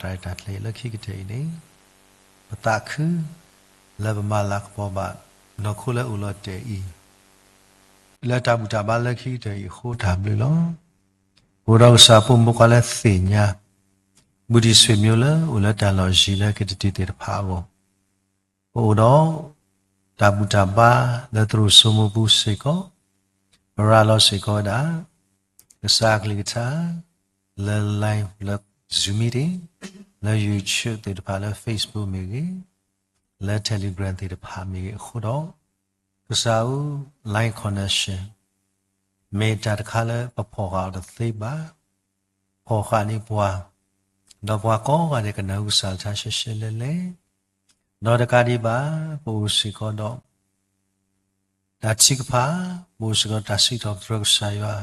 တၢ်ရဲၣ်တၢ်ကျဲၤလၢခံကတၢၢ်အံၤန့ၣ်, ပသးခုလၢပမၤလၤကပီၤဘၣ် နီၢ်ခိလၢအိၣ်လီၤတဲာ်အံၤ, လၢတၢ်ဘူၣ်တၢ်ဘါလၢခံကတၢၢ်အံၤအဃိတၢ်ဘျုးလီၤ. ပအိၣ်ဒီးကစၢ်ဖိမုၣ်ဖိခွါလၢသ့ၣ်ညါ ဘူးတံၢ်ဆ့ၣ်မိၤလၢအိၣ်လၢတၢ်လီၢ်ယံၤလၢကတၢၢ်တံၢ်သ့ၣ်တဖၣ်အဂီၢ်, ပအိၣ်ဒီးတၢ်ဘူၣ်တၢ်ဘါလၢသရိာ်စိမိပူၤစ့ၢ်ကီး, ပရၤလီၤစ့ၢ်ကီးဝဲဒၣ် ကစၢ်အကလုၢ်ကထါ လၢ live လၢ Zoom meeting လၢ YouTube သ့ၣ်တဖၣ် လၢ Facebook မ့ၢ်ဂ့ၤ, လၢ Telegram သ့ၣ်တဖၣ်မ့ၢ်ဂ့ၤအဃိဒီး, ကစၢ်ဧၢ, live connection မ့ၢ်တၢ်တခါလၢပဖီၣ်ဃာ်အီၤတသ့ဘၣ်. ဖီၣ်ဃာ်န့ၢ်ပှၤ, ဒီးပှၤကိးဂၤဒဲးကနၢ်ဟူကစၢ်အကလုၢ်ကထါရှဲရှဲလဲၣ်လဲၣ်, ဒီးတကးဒံးဘၣ်, ပအိၣ်စ့ၢ်ကီးဒီး တၢ်ထုကဖၣ်, ပအိၣ်စ့ၢ်ကီးဒီးတၢ်စံးထီၣ်ပတြၢၤကစၢ်ယွၤ,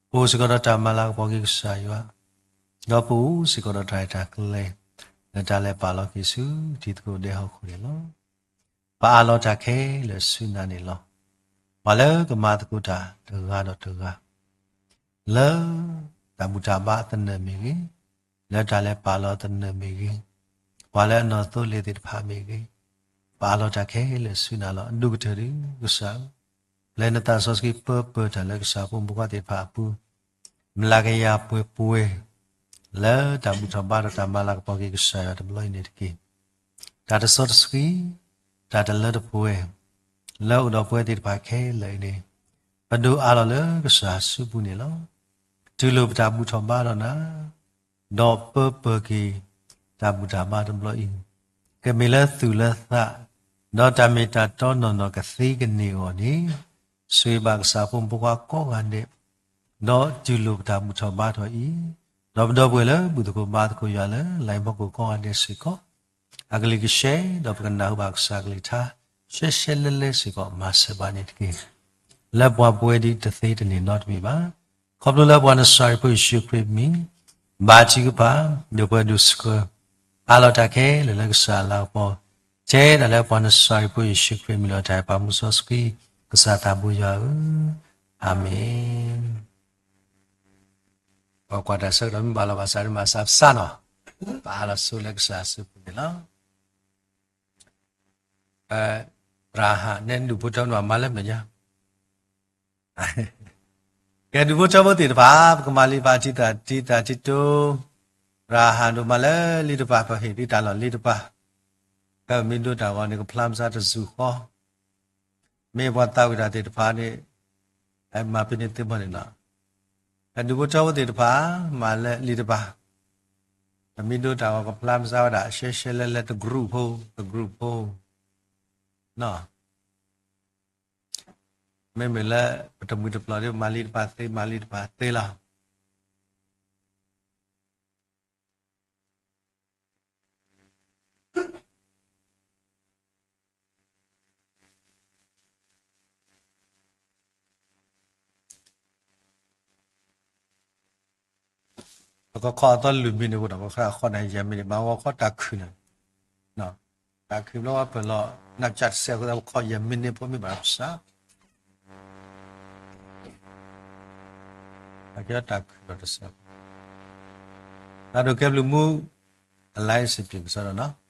ပအိၣ်စ့ၢ်ကီးဒီးတၢ်မၤလၤကပီၤက့ၤကစၢ်ယွၤ, ဒီးပအိၣ်စ့ၢ်ကီးဒီးတၢ်ရဲၣ်တၢ်ကျဲၤ လၢတၢ်လဲၤပာ်လီၤက့ၤဆူတံၤသကိးဒဲဟီၣ်ခိၣ်န့ၣ်လီၤ. ပအးလီၤတၢ်ခဲလၢာ်ဆူနၤန့ၣ်လီၤ. ပှၤလၢကမၤသကိးတၢ်တဂၤဒီးတဂၤ လၢတၢ်ဘူၣ်တၢ်ဘါအသနၢၣ်မ့ၢ်ဂ့ၤ, လၢတၢ်လဲၤပာ်လီၤသနၢၣ်မ့ၢ်ဂ့ၤ, ပှၤလၢအနီၣ်သိလ့ၣ်သ့ၣ်တဖၣ်မ့ၢ်ဂ့ၤ, ပအးလီၤတၢ်ခဲလၢာ်ဆူနၤလီၤ. အဒိၣ်ကတၢၢ်ဒုးကစၢ်ဧၢ, ပျဲနသးစီဆှံပၢပၢၤတၢ်လၢကစၢ်ဖိမုၣ်ဖိခွါသ့ၣ်တဖၣ်အပူၤ, မုၢ်လၢ်ကယၤပှဲၤပှဲၤ လၢတၢ်ဘူၣ်ထီၣ်ဘါထီၣ်တၢ်မၤလၤကပီၤက့ၤကစၢ်ယွၤတဘျီအံၤန့ၣ်တက့ၢ်. တၢ်တစီတဆှံ, တၢ်တလၢတပှဲၤ လၢအိၣ်ဒီးပဝဲသ့ၣ်တဖၣ်ခဲလၢာ်အံၤန့ၣ်, ပဒိးအးလီၤလၢကစၢ်အစုပူၤန့ၣ်လီၤ. တူၢ်လိာ်ပတၢ်ဘူၣ်ထီၣ်ဘါထီၣ်နၤ, ဒီးပၢပၢၤက့ၤတၢ်ဘူၣ်တၢ်ဘါတဘျီအံၤ, ကမ့ၢ်လၢသူၣ်လၢသး, ဒီးတၢ်မ့ၢ်တၢ်တီနီၢ်နီၢ်ကသ့ကန့ၢ်အဂီၢ်န့ၣ်, ဆိၣ်ဂ့ၤဘၣ်ကစၢ်ဖိမုၣ်ဖိခွါကိးဂၤဒဲး, ဒီးတူၢ်လိာ်ပတၢ်ဘူၣ်ထီၣ်ဘါထီၣ်အံၤ, ဒီးပဒီပုၢ်ဝဲၢ်လၢဘူၣ်သကိးဘါသကိးယွၤလၢ live ဖီခိၣ်ကိးဂၤဒဲးစ့ၢ်ကီး, အကလုၢ်ကရှဲ, ဒီးပကနၢ်ဟူဘၣ်ကစၢ်အကလုၢ်ကထါ ရှဲရှဲလဲလဲစ့ၢ်ကီး မၤစၢၤဘၣ်န့ၣ်တက့ၢ်. လၢပှၤပဝဲဒ်တသ့တန့ၢ်နီတမံၤဘၣ်. ခီဖျိလၢပှၤနစၤရ့းဖိယ့ၣ်ၡူးခရံာ်မံၤ, ဘါထုကဖၣ်, ဒိးပှဲၤဒိးဆှၢ, အးလီၤတၢ်ခဲလၢာ်လၢကစၢ်အလၤကပီၤ, ထဲဒၣ်လၢပှၤနစၤရ့းဖိယ့ၣ်ၡူးခရံာ်မံၤလီၤ. တၢ်အဲၣ်ပှၤမူစီဆှံ, ကစၢ်သးဘိယွၤဧၢ, အၤမ့ၣ်. ပကွၢ်တၢ်ဆၢကတီၢ်မ့ၢ်ဘၣ်လီၤဘၣ်စး မၤစၢ်ပစၢ်နီၤ, ပအးလီၤဆိလၢကစၢ်အစုပူၤန့ၣ်လီၤ. ရၤဟၣ်န့ၣ် ဒူၣ်ဖိထၢဖိန့ၣ် မၤလၢမဲာ်ညါ, ကဲဒူၣ်ဖိထၢဖိသ့ၣ်တဖၣ် ပကမၤလံာ်တဖၣ် တံၤသၣ်တံၤသၣ်တံၤတိ, ရၤဟၣ်ဒိၣ်မးလၢလံာ်တဖၣ် ပဟ့ၣ်သုတၢ်လီၢ်လံာ်တဖၣ်, ဖဲပမ့ၢ်ဒိတၢ်ဂီၤန့ၣ် ကဖျါမစၢ်တစူၢ်ဃီ မ့ၢ်ပှၤသးဝံၣ်တၢ်သ့ၣ်တဖၣ်န့ၣ်, မၤဖဲန့ၣ်သ့ၣ်မီၢ်န့ၣ်လီၤ. ဒူၣ်ဖိထၢဖိသ့ၣ်တဖၣ် မၤလၢလံာ်တဖၣ်, ပမ့ၢ်ဒိတၢ်ဂီၤ ကဖျါမစၢ်ဝဲဒၣ် ရှဲရှဲလဲလဲ တကရူၢ်ဖိ, တကရူၢ်ဖိ, မ့မ့ၢ်လၢ ပတမှံၤတပျီၢ်ဒီး ပမၤလံာ်တဖၣ်သ့ မၤလံာ်တဖၣ်သ့လီၤ. ပကခီအသီလွံၢ်မံးနံးန့ၣ် ပကခီအသီလွံၢ်မံးနံးန့ၣ် ပခီန့ၣ် ယဲၢ်မံးနံး မၤဂီၤခီတၢ်ခုၣ်န့ၣ်, တၢ်ခုၣ်ဘျီဝဲပၢၢ်လီၤ နၢ်ကၠၢ်တစဲးအဃိ ပခီယဲၢ်မံးနံးဖိမ့ၢ်ဘၣ်ပစး အကဲတၢ်ခုၣ်ဒီးတစဲး, တၢ်ဒိၣ်ကဲဘျုးမူ အလါစ့ပျ့ၤကစီဒီးနီၤ.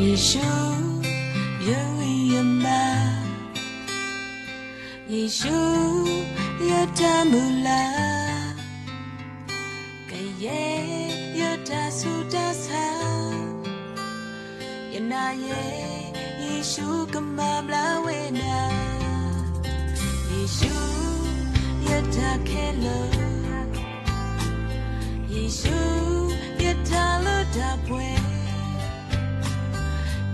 ယ့ၣ်ၡူး, ယဂံၢ်ယဘါ, ယ့ၣ်ၡူး, ယတၢ်မုၢ်လၢ်, ကယဲၢ်ယတၢ်ဆူးတၢ်ဆါ, ယနာ်ယဲ, ယ့ၣ်ၡူးကမၤဘျါဝဲဒၣ်, ယ့ၣ်ၡူး, ယတၢ်ခဲလၢာ်, ယ့ၣ်ၡူး, ယတၢ်လၢတၢ်ပှဲၤ,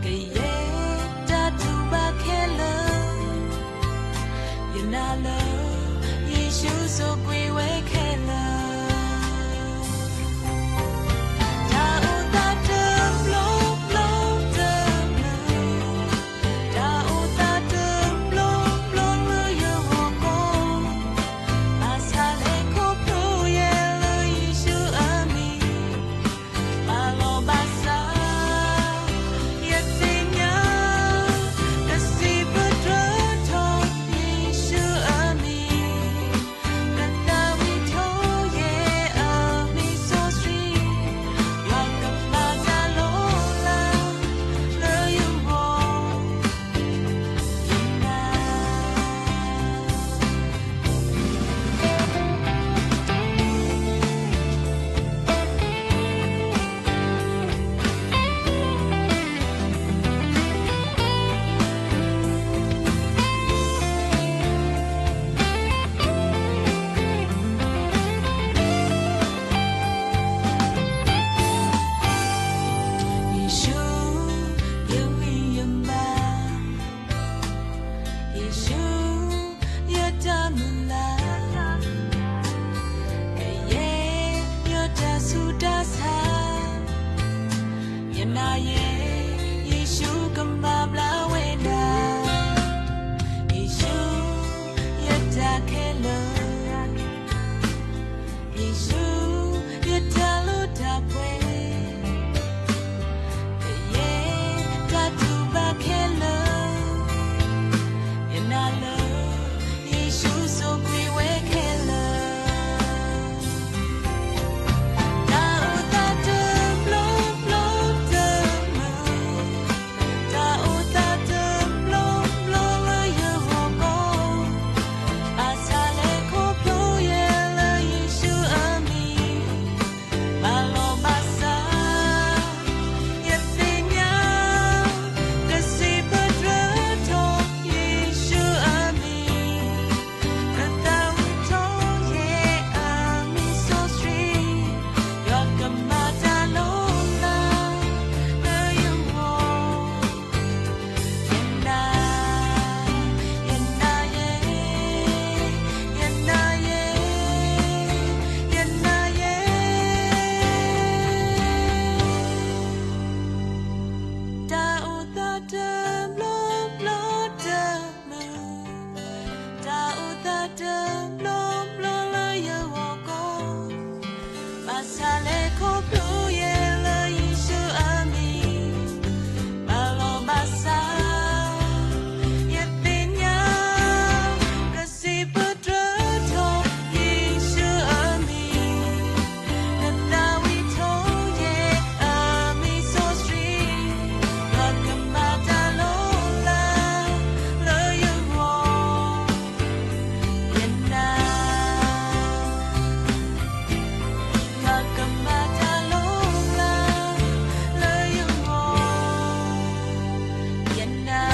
ကယဲၢ်တၢ်တူၢ်ဘၣ်ခဲလၢာ်, ယနာ်လၢ, ယ့ၣ်ၡူးစိာ်ကွံာ်ဝဲခဲလၢာ်. တၢ်အိၣ်သးတဘျီဘျီတမုာ်, တၢ်အိၣ်သးတဘျီဘျီလၢယဂီၢ်ကီၢ်, ဘၣ်ဆၣ်လဲၤခီဖျိယဲလၢယ့ၣ်ၡူးအမံၤ, ဘၣ်လီၤဘၣ်စး, ယသ့ၣ်ညါ, ကစံးပတြၢၤထီၣ်ယ့ၣ်ၡူးအမံၤ, ကသးဝံၣ်ထီၣ်ယဲအမံၤစီဆှံ, ယွၤကမၤတၢ်လီၤလးလၢယဂီၢ်, ယနာ် ယ့ၣ်ၡူး, ယဂံၢ်ယဘါ, ယ့ၣ်ၡူး, ယတၢ်မုၢ်လၢ်, ကယဲၢ်ယတၢ်ဆူးတၢ်ဆါ, ယနာ်ယဲ, ယ့ၣ်ၡူးကမၤဘျါဝဲဒၣ်, ယ့ၣ်ၡူး, ယတၢ်ခဲလၢာ်, ယ့ၣ်ၡူး, ယတၢ်လၢတၢ်ပှဲၤ, ကယဲၢ်တၢ်တူၢ်ဘၣ်ခဲလၢာ်, ယနာ်လၢ, ယ့ၣ်ၡူးစိာ်ကွံာ်ဝဲခဲလၢာ်. တၢ်အိၣ်သးတဘျီဘျီတမုာ်, တၢ်အိၣ်သးတဘျီဘျီလၢယဂီၢ်ကီၢ်, ဘၣ်ဆၣ်လဲၤခီဖျိယဲလၢယ့ၣ်ၡူးအမံၤ, ဘၣ်လီၤဘၣ်စး, ယသ့ၣ်ညါ, ကစံးပတြၢၤထီၣ်ယ့ၣ်ၡူးအမံၤ, ကသးဝံၣ်ထီၣ်ယဲအမံၤစီဆှံ, ယွၤကမၤတၢ်လီၤလးလၢယဂီၢ်, ယနာ်, ယနာ်ယဲ, ယနာ်ယဲ, ယနာ်ယဲ. တၢ်အိၣ်သးတဘျီဘျီတမုာ်, တၢ်အိၣ်သးတဘျီဘျီလၢယဂီၢ်ကီၢ်, ဘၣ်ဆၣ်လဲၤခီဖျိယဲလၢယ့ၣ်ၡူးအမံၤ, ဘၣ်လီၤဘၣ်စး, ယသ့ၣ်ညါ, ကစံးပတြၢၤထီၣ်ယ့ၣ်ၡူးအမံၤ, ကသးဝံၣ်ထီၣ်ယဲအမံၤစီဆှံ, ယွၤကမၤတၢ်လီၤလးလၢယဂီၢ်, ယနာ်, ယွၤကမၤတၢ်လီၤလးလၢယဂီၢ်, ယနာ်.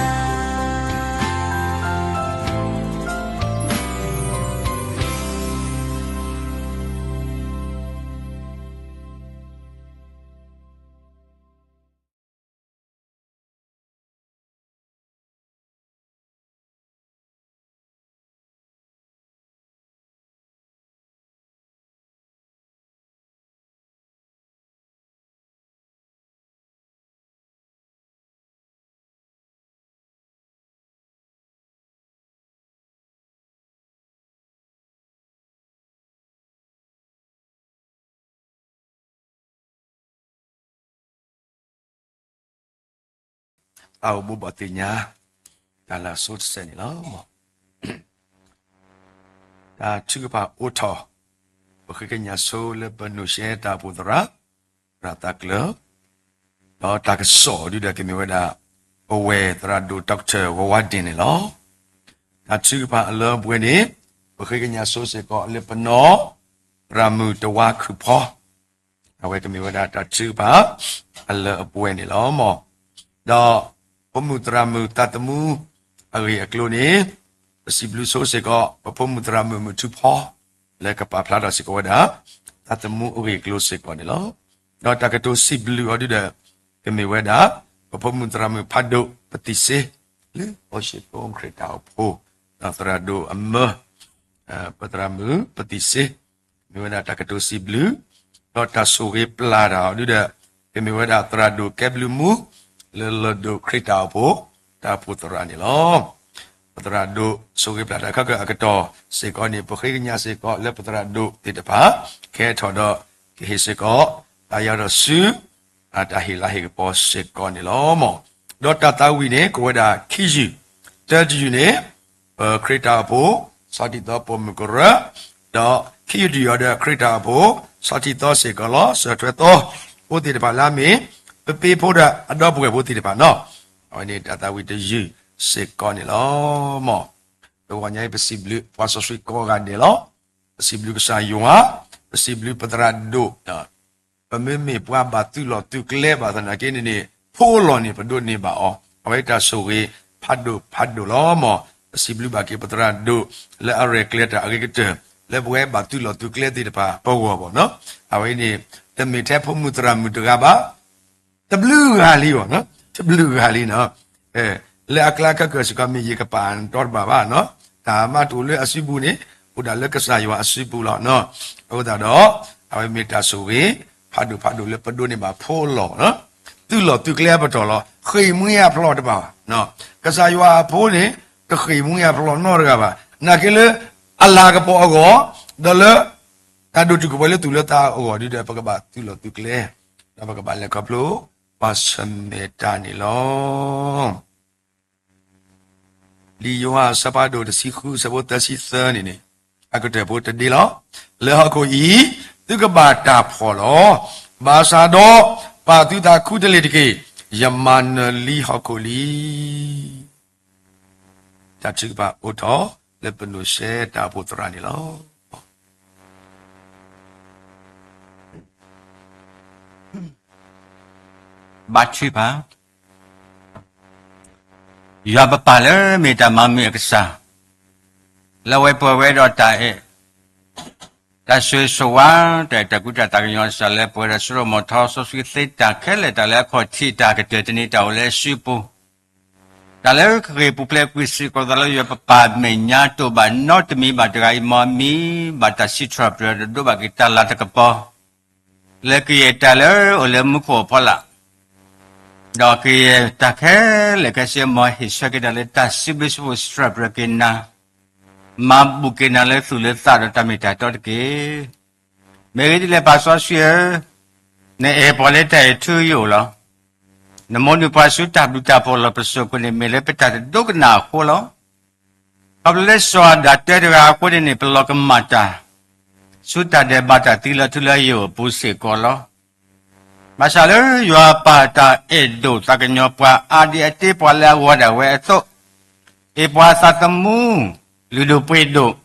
ပအိၣ်ဘိးဘၣ်သ့ၣ်ညါ တၢ်လၢအဆိတစဲးန့ၣ်လီၤ. တၢ်ထုကဖၣ်အိၣ်ထီၣ်, ပဃ့ကညးဆိလၢပနိၣ်ရှဲတၢ်အိၣ်ဖှိၣ်သရၣ်, သရၣ်သးကျၢၤ, ဒီးတၢ်ကစီၣ်ဒုဒီးကမ့ၢ်ဝဲဒၣ် ပဝဲၢ်သရၣ်ဒိၣ် Doctor ဝါဝါဒ့ၣ်န့ၣ်လီၤ. တၢ်ထုကဖၣ်အလၢအပှဲၤန့ၣ် ပဃ့ကညးဆိစ့ၢ်ကီးလၢပနီၢ် သရၣ်မုၣ်တဝါခုၣ်ဖီ အဝဲကမ့ၢ်ဝဲဒၣ်တၢ်ထုကဖၣ် အလၢအပှဲၤန့ၣ်လီၤ. ဒီး ပဖိမုၣ်သရၣ်မုၣ်သးသမူအဂ့ၢ်အကျိၤန့ၣ် ပစံးဘျုးဆိစ့ၢ်ကီး ပဖိမုၣ်သရၣ်မုၣ်မုၢ်ထူဖီ လၢကပာ်ဖျါထီၣ်စ့ၢ်ကီးဝဲဒၣ် သးသမူအဂ့ၢ်အကျိၤစ့ၢ်ကီးန့ၣ်လီၤ. ဒီးတၢ်ကတိၤစံးဘျုးအီၤဒုဒီး ကမ့ၢ်ဝဲဒၣ် ပဖိမုၣ်သရၣ်မုၣ်ဖးဒိၣ်ပသံၣ်စ့ လၢအိၣ်စ့ၢ်ကီးခရံာ်တၢ်အိၣ်ဖှိၣ် ဒီးသရၣ်ဒိၣ်အမၢ ပသရၣ်မုၣ်ပသံၣ်စ့ မ့ၢ်ဝဲဒၣ်တၢ်ကတိၤစံးဘျုး ဒီးတၢ်ဆိၣ်ဂ့ၤပျၢ်တၢ်အီၤဒုဒီး ကမ့ၢ်ဝဲဒၣ်သရၣ်ဒိၣ်ကဲဘျုးမူ လၢလီၢ်ဒိၣ်ခရံာ်တၢ်အိၣ်ဖှိၣ် တၢ်အိၣ်ဖှိၣ်သရၣ်န့ၣ်လီၤ. ပသရၣ်ဒိၣ်ဆိၣ်ဂ့ၤပျၢ်တၢ်ခဲကၢၣ်အကတီၢ်စ့ၢ်ကီးန့ၣ် ပဃ့ကညးစ့ၢ်ကီးလၢပသရၣ်ဒိၣ်သ့ၣ်တဖၣ် ကဟဲထီၣ်ဒီး ကဟ့ၣ်စ့ၢ်ကီး တၢ်ယၤဒီးဆူ အတၢ်ဟ့ၣ်လၤဟ့ၣ်ကပီၤစ့ၢ်ကီးန့ၣ်လီၤ. ဒီးတၢ်သးဝံၣ်န့ၣ် ကဝဲဒၣ်ခံယုၢ်, တၢတယုၢ်န့ၣ် ပခရံာ်တၢ်အိၣ်ဖှိၣ် ဆီၣ်တံၢ်သီပိာ်မုၣ်ကရၢ, ဒီးခံယုၢ်တယုၢ်အံၤဒီး ခရံာ်တၢ်အိၣ်ဖှိၣ် ဆီၣ်တံၢ်သီစ့ၢ်ကီးလီၤ. စၢၤထွဲသီဖိသ့ၣ်တဖၣ်လၢအမ့ၢ် ပပ့ဖိဒီးအဒီပုၢ်ဝဲၢ်ဖိသ့ၣ်တဖၣ်နီၤ, အဝဲန့ၣ်တၢ်သးဝံၣ်တယုၢ်စ့ၢ်ကီးန့ၣ်လီၤ. မ်တဂီၤညါအံၤ ပစံးဘျုးပှၤစီဆှံကိးဂၤဒဲးလီၤ. ပစံးဘျုးကစၢ်ယွၤ, ပစံးဘျုးပသရၣ်ဒိၣ် ပမ့မ့ၢ်ပှၤဘၣ်သုးလီၢ်သုးကျဲဘၣ်သနာ်က့န့ၣ်န့ၣ် ဖိလီၢ်န့ၣ် ပဒိးန့ၢ်ဘၣ်အီၤ, အဝဲတၢ်ဆိၣ်ဂ့ၤဖးဒိၣ်ဖးဒိၣ်လီၤ. မ်ပစံးဘျုးဘၣ်က့ၤပသရၣ်ဒိၣ် လၢအရဲၣ်ကျဲၤတၢ်အဂ့ၤကတၢၢ် လၢပဝဲဘၣ်သုးလီၢ်သုးကျဲသ့ၣ်တဖၣ်ပဂီၢ်ဘၣ်နီၤ. အဝဲန့ၣ် တမ့ၢ်ထဲဖိမုၣ်သရၣ်မုၣ်တဂၤဘၣ် တဘျုးဂၤလံဘၣ်နီၤ, တဘျုးဂၤလံနီၤ. လၢအကျါခဲကၢၢ်စ့ၢ်ကီးမ့ၢ်ယကပာ်တီတဘၣ်ဘၣ်နီၤ, တၢ်မၤတအိၣ်လၢအစုပူၤန့ၣ် အိၣ်ဒၣ်လၢကစၢ်ယွၤအစုပူၤလီၤနီၤ. အဃိသတးဒီး အဝဲမ့ၢ်တၢ်ဆိၣ်ဂ့ၤ ဖးဒိၣ်ဖးဒိၣ်လၢပဒိးန့ၢ်ဘၣ်ဖိလီၢ်နီၤ, သုးလီၢ်သုးကျဲအပတီၢ်လီၤ. ဃ့ၢ်မှံအဖျိးတဘၣ်ဘၣ်နီၤ, ကစၢ်ယွၤအဖိန့ၣ် တဃ့ၢ်မှံအဖျိးနီတဂၤဘၣ်. နာ်က့လၢ အလၤကပီၤအဂီၢ် ဒီးလၢ တၢ်ဒိၣ်တုာ်ခိၣ်ပှဲၤလၢသူၣ်လၢသးအဂီၢ်ဒုဒီး ပကဘၣ်သုးလီၢ်သုးကျဲ, ဒီးပကဘၣ်လဲၤခီဖျိ ပှၤဆၢၣ်မဲာ်တၢ်န့ၣ်လီၤ. လံာ်ယိၤဟၣ်အဆၢဖးဒိၣ်တဆံဃု အဆၢဖိသၢဆံသၢန့ၣ်န့ၣ် အကတၢၢ်ဖိတဒ့လီၤ. လၢဟီၣ်ခိၣ်အံၤ သုကဘၣ်တၢ်ဖှီၣ်လီၤ. ဘၣ်ဆၣ်ဒီး ပာ်သုသးခူတလ့ၢ်တက့ၢ်. ယမၤနၢၤလံဟီၣ်ခိၣ်လံ. တၢ်ထုကဖၣ်အိၣ်ထီၣ်လၢပနိၣ်ၡဲတၢ်အိၣ်ဖှိၣ်သရၣ်န့ၣ်လီၤ. ဘါထုကဖၣ်, ယွၤပပၢ်လၢမ့ၢ်တၢ်မၤမုာ်အကစၢ်, လၢအဝဲပှဲၤဝဲဒီးတၢ်အဲၣ်, တၢ်ဆိၣ်ဂ့ၤဆိၣ်ဝါ, တၢ်အဲၣ်တၢ်ကွံတၢ်သးကညီၤအကစၢ် လၢပှဲၤဒီးစိရိၤမီၤထီ စီဆှံသ့တၢ်ခဲလၢာ် တၢ်လၢအခီၣ်ထံး တၢ်ကတၢၢ်တနံၤ တၢ်အိၣ်လၢအစုပူၤ တၢ်လၢကဃ့ၢ်ပူၤဖျဲးကွံာ်စ့ၢ်ကီးသးလၢယွၤပပၢ်မဲာ်ညါ တအိၣ်ဘၣ်နီတမံၤဘၣ်တဂၤအံၤ မ်အမံၤဘၣ်တၢ်စံးထီၣ်ပတြၢၤဒီးဒိးဘၣ်က့ၤတၢ်လၤတၢ်ကပီၤ လၢကယဲၢ်တၢ်လၢအိၣ်လၢမူခိၣ်အဖီလာ်, ဒီးကယဲၢ်တၢ်ခဲလၢာ်ခဲဆ့ မ်ဟ့ၣ်ဆၢက့ၤတၢ်လၢတၢ်စံးဘျုးစံးဖှိၣ်စံးထီၣ်ပတြၢၤက့ၤနၤ, မၤဘူၣ်က့ၤနၤလၢသူၣ်လၢသးဒီးတၢ်မ့ၢ်တၢ်တီတက့ၢ်. မ့ၢ်ဂ့ၢ်ဒ်လဲၣ် ပၢ်စီဆှံဧၢ, နအဲၣ်ပှၤလၢတၢ်အဲၣ်ထူယိာ်လီၤ. နမိၣ်နုာ်ပှၤဆူတၢ်ဘျုးတၢ်ဖှိၣ်လီၤပစိာ်အဃိန့ၣ် မ့ၢ်လၢပတၢ်တဒိကနၣ်အဃိလီၤ. ခီဖျိလၢစီၤအၤဒၣ်တၢတဂၤအဃိန့ၣ်န့ၣ် ပလီၤကမၣ်တၢ် ဆူတၢ်ဒဲးဘးတၢ်သံလၢထူလၢယိာ်အပူၤစ့ၢ်ကီးလီၤ. ဘၣ်ဆၣ်လၢယွၤပာ်တၢ်အဲၣ်ဒိၣ်သးကညီၤပှၤ အါဒံအါတ့ ပှၤလၢအဂီၤဒၣ်ဝဲအသိး, အ့ၣ်ပှၤသးသမူ လုၢ်ဒိၣ်ပှ့ၤဒိၣ်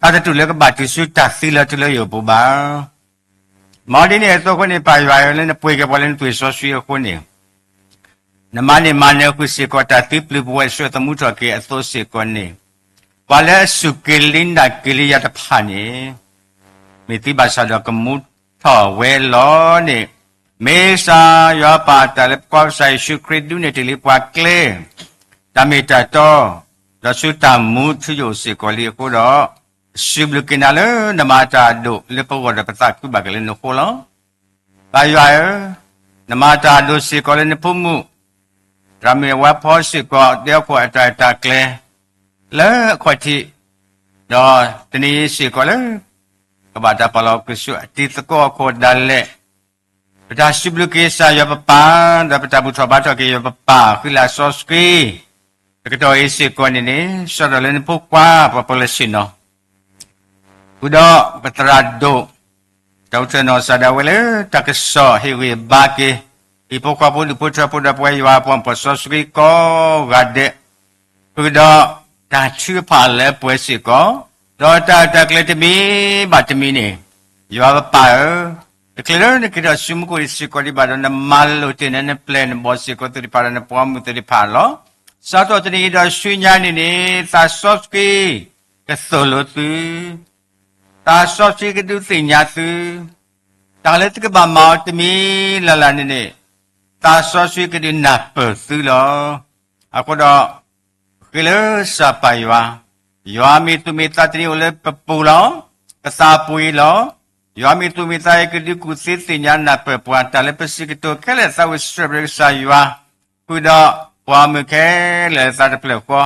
တၢ်တတူၢ်လၢကဘၣ်တုၤဆူတၢ်သံလၢထူလၢယိာ်အပူၤဘၣ်. မ်ဒ်န့ၣ်အသိးအဃိန့ၣ် ပၢ်ယွၤဧၢ လၢနပှ့ၤက့ၤပှၤလၢနသွံၣ်စီဆှံအဃိန့ၣ် နမၤန့ၢ်မၤနၢၤကွံာ်စ့ၢ်ကီးတၢ်သံပျုၤပဝဲၢ်ဆူအသမူထီၣ်က့ၤအသိးစ့ၢ်ကီးန့ၣ်, ပှၤလၢအစူၢ်က့ၤလံနၤက့ၤလံယၤတဖၣ်န့ၣ်, မ့ၢ်သံဘၣ်ဆၣ်ဒီးကမူထီၣ်ဝဲလီၤန့ၣ်, မ့ၢ်ကစၢ်ယွၤပာ်တၢ်လၢပကွၢ်ကစၢ်ယ့ၣ်ၡူးခရံာ်ဒုးနဲၣ်တ့ၢ်လံပှၤကျဲ တၢ်မ့ၢ်တၢ်တီ, ဒီးဆူတၢ်မူထူယိာ်စ့ၢ်ကီးလံအဃိဒီး, စံးဘျုးက့ၤနၤလၢနမၤတၢ်အဒိၣ်လၢပဂီၢ်ဒီးပသးခုဘၣ်က့ၤလၢနဃိလီၤ. ပၢ်ယွၤဧၢ, နမၤတၢ်အဒိၣ်စ့ၢ်ကီးလၢနဖိမုၣ် သရၣ်မုၣ်အဝါဖီစ့ၢ်ကီး ဒဲဟီၣ်ခိၣ်အတၢ်အဲၣ်တၢ်ကျဲ လၢအခီၣ်ထံး, ဒီးတနံၤအံၤစ့ၢ်ကီးလၢ ကဘၣ်တၢ်ပာ်လီၤကွံာ်ဆူအတံၤသကိးအခိၣ်ဒၣ်လဲာ်, ပတၢ်စံးဘျုးက့ၤကစၢ်ယွၤပပၢ်, ဒီးပတၢ်ဘူၣ်ထီၣ်ဘါထီၣ်က့ၤယွၤပပၢ် ဃံလၤစီဆှံ, တကတီၢ်အံၤစ့ၢ်ကီးန့ၣ်န့ၣ် စးထီၣ်လၢနဖိခွါပှၤပၢၤလၢဆ့ၣ်နီၤ ဃုာ်ဒီးပသရၣ်ဒိၣ် ဒီကတၢၢ်နီၢ်စၢ်ဒၣ်ဝဲလၢတၢ်ကစီၣ်ဟ့ၣ်ဂံၢ်ဘါက့ၤ ဟံၣ်ဖိဃီဖိဒူၣ်ဖိထၢဖိဒီးပဝဲယွၤအပှၤမုၣ်ဖိစီဆှံကိးဂၤဒဲး, ဃုာ်ဒီးတၢ်ထုကဖၣ်လၢပှဲၤစ့ၢ်ကီး, ဒီးတၢ်အုၣ်တၢ်ကျဲၤတမံၤဘၣ်တမံၤန့ၣ်, ယွၤပပၢ်ဧၢ, တချုးလၢနက့ၤထီၣ်ဆူမူခိၣ်အံၤစ့ၢ်ကီးဒံးဘၣ်ဒီး နမၤလိာ်တ့ၢ်နနပျဲၢ်နဘီၣ်စ့ၢ်ကီးသုးတဖၣ်ဒီးနပှၤမုၣ်သ့ၣ်တဖၣ်လီၤ. စးထီၣ်တနံၤအံၤဒီးဆူညါန့ၣ်န့ၣ် သးစီဆှံကသိၣ်လိသု, သးစီဆှံကဒုးသ့ၣ်ညါသု, တၢ်လၢသုကဘၣ်မၤအီၤတမံၤလၢ်လၢ်န့ၣ်န့ၣ်, သးစီဆှံကဒုးနၢ်ပၢၢ်သုလီၤ. အဃိဒီး ဃ့လၢစၢ်ပၢ်ယွၤ, ယွၤမ့ၢ်သူၣ်မ့ၢ်သးတနံၤအိၣ်လၢပပူၤလီၤ, ပသးပူၤအံၤလီၤ. ယွၤမ့ၢ်သူၣ်မ့ၢ်သးအံၤ ကဒုးကူၣ်သ့သ့ၣ်ညါနၢ်ပၢၢ်ပှၤ တၢ်လၢပစံးကတိၤခဲလၢာ်သးဝံၣ်စံးထီၣ်ပတြၢၤကစၢ်ယွၤ, ဃုာ်ဒီးပှၤမုၣ်ခဲလၢာ်လၢသးတဖျၢၣ်ဃီ,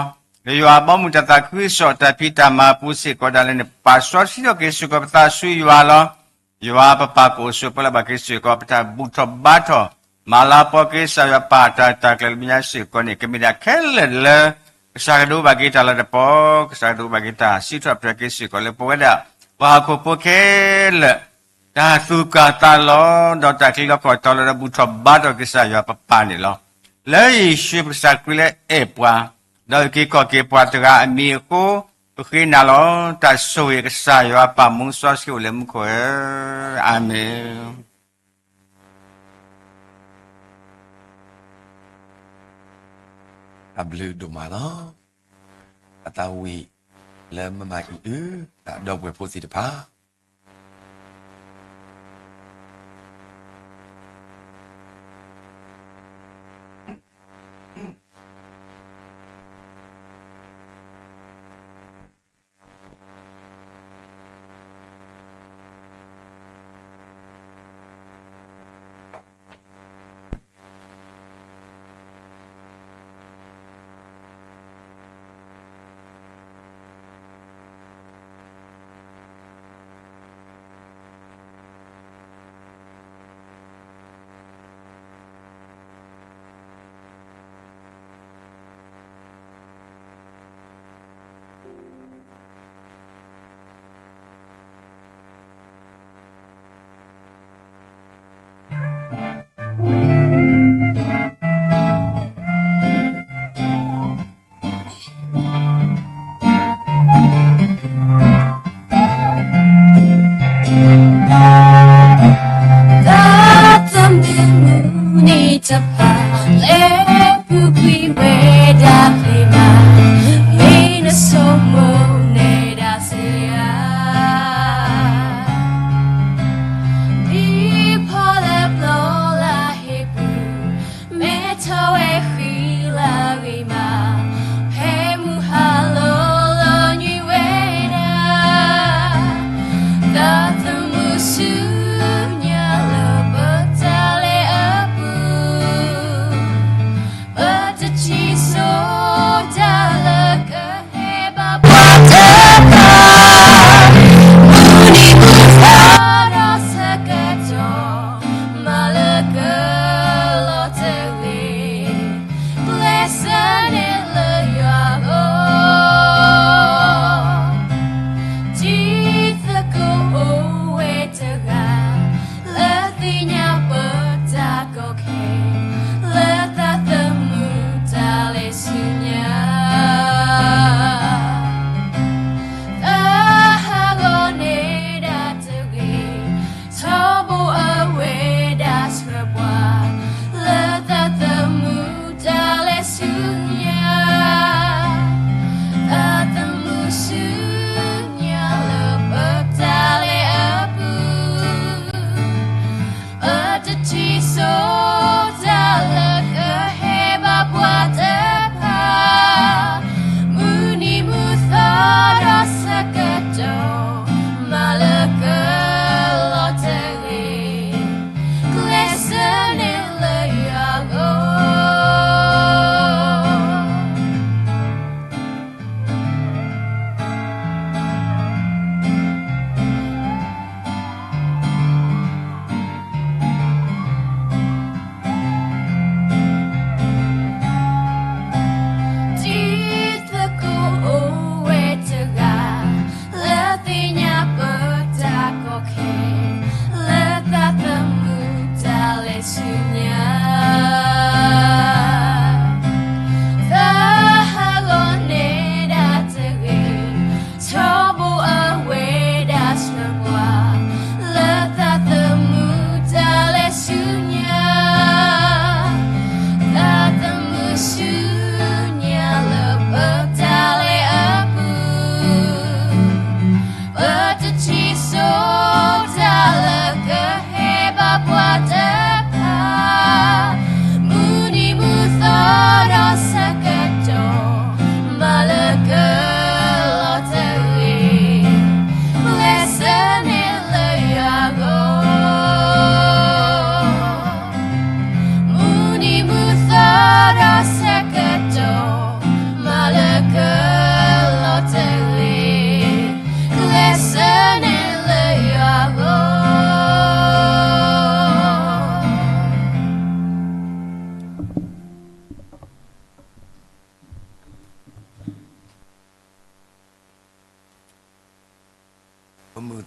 လၢယွၤအဘီအမုၢ်တၢ်သးခုကစီၣ်တၢ်ဖံးတၢ်မၤအပူၤစ့ၢ်ကီးဒၣ်လဲာ်န့ၣ် ပာ်စီဆှံထီၣ်က့ၤစ့ၢ်ကီးပသးဆူယွၤလီၤ. ယွၤပပၢ်ကအိၣ်ဆိးပၢလၢဘၣ်က့ၤစ့ၢ်ကီး ပတၢ်ဘူၣ်ထီၣ်ဘါထီၣ်, မၤလၤကပီၤက့ၤကစၢ်ယွၤပၢ်တၢ် တၢ်ကျဲၤလၢမဲာ်ညါစ့ၢ်ကီးန့ၣ် ကမ့ၢ်ဒၣ်ခဲလၢာ်လၢ ကစၢ်ကဒိးဘၣ်က့ၤတၢ်လၤတပီၤ, ကစၢ်ကဒိးဘၣ်က့ၤတၢ်စံးထီၣ်ပတြၢၤက့ၤစ့ၢ်ကီးလၢပဝဲဒၣ် ပှၤဟီၣ်ခိၣ်ဖိခဲလၢာ် တၢ်သူၣ်ကၢ်သးလီၤ ဒီးတၢ်ချံလီၤကီၢ်တီလီၤဒီး ဘူၣ်ထီၣ်ဘါထီၣ်က့ၤကစၢ်ယွၤပပၢ်န့ၣ်လီၤ. လၢယ့ၣ်ၡူးကစၢ်ခရံာ်လၢအဲၣ်ပှၤ, ဒီးအုၣ်က့ၤခီၣ်က့ၤပှၤတဂၤအမံၤအဃိ, ပဃ့နၤလီၤ. တၢ်ဆိၣ်ဂ့ၤကစၢ်ယွၤအပၢ်မူစီဆှံအိၣ်လၢမူခိၣ်ဧၢ, အၤမ့ၣ်. အဘျုးဒိၣ်မးလီၤ. အသးဝံၣ်လၢမမၤအံၤအု, ဒီပုၢ်ဝဲၢ်ဖိသ့ၣ်တဖၣ်, သးသမူမုၢ်နံၤတဖၣ် လၢပူၤကွံာ်ဝဲဒၣ်ဖံးမၤ, မ့ၢ်နဆိမိၣ်နဲဒၣ်စ့ၢ်ဧါ. ဒ်ဖီလၢပျီလၢဟ့ၣ်ပူၤ, မဲထီၣ်ဝဲဃံလၤဂ့ၤမး, ဖဲမုၢ်ဟါလီၤလီၤနံၤဝဲဒၣ်, သးသမူဆူညါလၢပတၢ်လဲၤအပူၤ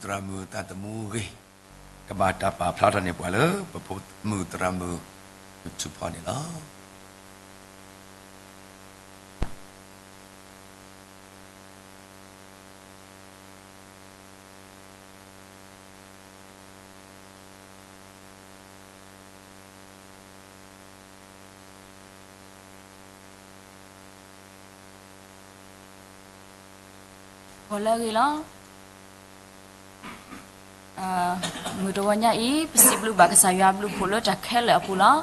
သရၣ်မုၣ်သးသမူအဂ့ၢ် ကဘၣ်တၢ်ပာ်ဖျါထီၣ်န့ၢ်ပှၤလၢ ပဖိမုၣ်သရၣ်မုၣ် မုၢ်ထူဖီန့ၣ်လီၤ. ဂီၤလၢအဂ့ၤလီၤ. မုၢ်တဂီၤညါအံၤ ပစံးဘျုးဘၣ်ကစၢ်ယွၤအဘျုးအဖှိၣ်လၢတၢ်ခဲလၢာ်အပူၤလီၤ.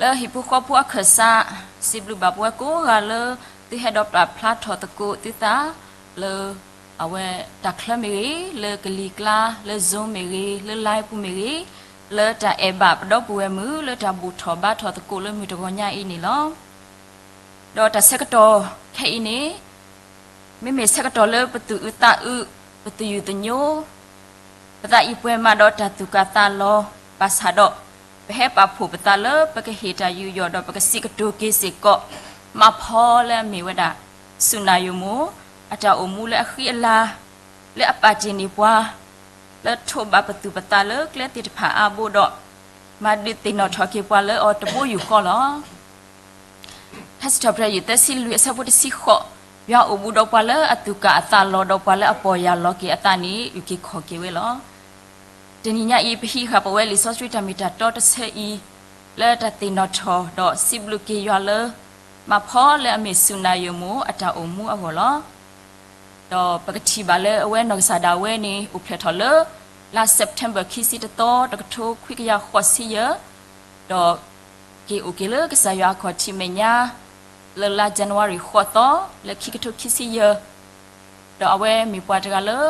လၢဟံၣ်ဖိဃီဖိအခၢၣ်စး စံးဘျုးဘၣ်ပဝဲကိးဂၤလၢ သုဟဲဒီးပာ်ဖျါထီၣ်သကိးသုသး လၢအဝဲတၢ်ချၢမ့ၢ်ဂ့ၤ, လၢကလံၤကျါ, လၢ Zoom မ့ၢ်ဂ့ၤ, လၢ live ပူၤမ့ၢ်ဂ့ၤ, လၢတၢ်အဲၣ်ဘၣ်ပဒီပုၢ်ဝဲၢ်မုၣ် လၢတၢ်ဘူၣ်ထီၣ်ဘါထီၣ်သကိးလၢမုၢ်တဂီၤညါအံၤန့ၣ်လီၤ. ဒီးတၢ်ဆၢကတီၢ်ခဲအံၤန့ၣ် မ့မ့ၢ်ဆၢကတီၢ်လၢပသူၣ်အုးသးအုး, ပသူၣ်ယုၢ်သညိ, ပသးအံၤပှဲၤမးဒီးတၢ်သူၣ်ကၢ်သးလီၤ, ဘၣ်ဆၣ်ဒီး ပဟဲပာ်ဖှိၣ်ပသးလၢပကဟ့ၣ်တၢ်ယူးယီၣ်ဒီးပကစံးကတိၤက့ၤစ့ၢ်ကီး မၤဖီလၢအမ့ၢ်ဝဲဒၣ် စူၢ်နၢ်ယိၤမိၢ် အတၢ်အိၣ်မူလၢအဃံအလၤ လၢအပာ်တ့ၢ်န့ၢ်ပှၤ လၢထိးဘၣ်ပသူၣ်ပသးလၢကျဲသ့ၣ်တဖၣ်အါဘိဒီး မၤဒုးသ့ၣ်နီၣ်ထီၣ်က့ၤပှၤလၢအီၤတဘိယူၢ်ဃီလီၤ. ထါစံးထီၣ်ပတြၢၤယုၢ်သၢဆံလွံၢ်အဆၢဖိတဆံဃိး, ယွၤအိၣ်ဘူးဒီးပှၤလၢအသူၣ်ကၢ်အသးလီၤဒီးပှၤလၢအပီၢ်ယၢ်လီၤက့ၤအသးန့ၣ် အုၣ်က့ၤခီၣ်က့ၤဝဲလီၤ. တနံၤညါအံၤ ပဟံးဃာ်ပဝဲလံာ်စီဆှံတၢ်မ့ၢ်တၢ်တီတဆၢအံၤ လၢတၢ်သ့ၣ်နီၣ်ထီၣ်ဒီးစံးဘျုးက့ၤယွၤလၢ မၤဖီလၢအမ့ၢ်စူၢ်နၢ်ယိၤမိၢ်အတၢ်အိၣ်မူအဂီၢ်လီၤ. ဒီးပကထံၣ်ဘၣ်လၢအဝဲနီၢ်ကစၢ်ဒၣ်ဝဲန့ၣ် အိၣ်ဖျဲၣ်ထီၣ်လၢ လါ September ခံဆံတသီ တကထိခွံကယၤဃိးဆံယဲၢ်, ဒီးက့ၤအိၣ်က့ၤလၢကစၢ်ယွၤအခီၣ်ထံးမဲာ်ညါ လၢလါ January ဃိးသီ လၢခံကထိခံဆံယဲၢ်, ဒီးအဝဲမ့ၢ်ပှၤတဂၤလၢ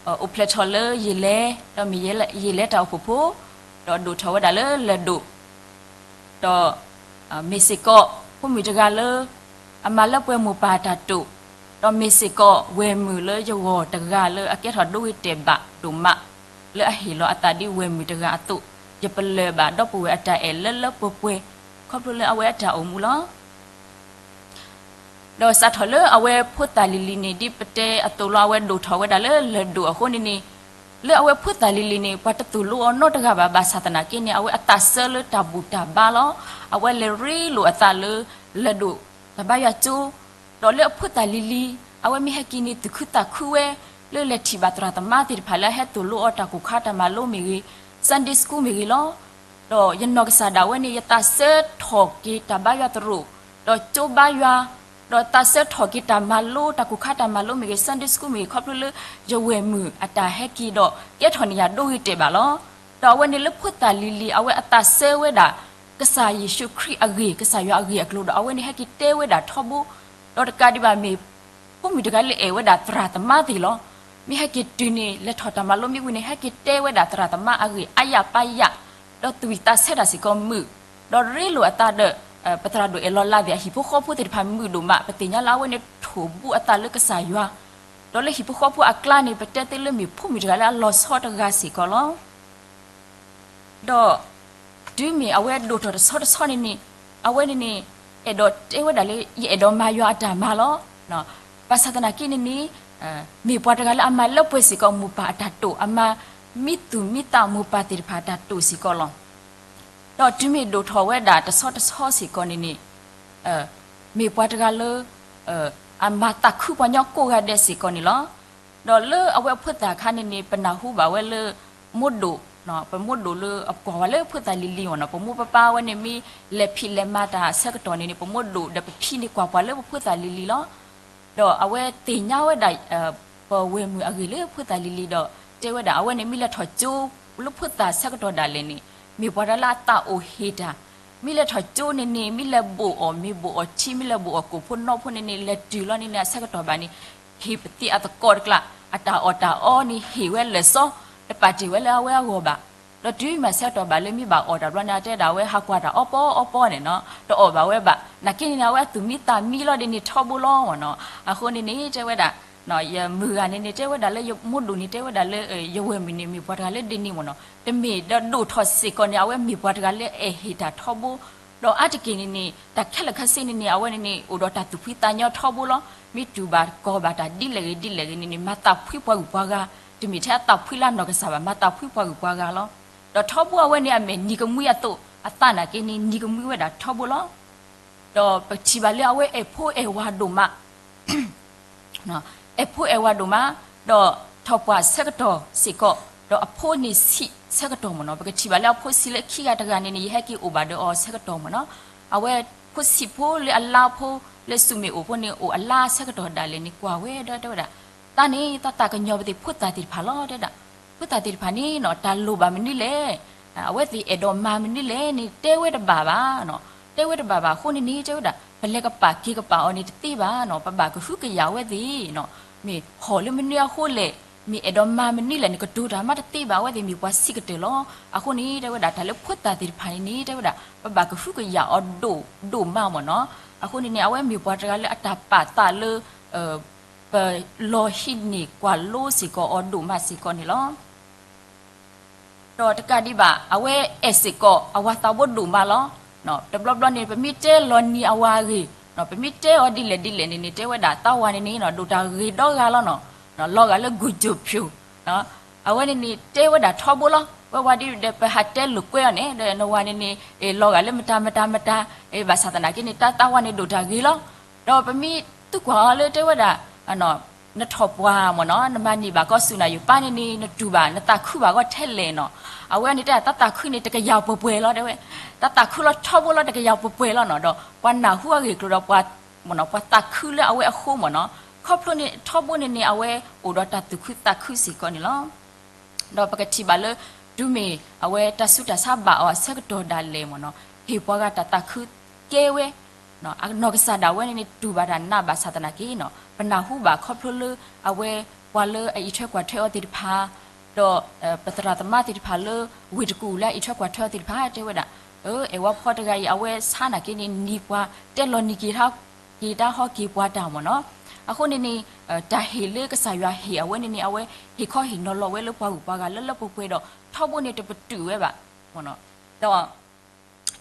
အိၣ်ဖျဲၣ်ထီၣ်လၢယ့ၣ်လဲၤ, ဒီးမ့ၢ်ယ့ၣ်လဲၤတၢ်အိၣ်ဖှိၣ်ဖိ, ဒီးဒိၣ်ထီၣ်ဝဲဒၣ်လၢလၢၢ်ဒိၣ်, ဒီး မ့ၢ်စ့ၢ်ကီး ဖိမုၣ်တဂၤလၢ အမၤလၢပှဲၤမိၢ်ပၢ်တၢ်တိာ်, ဒီးမ့ၢ်စ့ၢ်ကီးဝဲၢ်မုၣ်လၢယဂီၢ်တဂၤလၢအကဲထီၣ်ဒိဂ့ၤတဲာ်ဘၣ်ဒိၣ်မး, လၢအဟ့ၣ်လီၤအသးဒ်ဝဲၢ်မုၣ်တဂၤအသိး, ယပလၢၢ်ဘၣ်ဒီပုၢ်ဝဲၢ်အတၢ်အဲၣ်လၢလၢပှဲၤပှဲၤ ခီဖျိလၢအဝဲအတၢ်အိၣ်မူလီၤ. ဒီးစးထီၣ်လၢအဝဲဖိသၣ်လံၤလံၤန့ၣ် ဒ်ပတဲအသိးလီၤ အဝဲဒိၣ်ထီၣ်ဝဲဒၣ်လၢလၢၢ်ဒိၣ်အဃိန့ၣ်န့ၣ်, လၢအဝဲဖိသၣ်လံၤလံၤန့ၣ် ပှၤတသိၣ်လိအီၤနီတဂၤဘၣ် ဘၣ်ဆၣ်သနာ်က့န့ၣ် အဝဲအသးစၢလၢတၢ်ဘူၣ်တၢ်ဘါလီၤ. အဝဲလဲၤရ့လိာ်အသးလၢ လၢၢ်ဒိၣ်တၢ်ဘါယွၤကၠိ, ဒီးလၢအဖိသၣ်လံၤလံၤ အဝဲမ့ၢ်ဟဲက့ၤန့ၣ် သူၣ်ခုသးခုဝဲ လၢလဲၤထံၣ်ဘၣ်သရၣ်သမါသ့ၣ်တဖၣ်လၢအဟဲသိၣ်လိအီၤတၢ်ကိၢ်ခါတၢ်မၤလိမ့ၢ်ဂ့ၤ, Sunday School မ့ၢ်ဂ့ၤလီၤ. ဒီးယနီၢ်ကစၢ်ဒၣ်ဝဲန့ၣ် ယသးစၢထီၣ်က့ၤတၢ်ဘါယွၤသရိာ်, ဒီးကၠိဘါယွၤ, ဒီးသးစၢထီၣ်က့ၤတၢ်မၤလိတၢ်ကိၢ်ခါတၢ်မၤလိမ့ၢ်ဂ့ၤ, Sunday School မ့ၢ်ဂ့ၤ ခီဖျိလၢယဝဲၢ်မုၣ်အတၢ်ဟဲက့ၤဒီး ကဲထီၣ်န့ၢ်ယၤဒိဂ့ၤတဲာ်ဘၣ်လီၤ. ဒီးအဝဲန့ၣ်လၢဖိသၣ်လံၤလံၤ အဝဲအသးစၢဝဲဒၣ် ကစၢ်ယ့ၣ်ၡူးခရံာ်အဂ့ၢ်, ကစၢ်ယွၤအဂ့ၢ်အကျိၤဒီး အဝဲန့ၣ်ဟဲက့ၤတဲဝဲဒၣ်ထီဘိ, ဒီးတကးဒံးဘၣ်မ့ၢ် ဖိမုၣ်တဂၤလၢအဲၣ်ဝဲဒၣ်သရၣ်သမါသ့ၣ်လီၤ. မ့ၢ်ဟဲက့ၤတုၤန့ၣ် လဲၤထီၣ်တၢ်မၤလိမ့ၢ်ဝံၤန့ၣ် ဟဲက့ၤတဲဝဲဒၣ်သရၣ်သမါအဂ့ၢ်အါယၢ်ပါယၢ်, ဒီးသူၣ်ဝံၣ်သးဆၢတၢ်စ့ၢ်ကီးမုာ်, ဒီးရ့လိာ်အသးဒီး ပသရၣ်ဒိၣ်အဲၣ်လီၤလးသ့ၣ်အဟံၣ်ဖိဃီဖိသ့ၣ်တဖၣ်မုာ်ဒိၣ်မး, ပသ့ၣ်ညါလၢအဝဲန့ၣ်ထိၣ်ဘူးအသးလၢကစၢ်ယွၤ, ဒီးလၢဟံၣ်ဖိဃီဖိအကျါန့ၣ် ပတဲသ့လၢမ့ၢ်ဖိမုၣ်တဂၤလၢအလီၤဆီတဂၤစ့ၢ်ကီးလီၤ. ဒီးတုၤမ့ၢ်အဝဲဒိၣ်ထီၣ်တဆီတဆီန့ၣ်န့ၣ်, အဝဲန့ၣ်န့ၣ် အဲၣ်ဒိးတဲဝဲဒၣ်လၢ ယအဲၣ်ဒိးမၤယွၤအတၢ်မၤလီၤ. ဘၣ်ဆၣ်သနာ်က့န့ၣ်န့ၣ် မ့ၢ်ပှၤတဂၤလၢအမၤလၢပှဲၤစ့ၢ်ကီးမိၢ်ပၢ်အတၢ်တိာ်, အမၤမံသူၣ်မံသးမိၢ်ပၢ်သ့ၣ်တဖၣ်အတၢ်တိာ်စ့ၢ်ကီးလီၤ. ဒီးတုၤမ့ၢ်ဒိၣ်ထီၣ်ဝဲဒၣ်တဆီတဆီစ့ၢ်ကီးန့ၣ်န့ၣ် မ့ၢ်ပှၤတဂၤလၢ အမၤသးခုပှၤကညီကိးဂၤဒဲးစ့ၢ်ကီးန့ၣ်လီၤ. ဒီးလၢအဝဲအဖိသၣ်အခါန့ၣ်န့ၣ် ပနၢ်ဟူဘၣ်ဝဲလၢ မိၢ်ဒိၣ်, ပမိၢ်ဒိၣ်လၢအကွၢ်ဝဲလၢဖိသၣ်လံၤလံၤမ့ၢ်နီၤ, ပမိၢ်ပပၢ်ဝဲန့ၣ်မ့ၢ်လဲၤဖံးလဲၤမၤတၢ်ဆၢကတီၢ်န့ၣ်န့ၣ် ပမိၢ်ဒိၣ်ဒီးပဖံန့ၣ်ကွၢ်ပှၤလၢပဖိသၣ်လံၤလံၤလီၤ. ဒီးအဝဲသ့ၣ်ညါဝဲဒၣ် ပဝဲၢ်မုၣ်အဂ့ၢ်လၢဖိသၣ်လံၤလံၤဒီး တဲဝဲဒၣ် အဝဲန့ၣ်မ့ၢ်လဲၤထီၣ်ကၠိလၢဖိသၣ်ဆၢကတီၢ်ဒၣ်လဲာ်န့ၣ် မ့ၢ်ပှၤတဂၤလၢအသးအိၣ်ဟ့ၣ်တၢ်, မ့ၢ်လဲၤထီၣ်ကၠိန့ၣ်န့ၣ် မ့ၢ်လဲၤဘိၣ်အီၣ်မ့ၤဘိၣ်အီၣ်ထံ မ့ၢ်လဲၤဘိၣ်အီၣ်ကိၣ်ဖိနီဖိန့ၣ်န့ၣ် လဲၤတုၤလီၤန့ၣ်န့ၣ် အဆၢကတီၢ်ဘၣ်န့ၣ် ဟ့ၣ်ပသံးအသကိးတကျါ, အတၢ်အီၣ်တၢ်အီန့ၣ် ဟ့ၣ်ဝဲလၢာ်စီ, တပာ်တ့ၢ်ဝဲလၢအဝဲအဂီၢ်ဘၣ်. ဒီးတုၤမ့ၢ်ဆၢကတီၢ်ဘၣ်လၢမ့ၢ်ဘၣ်အီၣ်တၢ်ဘျီန့ၣ် အတဲဒၣ်ဝဲဟးကွၢ်တၢ်အီပီအီပီန့ၣ်နီၤ, တအီၣ်ဘၣ်ဝဲဘၣ်. နာ်က့န့ၣ်န့ၣ် အဝဲအသူၣ်မံသးမံလီၤဒ်န့ၣ်ထီဘိလီၤမ့ၢ်နီၤ. အဃိန့ၣ်န့ၣ် တဲဝဲဒၣ် ယမုၢ်ဂၤန့ၣ်န့ၣ် တဲဝဲဒၣ်လၢ ယမိၢ်ဒိၣ်န့ၣ် တဲဝဲဒၣ်လၢ ယဝဲၢ်မုၣ်န့ၣ် မ့ၢ်ပှၤတဂၤလၢဒ်န့ၣ်မ့ၢ်နီၤ. တမ့ၢ်ဒီးဒိၣ်ထီၣ်စ့ၢ်ကီးန့ၣ် အဝဲမ့ၢ်ပှၤတဂၤလၢအဲၣ်ဟ့ၣ်တၢ်ထီဘိ, ဒီးအါတက့ၢ်န့ၣ်န့ၣ် တၢ်ခဲလၢာ်ခဲဆ့န့ၣ်န့ၣ် အဝဲန့ၣ်န့ၣ် အိၣ်ဒီးတၢ်သူၣ်ဖှံသးညီထီဘိလီၤ. မ့ၢ်တူၢ်ဘၣ်ကီၢ်ဘၣ်တၢ်ဒ်လဲၣ်ဂ့ၤဒ်လဲၣ်ဂ့ၤန့ၣ်န့ၣ် မၤသးဖှံပှၤဂုၤပှၤဂၤ တမ့ၢ်ထဲအသးဖှံလၢအနီၢ်ကစၢ်ဘၣ်, မၤသးဖှံပှၤဂုၤပှၤဂၤလီၤ. ဒီးထီဘိအဝဲန့ၣ်အမဲာ်နံၤကမှံအသိးအသးနာ်က့န့ၣ် နံၤကမှံဝဲဒၣ်ထီဘိလီၤ. ဒီးပကထံၣ်ဘၣ်လၢအဝဲအဲၣ်ဖိအဲၣ်ဝၤဒိၣ်မး အဲၣ်ဖိအဲၣ်ဝၤဒိၣ်မး, ဒီးထီၣ်ပှၢ်ဆၢကတီၢ်စ့ၢ်ကီး, ဒီးအဖိန့ၣ်ဆံးဆၢကတီၢ်မ့ၢ်နီၤ. ပကထံၣ်ဘၣ်လၢအဖိဆံးလၢခံဂၤတဂၤန့ၣ်န့ၣ် ယဟဲက့ၤအိၣ်ဘၣ်ဒီးအီၤဆၢကတီၢ်မ့ၢ်နီၤ. အဝဲဖိဆံးဖိလၢအလါဖိ လၢစူၣ်မ့ၣ်အိၣ်ဖိန့ၣ် အိၣ်အလါဆၢကတီၢ်ဒၣ်လဲာ်န့ၣ် ကွၢ်ဝဲဒီးတဲဝဲဒၣ်, တၢ်န့ၣ် တၢ်သးကညီၤပသ့ၣ်ဖိသၣ်သ့ၣ်တဖၣ်လီၤ တဲဒၣ်. ဖိသၣ်သ့ၣ်တဖၣ်န့ၣ်နီၤ တၢ်လိၣ်ဘၣ်မနုၤလဲၣ်, အဝဲသ့ၣ်အဲၣ်ဒိးမၤမနုၤလဲၣ်န့ၣ် တဲဝဲတဘၣ်ဘၣ်နီၤ. တဲဝဲတဘၣ်ဘၣ်အဃိန့ၣ်န့ၣ် တဲဝဲဒၣ် ပလဲၤကပာ်က့ၤကပာ်အီၤန့ၣ်တသ့ဘၣ်နီၤ, ပဘၣ်ကဟုကယာ်အဝဲသ့ၣ်နီၤ. မ့ၢ်ဟီၣ်လၢမနုၤအဃိလဲၣ်, မ့ၢ်အဲၣ်ဒိးမၤမနုၤလဲၣ်န့ၣ် ကတိၤတၢ်မးတသ့ဘၣ်, အဝဲသ့ၣ်မ့ၢ်ပှၤဆံးကတၢၢ်လီၤ. အဃိန့ၣ် တဲဝဲဒၣ် တၢ်လၢဖိသၣ်သ့ၣ်တဖၣ်န့ၣ်န့ၣ် တဲဝဲဒၣ် ပဘၣ်ကဟုကယာ်အီၤဒိၣ်ဒိၣ်မးမ့ၢ်နီၤ. အဃိန့ၣ်န့ၣ် အဝဲမ့ၢ်ပှၤတဂၤလၢအတၢ်ပာ်သးလၢ ပလီၤဟံးန့ၢ်ကွၢ်လိစ့ၢ်ကီးအီၤဒိၣ်မးစ့ၢ်ကီးန့ၣ်လီၤ. ဒီးတကးဒံးဘၣ် အဝဲအဲၣ်စ့ၢ်ကီးအဝၤသးဘိဒိၣ်မးလီၤ. တဘျီဘျီန့ၣ် ပမ့ၢ်တဲလီၤနံၤအဝၤအဂ့ၢ်, ပမ့ၢ်တဲအီၤဒ်လဲၣ်ဒ်လဲၣ်န့ၣ်န့ၣ် တဲဝဲဒၣ် သးဝၤန့ၣ်န့ၣ် ဒိၣ်တၢ်ဂ့ၤဒီဂၤလီၤနီၤ, လီၤဂာ်လၢ ဂူၤကၠိၣ်ဖၠိၣ် အဝဲန့ၣ်န့ၣ် တဲဝဲဒၣ်ထီဘိလီၤ. ဝဲဝၤဒ်ဒီး ပဟးတဲလိာ်ကွဲအီၤန့ၣ် ဒီးနဝၤန့ၣ်န့ၣ် လီၤဂာ်လၢမတၤမတၤမတၤ, ဘၣ်ဆၣ်သနာ်က့န့ၣ် တၢ်သးဝၤန့ၣ်ဒိၣ်တၢ်ဂ့ၤလီၤ. ဒီးပမ့ၢ်သံကွၢ်အီၤလၢတဲဝဲဒၣ် နထီၣ်ပှၢ်မ့ၢ်နီၤ, နမၤန့ၢ်ဘၣ်ကီးစူၣ်နၢ်ယိၤပၢ်န့ၣ်န့ၣ် နတူၢ်ဘၣ် နသးခုဘၣ်ကီးထဲလဲၣ်နီၤ. အဝဲန့ၣ်တဲ တၢ်သးခုန့ၣ် တကယၤပှဲၤပှဲၤလီၤ တဲဝဲ, တၢ်သးခုလီၤထီဘိလီၤ တကယၤပှဲၤပှဲၤလီၤနီၤ. ဒီးပှၤနၢ်ဟူအဂ့ၢ်အကျိၤဒီး ပှၤသးခုလၢအဝဲအဃိမ့ၢ်နီၤ. ခီဖျိန့ၣ် ထီဘိန့ၣ်န့ၣ် အဝဲအိၣ်ဒီးတၢ်သူၣ်ခုသးခုစ့ၢ်ကီးန့ၣ်လီၤ. ဒီးပကထံၣ်ဘၣ်လၢ တုၤမ့ၢ်အဝဲတၢ်ဆူးတၢ်ဆါဘၣ်အီၤအဆၢကတီၢ်ဒၣ်လဲာ်မ့ၢ်နီၤ, ဟ့ၣ်ပှၤဂၤတၢ်သးခုကဲဝဲ, အနီၢ်ကစၢ်ဒၣ်ဝဲန့ၣ်န့ၣ် တူၢ်ဘၣ်တၢ်နးဘၣ်ဆၣ်သနာ်က့နီၤ, ပနၢ်ဟူဘၣ်ခီဖျိလၢအဝဲ ပှၤလၢအအံးထွဲကွၢ်ထွဲအီၤသ့ၣ်တဖၣ်, ဒီးပသရၣ်သမါသ့ၣ်တဖၣ်လၢ ဝ့ၢ်တကူၣ်လၢအအံးထွဲကွၢ်ထွဲအီၤသ့ၣ်တဖၣ် တဲဝဲဒၣ်, အဲၣ်ဝဲဖီတဂၤအံၤ အဝဲဆါနာ်က့န့ၣ် နံၤပှၤတဲလီၤနံၤက့ၤ က့ၤတၢ်ဟီက့ၤပှၤတၢ်မ့ၢ်နီၤ. အဃိန့ၣ်န့ၣ် တၢ်ဟ့ၣ်လၢကစၢ်ယွၤဟ့ၣ်အဝဲန့ၣ်န့ၣ် အဝဲဟ့ၣ်ခီဟ့ၣ်နီၤလီၤဝဲလၢပှၤဂုၤပှၤဂၤလၢလၢပှဲၤပှဲၤဒီး ထီဘိန့ၣ်တပတုာ်ဝဲဘၣ်မ့ၢ်နီၤ.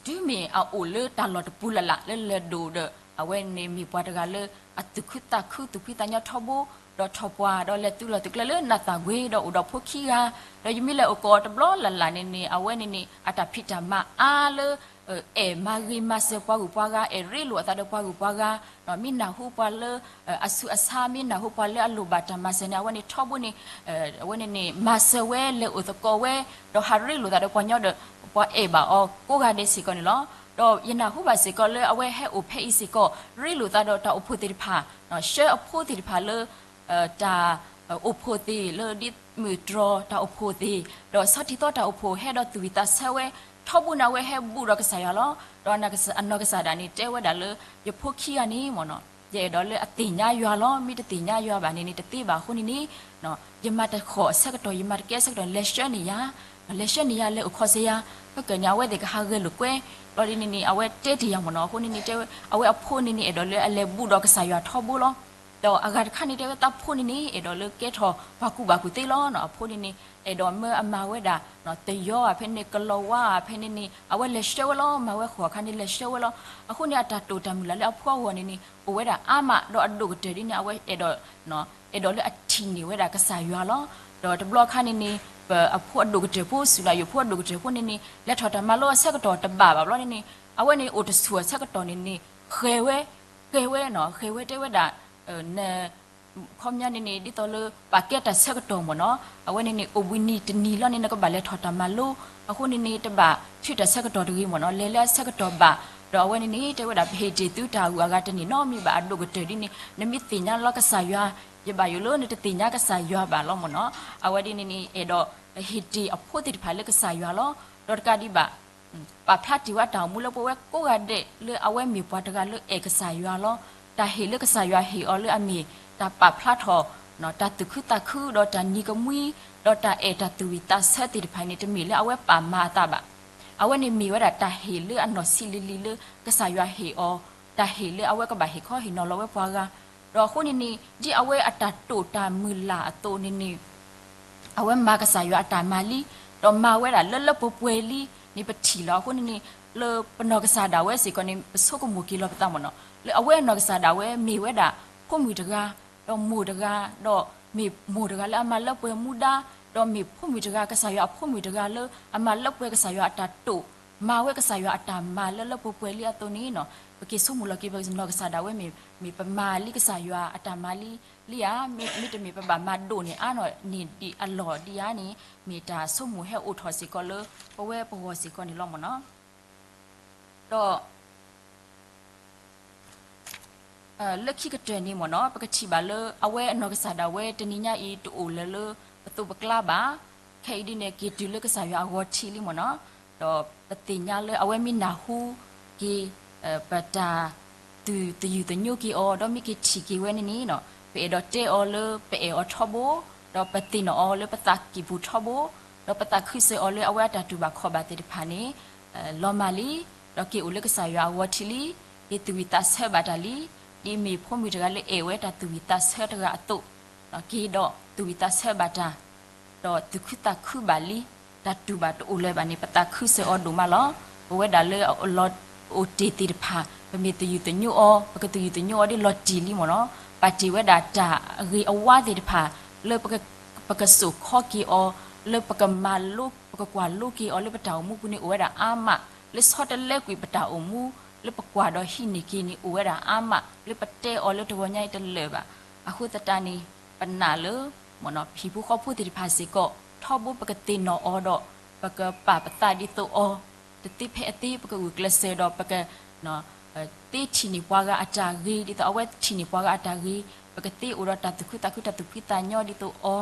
ဒီး တုၤမ့ၢ်အအိၣ်လၢတၢ်လီၢ်တပူၤလၢ်လၢ်လၢလဲၤဒိၣ်ဒီး အဝဲန့ၣ်မ့ၢ်ပှၤတဂၤလၢ အသူၣ်ခုသးခု သူၣ်ဖှံသးညီထီဘိ, ဒီးထီၣ်ပှၢ် ဒီးလဲၤသုးလီၢ်သုးကျဲလၢနးသးဝ့ၤ ဒီးအိၣ်ဒီးဖိခံဂၤ, ဒီးယမ့ၢ်လဲၤအိၣ်ကိးတဘျီလၢ်လၢ်န့ၣ်န့ၣ် အဝဲန့ၣ်န့ၣ် အတၢ်ဖံးတၢ်မၤအါလၢ အဲၣ်မၤဂ့ၤမၤစၢၤပှၤဂုၤပှၤဂၤ, အဲၣ်ရ့လိာ်အသးဒီးပှၤဂုၤပှၤဂၤ, မ့ၢ်နၢ်ဟူပှၤလၢ အဆူးအဆါ မ့ၢ်နၢ်ဟူပှၤလၢအလိၣ်ဘၣ်တၢ်မၤစၢၤန့ၣ် အဝဲန့ၣ်ထီဘိန့ၣ် အဝဲန့ၣ်န့ၣ် မၤစၢၤဝဲ လဲၤအိၣ်သကိးဝဲ, ဒီးဟးရ့လိာ်သးဒီးပှၤညီဒီး ပှၤအဲၣ်ဘၣ်အီၤကိးဂၤဒဲးစ့ၢ်ကီးန့ၣ်လီၤ. ဒီးယနၢ်ဟူဘၣ်စ့ၢ်ကီးလၢအဝဲဟဲအိၣ်ဖဲအံၤစ့ၢ်ကီး ရ့လိာ်သးဒီးတၢ်အိၣ်ဖှိၣ်သ့ၣ်တဖၣ်, ဆှၢအဖိသ့ၣ်တဖၣ်လၢ တၢ်အိၣ်ဖှိၣ်သ့ၣ်လၢဒ်မုၢ်တြီၤတၢ်အိၣ်ဖှိၣ်သ့ၣ်, ဒီးဆီထံသီတၢ်အိၣ်ဖှိၣ် ဟဲဒီးသူၣ်ဝံၣ်သးဆၢဝဲ, ထီဘိန့ၣ် အဝဲဟဲဘူးဒီးကစၢ်ယွၤလီၤ. ဒီးအနီၢ်ကစၢ်ဒၣ်န့ၣ် တဲဝဲဒၣ်လၢ ယဖိခံဂၤန့ၣ်မ့ၢ်နီၤ ယအဲၣ်ဒိးလၢအသ့ၣ်ညါယွၤလီၤ. မ့ၢ်တသ့ၣ်ညါယွၤဘၣ်န့ၣ်န့ၣ် တသ့ဘၣ်အဃိန့ၣ်န့ၣ် ယမၤတခီၣ်အဆၢကတီၢ် ယမၤတကဲအဆၢကတီၢ် လဲၤဆှၢန့ၢ်ယၤ, လဲၤဆှၢန့ၢ်ယၤ လဲၤအိၣ်ခိးစ့ၢ်ယၤ, ဖဲကၢၢ်န့ၣ် အဝဲသ့ၣ်ကဟးဂဲၤလိာ်ကွဲ, ဘျီဒ်န့ၣ်န့ၣ် အဝဲတဲတ့ၢ်ယၤမ့ၢ်နီၤ. အဃိန့ၣ်န့ၣ် တဲဝဲ အဝဲအဖိန့ၣ်န့ၣ် အဲၣ်ဒိးလၢအလဲၤဘူးဒီးကစၢ်ယွၤထီဘိလီၤ. ဒီးအဂၤတခါန့ၣ် တဲဝဲသးဖိန့ၣ်န့ၣ် အဲၣ်ဒိးလၢကဲထီၣ်ပှၤကူၣ်ဘၣ်ကူၣ်သ့လီၤ. အဖိန့ၣ်န့ၣ် အဲၣ်ဒိးမၢအမၤဝဲဒၣ် သယီၤဧါ ဖဲန့ၣ် ကလီၤဝါဧါ ဖဲန့ၣ်န့ၣ် အဝဲလဲၤဆှၢဝဲလီၤ. မၤဝဲဃိးအခါန့ၣ် လဲၤဆှၢဝဲလီၤ. အဃိန့ၣ် အတၢ်တိာ်တၢ်မုၢ်လၢ်လၢအဖိအဂီၢ်န့ၣ်န့ၣ် အိၣ်ဝဲဒၣ်အါမး ဒီးအဒိၣ်ကတၢၢ်ဒ်န့ၣ် အဝဲအဲၣ်ဒိး အဲၣ်ဒိးလၢအထံၣ်န့ၢ်ဝဲဒၣ်ကစၢ်ယွၤလီၤ. ဒီးတဘျီအခါန့ၣ်န့ၣ် ပအဖိအဒိၣ်ကတၢၢ်ဖိ စူၢ်နၢ်ယိာ်ဖိအဒိၣ်ကတၢၢ်ဖိန့ၣ်န့ၣ် လဲၤထီၣ်တၢ်မၤလိအဆၢကတီၢ်တဘၣ်ဘၣ်ဘျီန့ၣ်န့ၣ် အဝဲန့ၣ်အိၣ်တဆူၣ်အဆၢကတီၢ်န့ၣ်န့ၣ် ဃဲၤဝဲ, ဃဲၤဝဲနီၤ ဃဲၤဝဲတဲဝဲဒၣ် န ခီပညီန့ၣ်န့ၣ် ဒ်သိးလၢပာ်ကဲတၢ်ဆၢကတီၢ်မ့ၢ်နီၤ, အဝဲန့ၣ်န့ၣ် အိၣ်ဘှံးနံၤတနံၤလီၤန့ၣ် နကဘၣ်လဲၤထီၣ်တၢ်မၤလိ, အဃိန့ၣ်န့ၣ် တဘၣ်ထုးတၢ်ဆၢကတီၢ်တဂ့ၤမ့ၢ်နီၤ, လဲၤလၢအဆၢကတီၢ်ဘၣ်, ဒီးအဝဲန့ၣ်န့ၣ် တဲဝဲဒၣ် ပဟ့ၣ်တ့ၢ်သုတၢ်ဂုၤအဂၤတန့ၢ်နီတမံၤဘၣ် အဒိၣ်ကတၢၢ်ဒ်န့ၣ် နမ့ၢ်သ့ၣ်ညါလီၤကစၢ်ယွၤ, ယဘၣ်ယိၣ်လၢနတသ့ၣ်ညါကစၢ်ယွၤဘၣ်လီၤမ့ၢ်နီၤ, အဝဲဒ်န့ၣ်န့ၣ် အဲၣ်ဒိးဟ့ၣ်တ့ၢ်အဖိသ့ၣ်တဖၣ်လၢကစၢ်ယွၤလီၤ, ဒီးတကးဒံးဘၣ် ပာ်ဖျါတ့ၢ်ဝဲအတၢ်အိၣ်မူလၢပဝဲကိးဂၤဒဲးလၢအဝဲမ့ၢ်ပှၤတဂၤလၢအဲၣ်ကစၢ်ယွၤလီၤ. တၢ်ဟ့ၣ်လၢကစၢ်ယွၤဟ့ၣ်အီၤလၢအမ့ၢ်တၢ်ပာ်ဖျါထီၣ် တၢ်သူၣ်ခုသးခု ဒီးတၢ်နံၤကမှံ ဒီးတၢ်အဲၣ်တၢ်သူၣ်ဝံၣ်သးဆၢသ့ၣ်တဖၣ်န့ၣ် တမ့ၢ်လၢအဝဲပာ်မၤအသးဘၣ်. အဝဲန့ၣ်မ့ၢ်ဝဲဒၣ်တၢ်ဟ့ၣ်လၢအနီၢ်ဆံးလံၤလံၤလၢကစၢ်ယွၤဟ့ၣ်အီၤ, တၢ်ဟ့ၣ်လၢအဝဲကဘၣ်ဟ့ၣ်ခီဟ့ၣ်နီၤလီၤဝဲပှၤဂၤ, ဒီးအဃိန့ၣ်န့ၣ် ဒ်အဝဲအတၢ်တိာ်တၢ်မုၢ်လၢ်အသိးန့ၣ်န့ၣ် အဝဲမၤကစၢ်ယွၤအတၢ်မၤလံ, ဒီးမၤဝဲဒၣ်လၢလၢပှဲၤပှဲၤလံန့ၣ်ပထံၣ်လီၤ. အဃိန့ၣ်န့ၣ် လၢပနီၢ်ကစၢ်ဒၣ်ဝဲစ့ၢ်ကီးန့ၣ် ပဆိကမိၣ်က့ၤလီၤပသးမ့ၢ်နီၤ, လၢအဝဲအနီၢ်ကစၢ်ဒၣ်ဝဲမ့ၢ်ဝဲဒၣ် ဖိမုၣ်တဂၤ, ဒီးမိၢ်တဂၤ, ဒီး မ့ၢ်မိၢ်တဂၤလၢအမၤလၢပှဲၤမူဒါ, ဒီးမ့ၢ်ဖိမုၣ်တဂၤ ကစၢ်ယွၤအဖိမုၣ်တဂၤလၢအမၤလၢပှဲၤကစၢ်ယွၤအတၢ်တိာ်, မၤဝဲကစၢ်ယွၤအတၢ်မၤလၢလၢပှဲၤပှဲၤလံအသိးန့ၣ်, ပက့ၤဆိကမိၣ်လီၤက့ၤပနီၢ်ကစၢ်ဒၣ်ဝဲ မ့ၢ်ပမၤလံကစၢ်ယွၤအတၢ်မၤလံဧါ, မ့တမ့ၢ်ပဘၣ်မၤဒိၣ်န့ၢ်အါန့ၢ်ဒံးအလီၢ်ဒံးဧါန့ၣ် မ့ၢ်တၢ်ဆိကမိၣ်ဟဲအိၣ်ထီၣ်စ့ၢ်ကီးလၢပဝဲပဂီၢ်စ့ၢ်ကီးန့ၣ်လီၤမ့ၢ်နီၤ. ဒီး လၢခံကတၢၢ်န့ၣ်မ့ၢ်နီၤ ပကထံၣ်ဘၣ်လၢအဝဲအနီၢ်ကစၢ်ဒၣ်ဝဲတနံၤညါအံၤ တအိၣ်လၢၤလၢပသိးပကျါဘၣ်. ခဲအံၤဒ်န့ၣ် က့ၤတုၤလၢကစၢ်ယွၤအဂီၢ်ထံးလံမ့ၢ်နီၤ. ဒီးပသ့ၣ်ညါလၢအဝဲမ့ၢ်နၢ်ဟူက့ၤ ပတၢ် သုးသယုၢ်သညိက့ၤအီၤ ဒီးမ့ၢ်က့ၤထံၣ်က့ၤဝဲန့ၣ်န့ၣ် ပအဲၣ်ဒိးတဲအီၤလၢပအဲၣ်အီၤထီဘိ, ဒီးပသ့ၣ်နီၣ်အီၤလၢပသးကံၢ်ပူၤထီဘိ, ဒီးပသးခုစၢၤအီၤလၢအဝဲအတၢ်တူၢ်ဘၣ်ခီၣ်ဘၣ်သ့ၣ်တဖၣ်န့ၣ် လီၤမၢ်လံ, ဒီးက့ၤအိၣ်လၢကစၢ်ယွၤအဂီၢ်ထံးလံ, က့ၤသူၣ်ဝံၣ်သးဆၢဘၣ်တၢ်လံ, ဒ်မ့ၢ်ဖိမုၣ်တဂၤလၢအဲၣ်ဝဲတၢ်သူၣ်ဝံၣ်သးဆၢတဂၤအသိး, က့ၤဒီးသူၣ်ဝံၣ်သးဆၢဘၣ်တၢ် ဒီးသူၣ်ခုသးခုဘၣ်လံ, တၢ်တူၢ်ဘၣ်တအိၣ်လၢၤဘၣ်န့ၣ် ပသးခုစၢၤအီၤဒိၣ်မးလီၤ. ပဝဲဒၣ်လၢအလီၤအိၣ်တ့ၢ်သ့ၣ်တဖၣ် ပမ့ၢ်သယုၢ်သညိအီၤ ပကသယုၢ်သညိအီၤဒ်လီၤတံၢ်လံမ့ၢ်နီၤ. ပာ်တ့ၢ်ဝဲဒၣ်တၢ်အဂ့ၤအဝါသ့ၣ်တဖၣ် လၢပကစိာ်ခီက့ၤအီၤ, လၢပကမၤလိ ပကကွၢ်လိက့ၤအီၤလၢပတၢ်အိၣ်မူပူၤန့ၣ် အိၣ်ဝဲဒၣ်အါမး, လၢဆီတလဲကွံာ်ပတၢ်အိၣ်မူ လၢပကွၢ်ဒီးဟံးန့ၢ်က့ၤန့ၣ် အိၣ်ဝဲဒၣ်အါမး, လၢပတဲအီၤလၢတဂီၤညါအံၤတလၢာ်ဘၣ်. အဃိသတးန့ၣ် ပနာ်လၢ ပဟံၣ်ဖိဃီဖိသ့ၣ်တဖၣ်စ့ၢ်ကီး ထီဘိပကသ့ၣ်နီၣ်အီၤဒီး ပကပာ်ပသးဒ်သိးအီၤ, တသ့ဖဲအသ့ ပကဂုာ်ကျဲးစၢးဒီးပက သ့ထံၣ်န့ၢ်ပှၤဂၤအတၢ်ဂ့ၤ ဒ်သိးအဝဲထံၣ်န့ၢ်ပှၤဂၤအတၢ်ဂ့ၤ, ပကသ့အိၣ်ဒီးတၢ်သူၣ်ခုသးခုတၢ်သူၣ်ဖှံသးညီဒ်သိးအီၤ,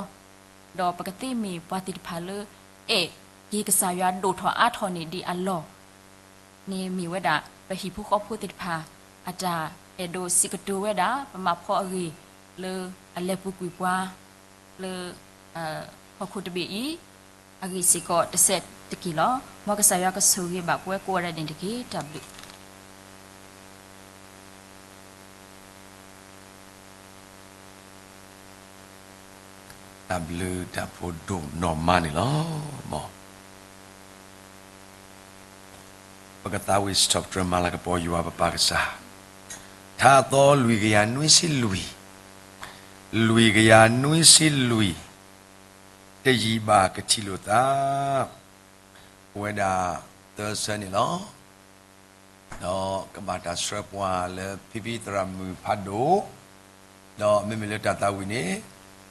ဒီးပကသ့မ့ၢ်ပှၤသ့ၣ်တဖၣ်လၢ အဲၣ်က့ၤကစၢ်ယွၤဒိၣ်ထီၣ်အါထီၣ်န့ၣ်ဒံးအလီၢ် န့ၣ်မ့ၢ်ဝဲဒၣ် ပဟံၣ်ဖိဃီဖိသ့ၣ်တဖၣ် အတၢ်အဲၣ်ဒိးစံးကတိၤဝဲဒၣ် ပမၤဖီအဂ့ၢ် လၢအလဲၤပူၤကွံာ်ပှၤ လၢ ဟီၣ်ခိၣ်တဘ့ၣ်အံၤ အဂ့ၢ်စ့ၢ်ကီးတစဲးတက့ၢ်လီၤ. မ်ကစၢ်ယွၤကဆိၣ်ဂ့ၤဘၣ်ပဝဲကိးဂၤဒဲးန့ၣ်တက့ၢ်. တၢ်ဘျုး တၢ်ဘျုးတၢ်ဖှိၣ်ဒိၣ်နီၢ်မးန့ၣ်လီၤ. မ် ပကသးဝံၣ်စံးထီၣ်ပတြၢၤမၤလၤကပီၤယွၤပပၢ်ကစၢ်, ထါအသီလွံၢ်ကယၤနွံဆံလွံၢ်, လွံၢ်ကယၤနွံဆံလွံၢ်, တယံာ်ဘၣ်ကထံၣ်လိာ်သး, ပဝဲဒၣ်သၢဆၢန့ၣ်လီၤ. ဒီးကဘၣ်တၢ်ဆှၢပှၤလၢဖံဖံသရၣ်မုၣ်ဖးဒိၣ်, ဒီးမ့မ့ၢ်လၢတၢ်သးဝံၣ်န့ၣ်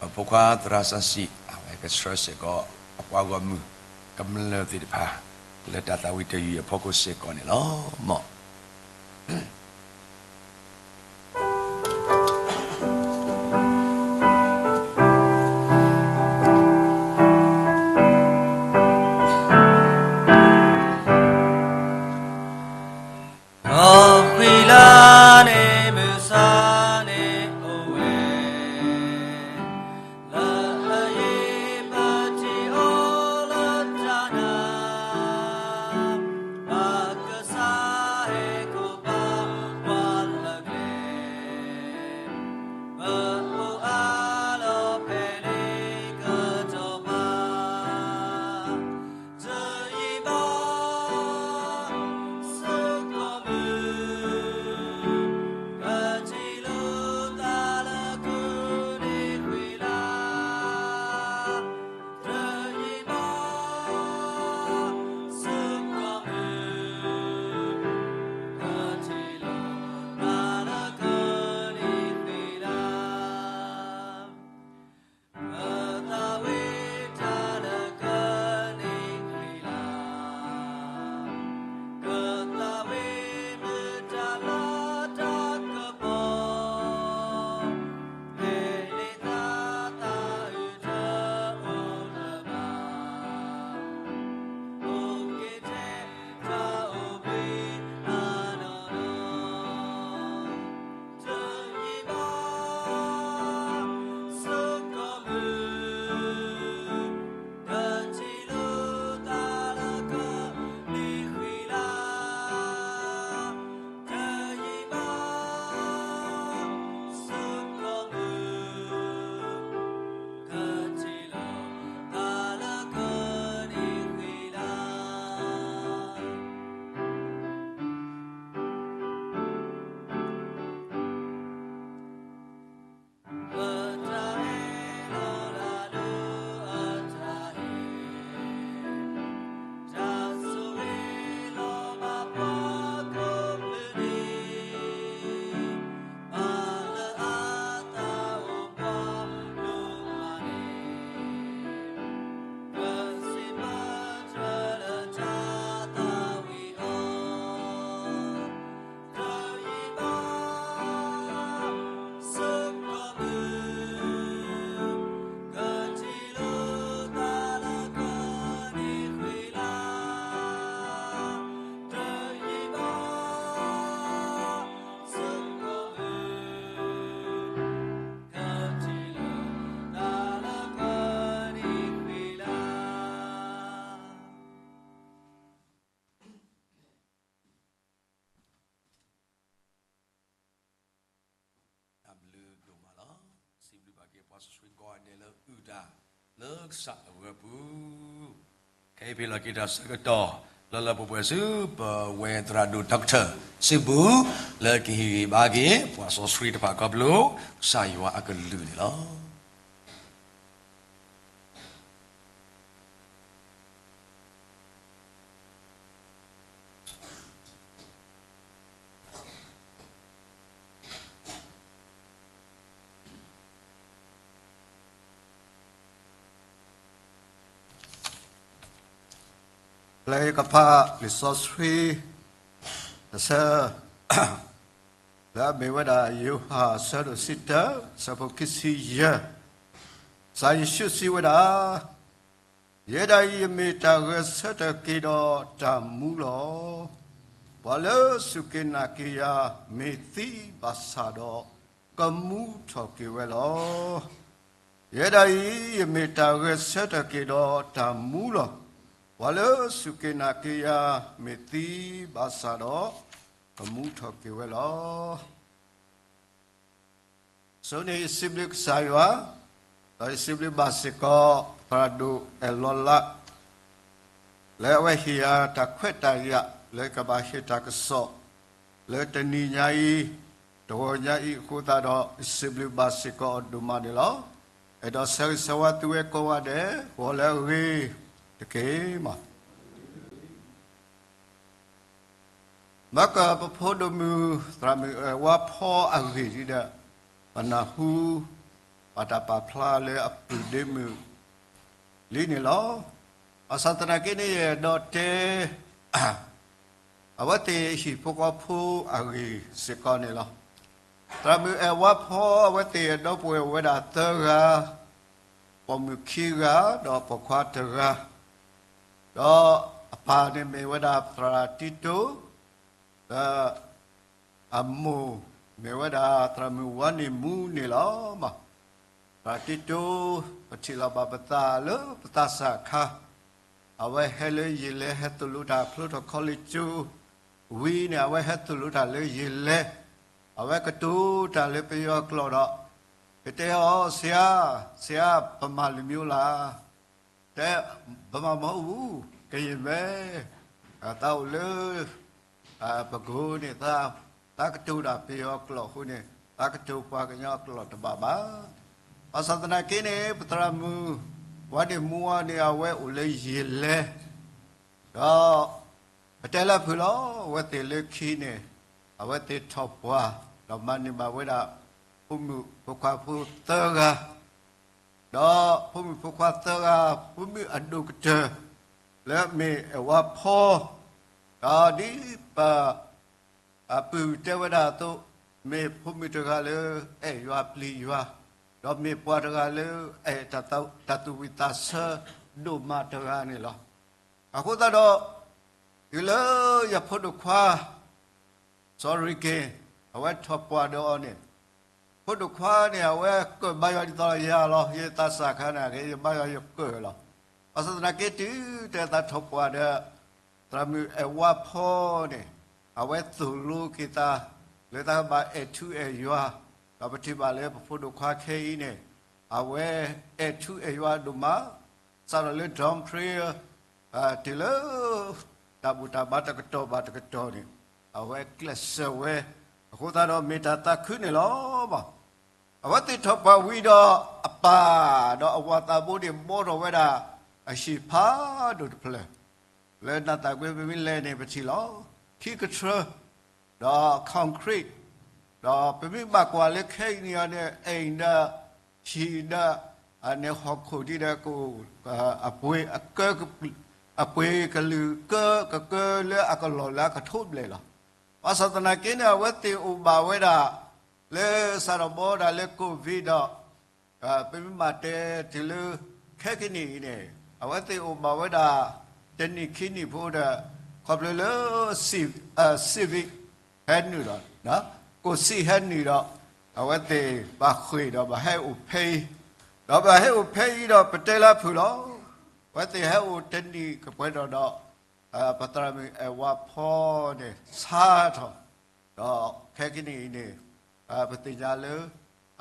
ပဖိခွါသရၣ်စီဆှံ အဝဲကဆှၢစ့ၢ်ကီး အပှၤဂီၢ်မုၢ် ကမျၢၢ်သ့ၣ်တဖၣ် လၢတၢ်သးဝံၣ်တယုၢ်အဖီခိၣ်စ့ၢ်ကီးန့ၣ်လီၤ. မ် ဒီးဃံလၤန့ၣ်မုၢ်ဆါန့ၣ်အိၣ်ဝဲ, လၢအယံၤပထံၣ်အီၤလၢတၢ်နာ်, ဘၣ်ကစၢ် စီဆှံကိးဂၤဒဲးလၢအုၣ်တၢ်လၢကစၢ်အဂီၢ်ပူၤ, ခဲအံၤပဟ့ၣ်လီၤက့ၤတၢ်ဆၢကတီၢ် လၢလၢပှဲၤပှဲၤဆူ ပဝဲသရၣ်ဒိၣ် Doctor စံးပူၤ လၢကဟ့ၣ်ဂံၢ်ဘါက့ၤ ပှၤစီဆှံတဖၣ်ခီဖျိ ကစၢ်ယွၤအကလုၢ်န့ၣ်လီၤ. လၢယကဖးလံာ်စီဆှံ တဆၢ လၢအမ့ၢ်ဝဲဒၣ် ယိၤဟၣ်အဆၢဒိၣ်တဆံတၢ အဆၢဖိခံဆံယဲၢ်, ကစၢ်ယ့ၣ်ၡူးစံးဝဲဒၣ်, ယဲဒၣ်အံၤ ယမ့ၢ်တၢ်ဂဲၤဆၢထၢၣ်က့ၤဒီးတၢ်မူလီၤ. ပှၤလၢစူၢ်က့ၤနာ်က့ၤယၤ မ့ၢ်သံဘၣ်ဆၣ်ဒီး ကမူထီၣ်က့ၤဝဲလီၤ. ယဲဒၣ်အံၤ ယမ့ၢ်တၢ်ဂဲၤဆၢထၢၣ်က့ၤဒီးတၢ်မူလီၤ. ပှၤလၢစူၢ်က့ၤနာ်က့ၤယၤ မ့ၢ်သံဘၣ်ဆၣ်ဒီး ကမူထီၣ်က့ၤဝဲလီၤ. အဆိန့ၣ် ယစံးဘျုးကစၢ်ယွၤ, ဒီးယစံးဘျုးဘၣ်စ့ၢ်ကီး သရၣ်ဒိၣ်အဲၣ်လီၤလး လၢအဝဲဟ့ၣ်ယၤတၢ်ခွဲးတၢ်ယာ် လၢကဘၣ်ဟ့ၣ်တၢ်ကစီၣ် လၢတနံၤညါအံၤ, တဂီၤညါအံၤအဃိသတးဒီး ယစံးဘျုးဘၣ်စ့ၢ်ကီးအဒိၣ်မးန့ၣ်လီၤ. အဲၣ်ဒိးဆၢဂ့ၤဆၢဝါသုဝဲကိးဂၤဒဲး ဂီၤလၢအဂ့ၤတက့ၢ်မး. မ့ၢ်ကပဖိဒိၣ်မုၣ် သရၣ်မုၣ်အဲၣ်ဝါဖီအဂ့ၢ်ဒ်ဒီး ပနၢ်ဟူ ဘၣ်တၢ်ပာ်ဖျါလၢအပုၢ်ဒ့မုၣ်လံန့ၣ်လီၤ. ဘၣ်ဆၣ်သနာ်က့န့ၣ် ယအဲၣ်ဒိးတဲ အဝဲသ့ၣ်ဟံၣ်ဖိဃီဖိအဂ့ၢ်စ့ၢ်ကီးန့ၣ်လီၤ. သရၣ်မုၣ်အဲၣ်ဝါဖီ အဝဲသ့ၣ်ဒီပုၢ်ဝဲၢ်ဝဲဒၣ်သၢဂၤ, ပိာ်မုၣ်ခံဂၤ ဒီးပိာ်ခွါတဂၤ, ဒီးအပၢ်န့ၣ်မ့ၢ်ဝဲဒၣ်သရၣ်တံတိ, ဒီး အမိၢ်မ့ၢ်ဝဲဒၣ်သရၣ်မုၣ်ဝါန့ၣ်မူန့ၣ်လီၤ. သရၣ်တံတိ ပထံၣ်လိာ်ဘၣ်ပသးလၢပသးစၢ်အခါ, အဝဲဟဲလၢယံာ်လဲၤ ဟဲသိၣ်လိတၢ်ဖျိထီၣ် college ဝံၤန့ၣ် အဝဲဟဲသိၣ်လိတၢ်လၢယံာ်လဲၤ, အဝဲကတိၤတၢ်လၢပယီၤကျိာ်ဒီး ယတဲအီၤ ဆရာ, ဆရာ, ဗမာလူမျိုးလား, တဲ ဗမာမဟုတ်ဘူး, ကရင်ပဲ, သးအိၣ်လၢ ပကိန့ၣ် သးကတိၤတၢ်ပယီၤကျိာ်အဃိန့ၣ် သးကတိၤပှၤကညီကျိာ်တဘၣ်ဘၣ်. ဘၣ်ဆၣ်သနာ်က့န့ၣ် ပသရၣ်မုၣ် ဝါန့ၣ်မူအီၤန့ၣ် အဝဲအိၣ်လၢယံာ်လဲၤ ဒီး ပတဲလၢဖုၣ်လီၤ အဝဲသ့ၣ်လၢခံန့ၣ် အဝဲသ့ၣ်ထီၣ်ပှၢ် ဒီးမၤန့ၢ်ဘၣ်ဝဲဒၣ် ဖိမုၣ်ဖိခွါဖိသၢဂၤ, ဒီးဖိမုၣ်ဖိခွါသၢဂၤ ဖိမုၣ်အဒိၣ်ကတၢၢ် လၢအမ့ၢ်အဲၣ်ဝါဖီ, ဒီးဒ်ပ အပုၢ်တဲဝဲဒၣ်အသိး, မ့ၢ်ဖိမုၣ်တဂၤလၢအဲၣ်ယွၤပျံၤယွၤ, ဒီးမ့ၢ်ပှၤတဂၤလၢအဲၣ်တၢ်သူၣ်ဝံၣ်သးဆၢဒိၣ်မးတဂၤန့ၣ်လီၤ. အဃိသတးဒီး တုၤလၢယဖိဒိၣ်ခွါ စီၤရံက့ၤ အဝဲထီၣ်ပှၢ်ဒီးအီၤန့ၣ်, ဖိဒိၣ်ခွါန့ၣ် အဝဲကၢၣ်ဘါယွၤဒ်သိးယၤလီၤ. ယသးစၢ်အခါန့ၣ် ယဘါယွၤယကၢၣ်လီၤ. ဘၣ်ဆၣ်သနာ်က့ တုၤတဲသးထီၣ်ပှၢ်ဒီး သရၣ်မုၣ်အဲၣ်ဝါဖီန့ၣ် အဝဲသိၣ်လိက့ၤသး လၢသးကဘၣ်အဲၣ်ထူအဲၣ်ယွၤ, ဒီးပထံၣ်ဘၣ်လၢပဖိဒိၣ်ခွါခဲအံၤန့ၣ် အဝဲအဲၣ်ထူအဲၣ်ယွၤဒိၣ်မး, စးထီၣ်လၢ dorm prayer တုၤလၢ တၢ်ဘူၣ်တၢ်ဘါတကတီၢ်ဘၣ်တကတီၢ်န့ၣ် အဝဲကျဲးစၢးဝဲ, အဃိသတးဒီးမ့ၢ်တၢ်သးခုန့ၣ်လီၤ. အဝဲသ့ၣ်ထီၣ်ပှၢ်ဝံၤဒီး အပၢ်ဒီးအဝၤသးဘိန့ၣ် ဘှီထီၣ်ဝဲဒၣ် အဟံၣ်ဖးဒိၣ်တဖျၢၣ်, လၢနၢ်သးကွ့ ပမ့ၢ်လဲၤန့ၣ် ပထံၣ်လီၤ. ခံကထြၢ ဒီး concrete, ဒီးပမ့ၢ်ဘၣ်ကွၢ်လၢခဲအံၤန့ၣ်အီၤန့ၣ် အိမ်ဒီး ဟံၣ်ဒီး န့ၣ်ဟီၣ်ခိၣ်ဒ်ဒီး ကအိၣ် အပှ့ၤအကၢ အပှ့ၤကလုာ်ကၢကကၢလၢအကလီၢ်လၢအကထိဘျဲၣ်လီၤ. ဘၣ်ဆၣ်သနာ်က့န့ၣ် အဝဲသ့ၣ်အိၣ်ဘၣ်ဝဲဒၣ် လၢစးထီၣ်ဘီဒၣ်လၢ COVID ဒီး ပမ့ၢ်မၤတဲတုၤလၢ ခဲကနံၣ်အံၤန့ၣ် အဝဲသ့ၣ်အိၣ်ဘၣ်ဝဲဒၣ် တနံၣ်ခံနံၣ်ဖိဒီး ခီဖျိလၢ civic ဟဲနုာ်ဒီး ကိၣ်စံၣ်ဟဲနုာ်ဒီး အဝဲသ့ၣ်ဘၣ်ဃ့ၢ်ဒီးဘၣ်ဟဲအိၣ်ဖဲအံၤ, ဒီးဘၣ်ဟဲအိၣ်ဖဲအံၤဒီး ပတဲလၢဖုၣ်လီၤ. အဝဲသ့ၣ်ဟဲအိၣ်တနံၣ်ကပှဲၤဒီးဒီး ပသရၣ်မုၣ်အဲၣ်ဝါဖီန့ၣ် ဆါထီၣ် ဒီးခဲကနံၣ်အံၤန့ၣ် ပသ့ၣ်ညါလၢ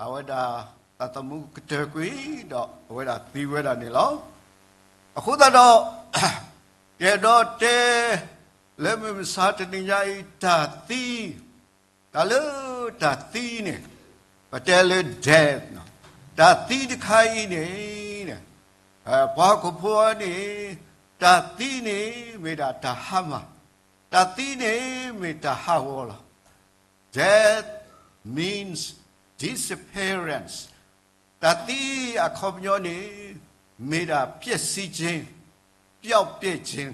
အဝဲဒၣ် သးသမူကတၢၢ်ကွံာ် ဒီးအဝဲဒၣ်သံဝဲဒၣ်န့ၣ်လီၤ. အဃိသတးဒီး ယအဲၣ်ဒိးတဲ လၢမုၢ်မဆါတနံၤညါအံၤ တၢ်သံ, တၢ်လၢတၢ်သံန့ၣ် ပတဲလၢ death တၢ်သံတခါအံၤန့ၣ် ပှၤဟီၣ်ခိၣ်ဖိန့ၣ် တၢ်သံန့ၣ်မ့ၢ်ဒၣ်တၢ်ဟါမၢ်, တၢ်သံန့ၣ်မ့ၢ်တၢ်ဟးဂီၤလီၤ. Death means disappearance. တၢ်သံအခီပညီန့ၣ် မ့ၢ်ဒၣ် ပျက်စီးခြင်း, ပျောက်ပျက်ခြင်း.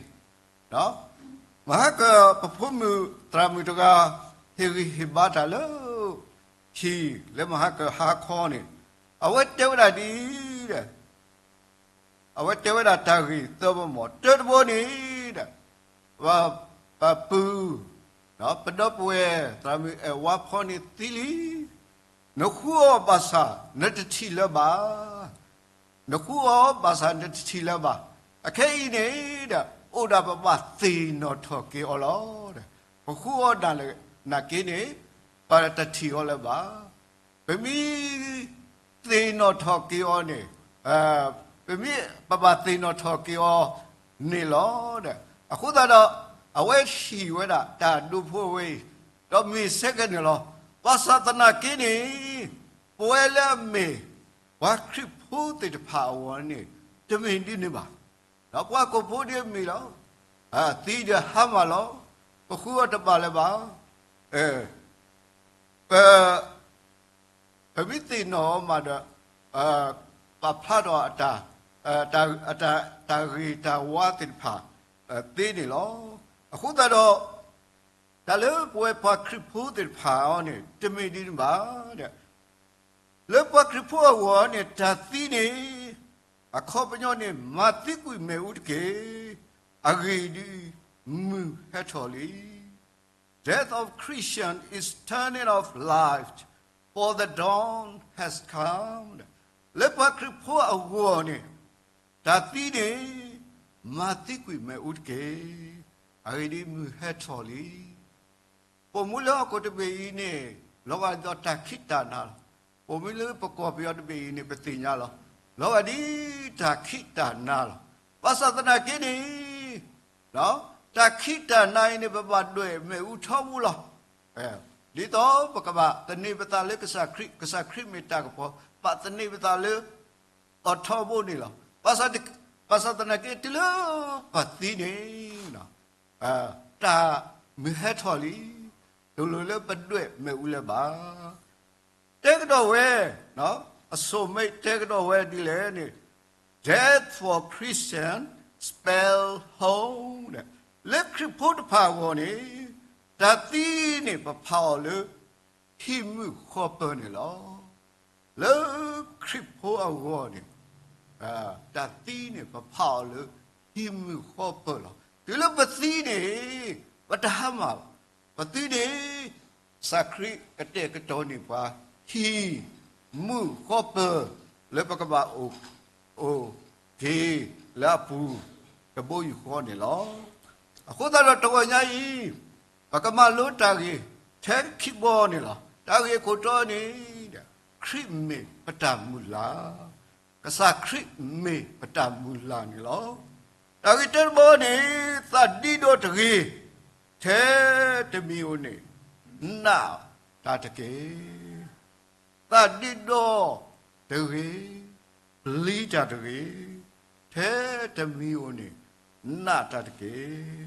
မဟါကၢၢ် ပဖိမုၣ်သရၣ်မုၣ်တဂၤ ဟ့ၣ်ဂံၢ်ဟ့ၣ်ဘါတၢ်လၢ ဟံၣ်လၢမဟါကၢၢ်ဟါခီန့ၣ် အဝဲတဲဝဲဒၣ်ဒ်အံၤ အဝဲတဲဝဲဒၣ်တၢ်ဂ့ၢ်သၢဘီမၢ်, တၢတဘီန့ၣ် ပပုၢ်, ပဒီပုၢ်ဝဲၢ် သရၣ်မုၣ်အဲၣ်ဝါဖီန့ၣ်သံလံ. နဃုအီၤဘၣ်ဆၣ် နတထံၣ်လၢၤဘၣ်. နဃုအီၤဘၣ်ဆၣ် နတထံၣ်လၢၤဘၣ်. အခဲအံၤန့ၣ်ဒီး အိၣ်ဒၣ်ပဘၣ်သ့ၣ်နီၣ်ထီၣ်က့ၤအီၤလီၤ. ပဃုအီၤဒၣ်လဲာ်နာ်က့န့ၣ် ပတထံၣ်အီၤလၢၤဘၣ်. ပမ့ၢ်သ့ၣ်နီၣ်ထီၣ်က့ၤအီၤန့ၣ်, ပမ့ၢ် ပဘၣ်သ့ၣ်နီၣ်ထီၣ်က့ၤအီၤန့ၣ်လီၤ. အဃိသတးဒီး အဝဲဟ့ၣ်ဝဲဒၣ်တၢ်ဒိဖိဝဲအံၤ ဒီးမ့ၢ်ဆဲကဲန့ၣ်လီၤ. ဘၣ်ဆၣ်သနာ်က့န့ၣ် ပဝဲလၢအမ့ၢ် ပှၤခရံာ်ဖိသ့ၣ်တဖၣ်အဂီၢ်န့ၣ် တမ့ၢ်ဒ်န့ၣ်ဘၣ်. ဒီးပှၤဟီၣ်ခိၣ်ဖိဒ်အမ့ၢ်လီၤ. သံဒီးဟါမၢ်လီၤ. ပဃုအီၤတဘၣ်လၢၤဘၣ်. ပ ပမ့ၢ်သ့ၣ်နီၣ်အီၤမးဒီး ပာ်ဖျါထီၣ် တၢ်ဂ့ၤတၢ်ဝါသ့ၣ်တဖၣ်သ့န့ၣ်လီၤ. အဃိသတးဒီး တၢ်လၢပဝဲပှၤခရံာ်ဖိသ့ၣ်တဖၣ်အံၤန့ၣ် တမ့ၢ်ဒ်န့ၣ်ဘၣ်. လၢပှၤခရံာ်ဖိအဂီၢ်န့ၣ် တၢ်သံန့ၣ် အခီပညီန့ၣ် မၤသံကွံာ်မ့ၣ်အူတက့ၢ်. အဂ့ၢ်ဒ်အံၤ, မုၢ်ဟဲထီၣ်လံ. Death of Christian is turning of light, for the dawn has come. လၢပှၤခရံာ်ဖိအဂီၢ်န့ၣ် တၢ်သံန့ၣ် မၤသံကွံာ်မ့ၣ်အူတက့ၢ်. အဂ့ၢ်ဒ်အံၤ, မုၢ်ဟဲထီၣ်လံ. ပိာ်မုၣ်လၢဟီၣ်ခိၣ်တဘ့ၣ်အံၤန့ၣ် လီၤဂာ်ဒ်သိးတၢ်ခံးတၢ်နၤလီၤ. ပိာ်မုၣ်လၢပကီၢ်ပယီၤတဘ့ၣ်အံၤန့ၣ် ပသ့ၣ်ညါလီၤ. လီၤဂာ်ဒ်တၢ်ခံးတၢ်နၤလီၤ. ဘၣ်ဆၣ်သနာ်က့န့ၣ် တၢ်ခံးတၢ်နၤအံၤန့ၣ် ပဘၣ်ဒွဲၣ်မ့ၣ်အူထီဘိလီၤ. ဒ်သိးပကဘၣ်သန့ၤပသးလၢကစၢ်ခရံာ်, ကစၢ်ခရံာ်မ့ၢ်တၢ်ကပီၤ, ဘၣ်သန့ၤပသးလၢအီၤထီဘိန့ၣ်လီၤ. ဘၣ်ဆၣ်သနာ်က့ တုၤလၢပသံန့ၣ် တၢ်မုၢ်ဟဲထီၣ်လံ, တလိၣ်လၢပဒွဲၣ်မ့ၣ်အူလၢၤဘၣ်. တဲကဒီးဝဲ, အစိၣ်မ့ၢ်တဲကဒီးဝဲဒ်လဲၣ်န့ၣ်, Death for Christian spell home. လၢခရံာ်ဖိတဖၣ်အဂီၢ်န့ၣ် တၢ်သံန့ၣ် ပဖးအီၤလၢ ဟံးမုၢ်ဃီပၢၤန့ၣ်လီၤ. လၢခရံာ်ဖိအဂီၢ်န့ၣ် တၢ်သံန့ၣ် ပဖးအီၤလၢဟံးမုၢ်ဃီပၢၤလီၤ. တုၤလၢပသံန့ၣ် ပတဟါမၢ်ဘၣ်. ပသံန့ၣ် ကစၢ်ခရံာ်ကတဲာ်ကတီၤန့ၢ်ပှၤ ဟံးမုၢ်ဃီပၢၤ လၢပကဘၣ်အိၣ်က့ၤလၢအပူၤတဘိယူၢ်ဃီန့ၣ်လီၤ. အဃိသတးဒီးတဂီၤညါအံၤ ပကမၤလိတၢ်ဂ့ၢ်ထဲခံဘီန့ၣ်လီၤ. တၢ်ဂ့ၢ်အခိၣ်တီန့ၣ် ခရံာ်မ့ၢ်ပတၢ်မုၢ်လၢ်, ကစၢ်ခရံာ်မ့ၢ်ပတၢ်မုၢ်လၢ်န့ၣ်လီၤ. တၢ်ဂ့ၢ်တၢတဘီန့ၣ် သးဒ့ဒီတဂ့ၤ, ထဲတမံၤဧိၤန့ၣ် နာ်တၢ်တက့ၢ်. သးဒ့ဒီတဂ့ၤ, ပျံၤတၢ်တဂ့ၤ, ထဲတမံၤဧိၤန့ၣ် နာ်တၢ်တက့ၢ်.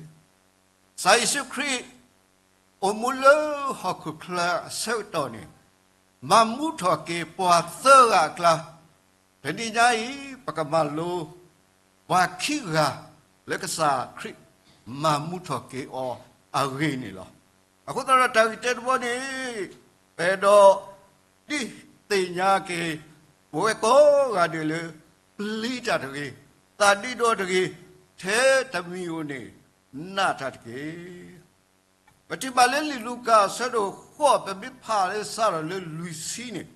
ကစၢ်ယ့ၣ်ၡူးခရံာ် အိၣ်မူလၢဟီၣ်ခိၣ်ချၢအဆၢကတီၢ်န့ၣ် မၤမူထီၣ်က့ၤပှၤသၢဂၤအကျါ, တနံၤညါအံၤ ပကမၤလိ ပှၤခံဂၤလၢကစၢ်ခရံာ်မၤမူထီၣ်က့ၤအီၤအဂ့ၢ်န့ၣ်လီၤ. အဃိသတးဒီးတၢ်ဂ့ၢ်တၢတဘီန့ၣ် ပအဲၣ်ဒိးဒုးသ့ၣ်ညါက့ၤ ပဝဲကိးဂၤဒဲးလၢ ပျံၤတၢ်တဂ့ၤ, သးဒ့ဒီတဂ့ၤ, ထဲတမံၤဧိၤန့ၣ် နာ်တၢ်တက့ၢ်. ပထံၣ်ဘၣ်လၢလံာ်လူၤကၣ်အဆၢဒိၣ်ဃိး ပမ့ၢ်ဖးလၢစးထီၣ်လၢလွံၢ်ဆံန့ၣ်,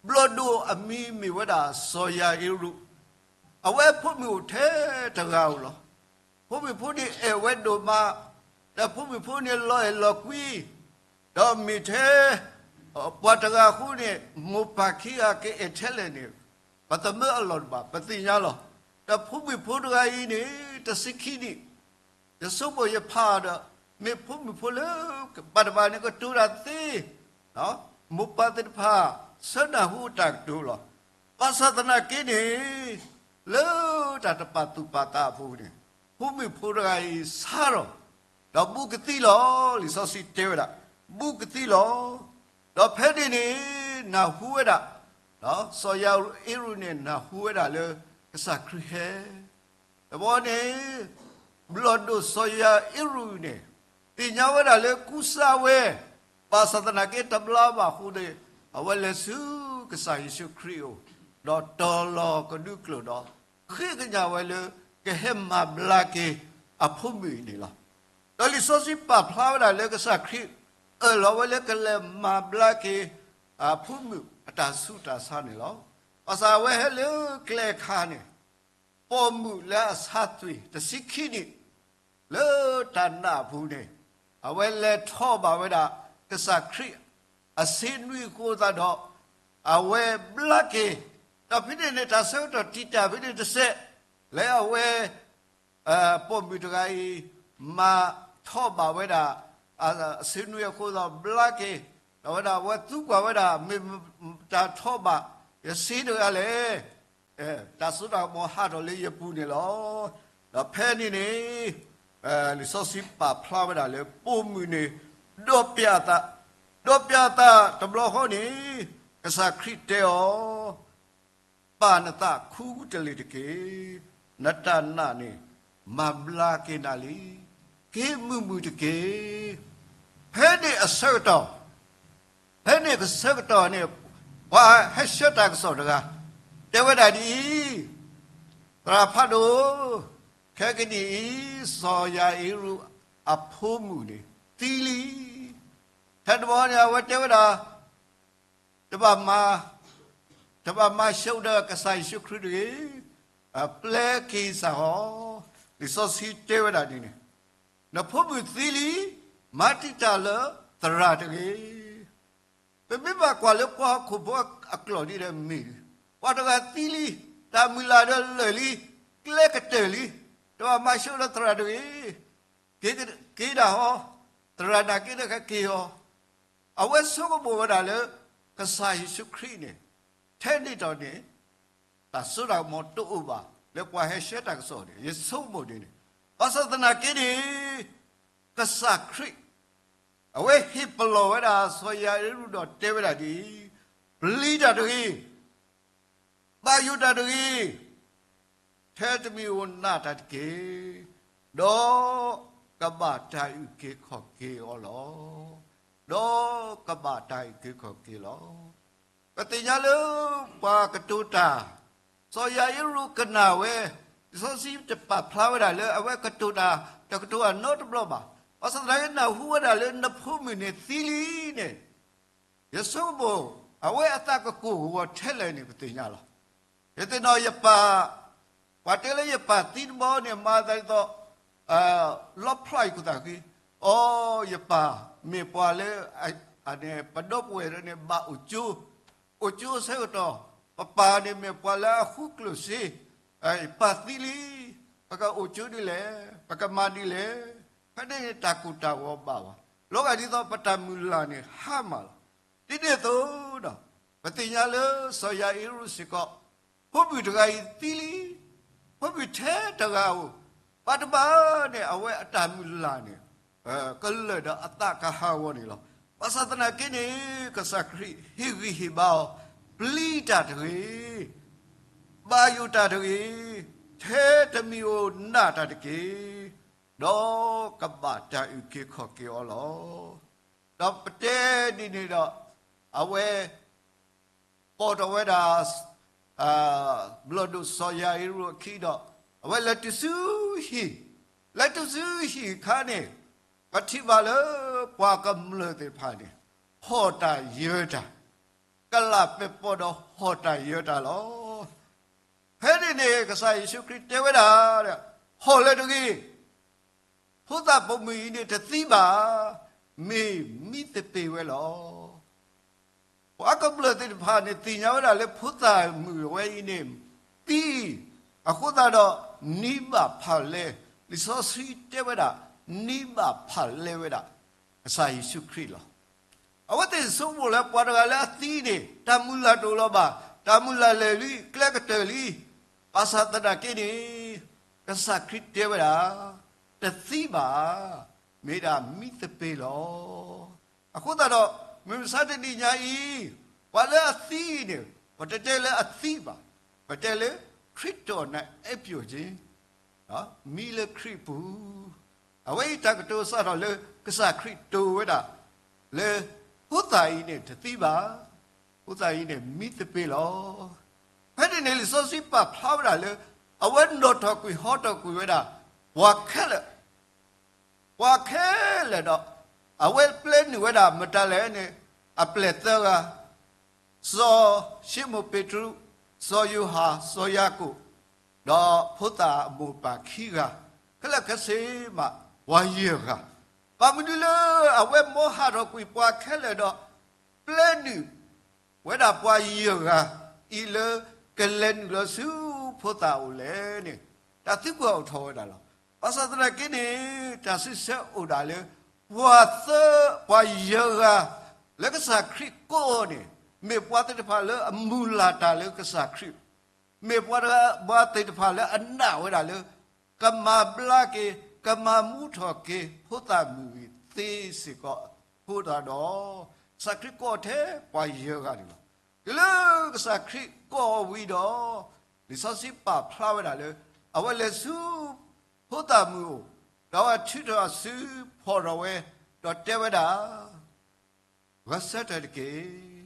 ဘျီၣ်ဒိၣ်အမံၤမ့ၢ်ဝဲဒၣ်စီၤယၤအ့ရူး, အဝဲဖိမုၣ်အိၣ်ထဲတဂၤဧိၤလီၤ. ဖိမုၣ်ဖိန့ၣ်အဲၣ်ဝဲဒိၣ်မး, ဒီးဖိမုၣ်ဖိန့ၣ်လီၤအဲၣ်လီၤကွံ, ဒီးမ့ၢ်ထဲ ပှၤတဂၤအဃိန့ၣ် မိၢ်ပၢ်ခံဂၤကအဲၣ်ထဲလဲၣ်န့ၣ် ပသမၢအလီၢ်တဘၣ် ပသ့ၣ်ညါလီၤ. ဒီးဖိမုၣ်ဖိတဂၤအံၤန့ၣ် တဆံခံနံၣ်, ယဆိကမိၣ်ယဖးဒီး မ့ၢ်ဖိမုၣ်ဖိလၢ ဘၣ်တဘၣ်န့ၣ်ကတိၤတၢ်သ့, မိၢ်ပၢ်သ့ၣ်တဖၣ် ဆၢနၢ်ဟူအတၢ်ကတိၤလီၤ. ဘၣ်ဆၣ်သနာ်က့န့ၣ် လၢတၢ်တပာ်သူၣ်ပာ်သးအပူၤန့ၣ် ဖိမုၣ်ဖိတဂၤအံၤဆါထီၣ် ဒီးဘူးကသံလီၤ. လံာ်စီဆှံတဲဝဲဒၣ် ဘူးကသံလီၤ. ဒီးဖဲန့ၣ်န့ၣ် နၢ်ဟူဝဲဒၣ် စီၤယၤအ့ရူးန့ၣ် နၢ်ဟူဝဲဒၣ်လၢ ကစၢ်ခရံာ်ဟဲ တဘျီန့ၣ် ဘျီၣ်ဒိၣ်စီၤယၤအ့ရူးန့ၣ် သ့ၣ်ညါဝဲဒၣ်လၢကူစါဝဲ, ဘၣ်ဆၣ်သနာ်က့တဘျါဘၣ်အဃိန့ၣ် အဝဲလဲၤဆူကစၢ်ယ့ၣ်ၡူးခရံာ်အအိၣ်, ဒီးတီၤလီၤကဒုကျိာ်ဒီး ဃ့ကညးဝဲလၢ ကဟဲမၤဘျါက့ၤအဖိမုၣ်အံၤန့ၣ်လီၤ. ဒီးလံာ်စီဆှံပာ်ဖျါဝဲဒၣ်လၢကစၢ်ခရံာ် အၢၣ်လီၤဝဲလၢကလဲၤမၤဘျါက့ၤ အဖိမုၣ်အတၢ်ဆူးတၢ်ဆါန့ၣ်လီၤ. ဘၣ်ဆၣ်အဝဲဟဲလၢကျဲအခါန့ၣ် ပိာ်မုၣ်လၢအဆါသွံၣ်တဆံခံနံၣ် လၢတၢ်နာ်အပူၤန့ၣ် အဝဲလဲၤထီၣ်ဘၣ်ဝဲဒၣ် ကစၢ်ခရံာ်အဆ့နွံအဃိသတးဒီး အဝဲဘျါက့ၤ, ဒီးဖဲန့ၣ်န့ၣ် တၢ်ဆၢကတီၢ်တံာ်တာ်ဖဲန့ၣ်တစဲး လၢအဝဲ ပိာ်မုၣ်တဂၤအံၤ မၤထီၣ်ဘၣ်ဝဲဒၣ် အဆ့နွံအဃိသတးဒီးဘျါက့ၤ, ဒီးဝဲဒၣ်အဝဲသံကွၢ်ဝဲဒၣ် မ့ၢ်မတၤထီၣ်ဘၣ်ယဆ့တဂၤလဲၣ်, တၢ်စိတၢ်ကမီၤဟးထီၣ်လၢယပူၤန့ၣ်လီၤ. ဒီးဖဲန့ၣ်န့ၣ် လံာ်စီဆှံပာ်ဖျါဝဲဒၣ်လၢပိာ်မုၣ်န့ၣ် ဒီးပျးအသး, ဒီးပျးအသးတဘျီဃီန့ၣ် ကစၢ်ခရံာ်တဲအီၤ ပာ်နသးခူတလ့ၢ်တက့ၢ်. နတၢ်နာ်န့ၣ် မၤဘျါက့ၤနၤလံ. က့ၤမုာ်မုာ်တက့ၢ်. ဖဲန့ၣ်အဆၢကတီၢ်, ဖဲန့ၣ်အဆၢကတီၢ်န့ၣ် ပှၤဟဲဆှၢတၢ်ကစီၣ်တဂၤ တဲဝဲဒၣ်ဒ်အံၤ, သရၣ်ဖးဒိၣ်, ခဲကနံၣ်အံၤ စီၤယၤအ့ရူးအဖိမုၣ်န့ၣ် သံလံ. ထဲတဘျီန့ၣ် အဝဲတဲဝဲဒၣ် တဘၣ်မၤ, တဘၣ်မၤဆၢဒၣ်ကစၢ်ယ့ၣ်ၡူးခရံာ်တဂ့ၤ, ပျဲက့ၤစ့ၢ်ကီး. လံာ်စီဆှံတဲဝဲဒၣ်ဒ်န့ၣ်, နဖိမုၣ်သံလံ, မၤတံာ်တာ်လၢသရၣ်တဂ့ၤ. ပမ့ၢ်ဘၣ်ကွၢ်လၢပှၤဟီၣ်ခိၣ်ဖိအကျိာ်ဒ်လဲၣ်မ့ၢ်, ပှၤတဂၤသံလံ, တၢ်မုၢ်လၢ်ဒီးလၢာ်လံ, ကျဲကတၢၢ်လံ, တဘၣ်မၤဆၢဒၣ်သရၣ်တဂ့ၤ. က့ၤဒၣ်ဟီ, သရၣ်နာ်က့ဒီးကက့ၤအီၤ. အဝဲဆိကမိၣ်ဝဲဒၣ်လၢ ကစၢ်ယ့ၣ်ၡူးခရံာ်န့ၣ် ထဲန့ၣ်တီၢ်န့ၣ် တၢ်စိတၢ်ကမီၤတအိၣ်ဘၣ် လၢပှၤဟဲဆှၢတၢ်ကစီၣ်န့ၣ် ယဆိကမိၣ်ဒ်န့ၣ်. ဘၣ်ဆၣ်သနာ်က့န့ၣ် ကစၢ်ခရံာ် အဝဲဟ့ၣ်ပလီၢ်ဝဲဒၣ်စီၤယၤအ့ရူးဒီးတဲဝဲဒၣ်ဒ်အံၤ, ပျံၤတၢ်တဂ့ၤ, ဘၣ်ယိၣ်တၢ်တဂ့ၤ, ထဲတမံၤဧိၤနာ်တၢ်တက့ၢ်. ဒီးကဘၣ်တၢ်အုၣ်က့ၤခီၣ်က့ၤအီၤလီၤ. ဒီးကဘၣ်တၢ်အုၣ်က့ၤခီၣ်က့ၤလီၤ. ပသ့ၣ်ညါလၢပှၤကတိၤတၢ်, စီၤယၤအ့ရူးကနၣ်ဝဲ, လံာ်စီဆှံတပာ်ဖျါဝဲဒၣ်လၢအဝဲကတိၤတၢ် တကတိၤအနီတဘျီဘၣ်. ဘၣ်ဆၣ်သနာ်က့နၢ်ဟူဝဲဒၣ်လၢနဖိမုၣ်န့ၣ်သံလံန့ၣ်, ယဆိကမိၣ် အဝဲအသးကကိၢ်ကဝီၤထဲလဲၣ်န့ၣ် ပသ့ၣ်ညါလီၤ. ယသ့ၣ်နီၣ်ယပၢ်, ပှၤတဲလၢယပၢ်သံတဘျီန့ၣ် မၤသးဒ်သိး လီဖျါယကသးဃံ, အိ ယပၢ်မ့ၢ်ပှၤလၢ ပဒီပုၢ်ဝဲၢ်န့ၣ် ဘၣ်အိၣ်ကၠိ, အိၣ်ကၠိအဆၢကတီၢ်, ပပၢ်န့ၣ်မ့ၢ်ပှၤလၢအဃုကျိၣ်စ့, ပၢ်သံလံ, ပကအိၣ်ကၠိဒ်လဲၣ်, ပကမၤဒ်လဲၣ်, ဖဲန့ၣ်န့ၣ်တၢ်ကိၢ်တၢ်ဂီၤဘၣ်ဘၣ်, လီၤဂာ်ဒ်သိးပတၢ်မုၢ်လၢ်န့ၣ်ဟါမၢ်လီၤ. ဒ်န့ၣ်အသိးဒီး ပသ့ၣ်ညါလၢစီၤယၤအ့ရူးစ့ၢ်ကီး ဖိမုၣ်တဂၤအံၤသံလံ, ဖိမုၣ်ထဲတဂၤဧိၤ, ဘၣ်တဘၣ်န့ၣ် အဝဲအတၢ်မုၢ်လၢ်န့ၣ် ကလၢာ်ဒီးအသးကဟးဂီၤန့ၣ်လီၤ. ဘၣ်ဆၣ်သနာ်က့န့ၣ် ကစၢ်ခရံာ်ဟ့ၣ်ဂံၢ်ဟ့ၣ်ဘါအီၤ, ပျံၤတၢ်တဂ့ၤ, ဘၣ်ယိၣ်တၢ်တဂ့ၤ, ထဲတမံၤဧိၤနာ်တၢ်တက့ၢ်, ဒီးကဘၣ်တၢ်အုၣ်က့ၤခီၣ်က့ၤအီၤလီၤ. ဒီးပတဲဒ်န့ၣ်ဒီး အဝဲ ပိာ်ထီၣ်ဝဲဒၣ် ဘျီၣ်ဒိၣ်စီၤယၤအ့ရူးအခံဒီး အဝဲလဲၤတုၤဆူဟံၣ်, လဲၤတုၤဆူဟံၣ်အခါန့ၣ် ပထံၣ်ဘၣ်လၢပှၤကမျၢၢ်သ့ၣ်တဖၣ်န့ၣ် ဟီၣ်တၢ်ယၢၤတၢ်, ကလးပဲာ်ပိာ်ဒီးဟီၣ်တၢ်ယၢၤတၢ်လီၤ. ဖဲန့ၣ်န့ၣ် ကစၢ်ယ့ၣ်ၡူးခရံာ်တဲဝဲဒၣ်, ဟီၣ်လၢၤတဂ့ၤ, ဖိသၣ်ပိာ်မုၣ်အံၤန့ၣ်တသံဘၣ်, မ့ၢ်မံသပ့ၤဝဲလီၤ. ပှၤကမျၢၢ်သ့ၣ်တဖၣ်န့ၣ် သ့ၣ်ညါဝဲဒၣ်လၢဖိသၣ်မုၣ်ဝဲအံၤန့ၣ် သံ, အဃိသတးဒီး နံၤဘၣ်ဖၣ်လဲ, လံာ်စီဆှံတဲဝဲဒၣ် နံၤဘၣ်ဖၣ်လဲဝဲဒၣ် ကစၢ်ယ့ၣ်ၡူးခရံာ်လီၤ. အဝဲသ့ၣ်ဆိကမိၣ်လၢပှၤတဂၤလၢအသံန့ၣ် တၢ်မုၢ်လၢ်တအိၣ်လၢၤဘၣ်, တၢ်မုၢ်လၢ်လၢာ်လံ, ကျဲကတၢၢ်လံ, ဘၣ်ဆၣ်သနာ်က့န့ၣ် ကစၢ်ခရံာ်တဲဝဲဒၣ် တသံဘၣ်, မ့ၢ်ဒၣ်မံသပ့ၤလီၤ. အဃိသတးဒီး မုၢ်မဆါတနံၤညါအံၤ ပှၤလၢအသံန့ၣ် ပတတဲလၢအသံဘၣ်, ပတဲလၢ ခရစ်တော်၌အိပ်ပျော်ခြင်း, မံလၢခရံာ်ပူၤ, အဝဲအံၤတၢ်ကတိၤစးထီၣ်လၢ ကစၢ်ခရံာ်တိၤဝဲဒၣ် လၢ ဖိသၣ်အံၤန့ၣ်တသံဘၣ်, ဖိသၣ်အံၤန့ၣ်မံသပ့ၤလီၤ. ဖဲန့ၣ်န့ၣ် လံာ်စီဆှံပာ်ဖျါဝဲဒၣ်လၢ အဝဲနီၣ်ထီၣ်ကွံာ်ဟီထီၣ်ကွံာ်ဝဲဒၣ် ပှၤခဲလၢာ် ပှၤခဲလၢာ်ဒီး အဝဲပျဲနုာ်ဝဲဒၣ်မတၤလဲၣ်န့ၣ် အပျဲၢ်သၢဂၤ, စီၤၡံမိၣ်ပ့းတရူး, စီၤယိၤဟၣ်, စီၤယၤကိာ်, ဒီးဖိသၣ်အမိၢ်ပၢ်ခံဂၤ, ခဲလၢာ်ခဲဆ့မး ပှၤယဲၢ်ဂၤ, ဘၣ်မနုၤလၢအဝဲမ်ဟးထီၣ်ကွံာ်ပှၤခဲလၢာ်ဒီး ပျဲနုာ် ဝဲဒၣ်ပှၤယဲၢ်ဂၤအံၤလၢ ကလဲၤနုာ်လီၤဆူဖိသၣ်အအိၣ်လဲၣ်န့ၣ် တၢ်သံကွၢ်အိၣ်ထီၣ်ဝဲဒၣ်လီၤ. ဘၣ်ဆၣ်သနာ်က့န့ၣ် တၢ်စံးဆၢအိၣ်ဒၣ်လၢ ပှၤသၢ ပှၤယဲၢ်ဂၤ လၢကစၢ်ခရံာ်ကိးအီၤန့ၣ် မ့ၢ်ပှၤသ့ၣ်တဖၣ်လၢအမုၢ်လၢ်တၢ်လၢကစၢ်ခရံာ် မ့ၢ်ပှၤတဂၤ ပှၤသ့ၣ်တဖၣ်လၢအနာ်ဝဲဒၣ်လၢ ကမၤဘျါက့ၤ ကမၤမူထီၣ်က့ၤ ဖိသၣ်မုၣ်ဂ့ၤသ့စ့ၢ်ကီးအဃိသတးဒီး ကစၢ်ခရံာ်ကိးထဲပှၤယဲၢ်ဂၤန့ၣ်လီၤ. တုၤလၢကစၢ်ခရံာ်ကိးဝံၤဒီး လံာ်စီဆှံပာ်ဖျါဝဲဒၣ်လၢ အဝဲလဲၤဆူ ဖိသၣ်မုၣ်အအိၣ်, ဒီးအဝဲထုးထီၣ်အစု ဖီၣ်ထီၣ်ဝဲ, ဒီးတဲဝဲဒၣ် ဂဲၤဆၢထၢၣ်တက့ၢ်.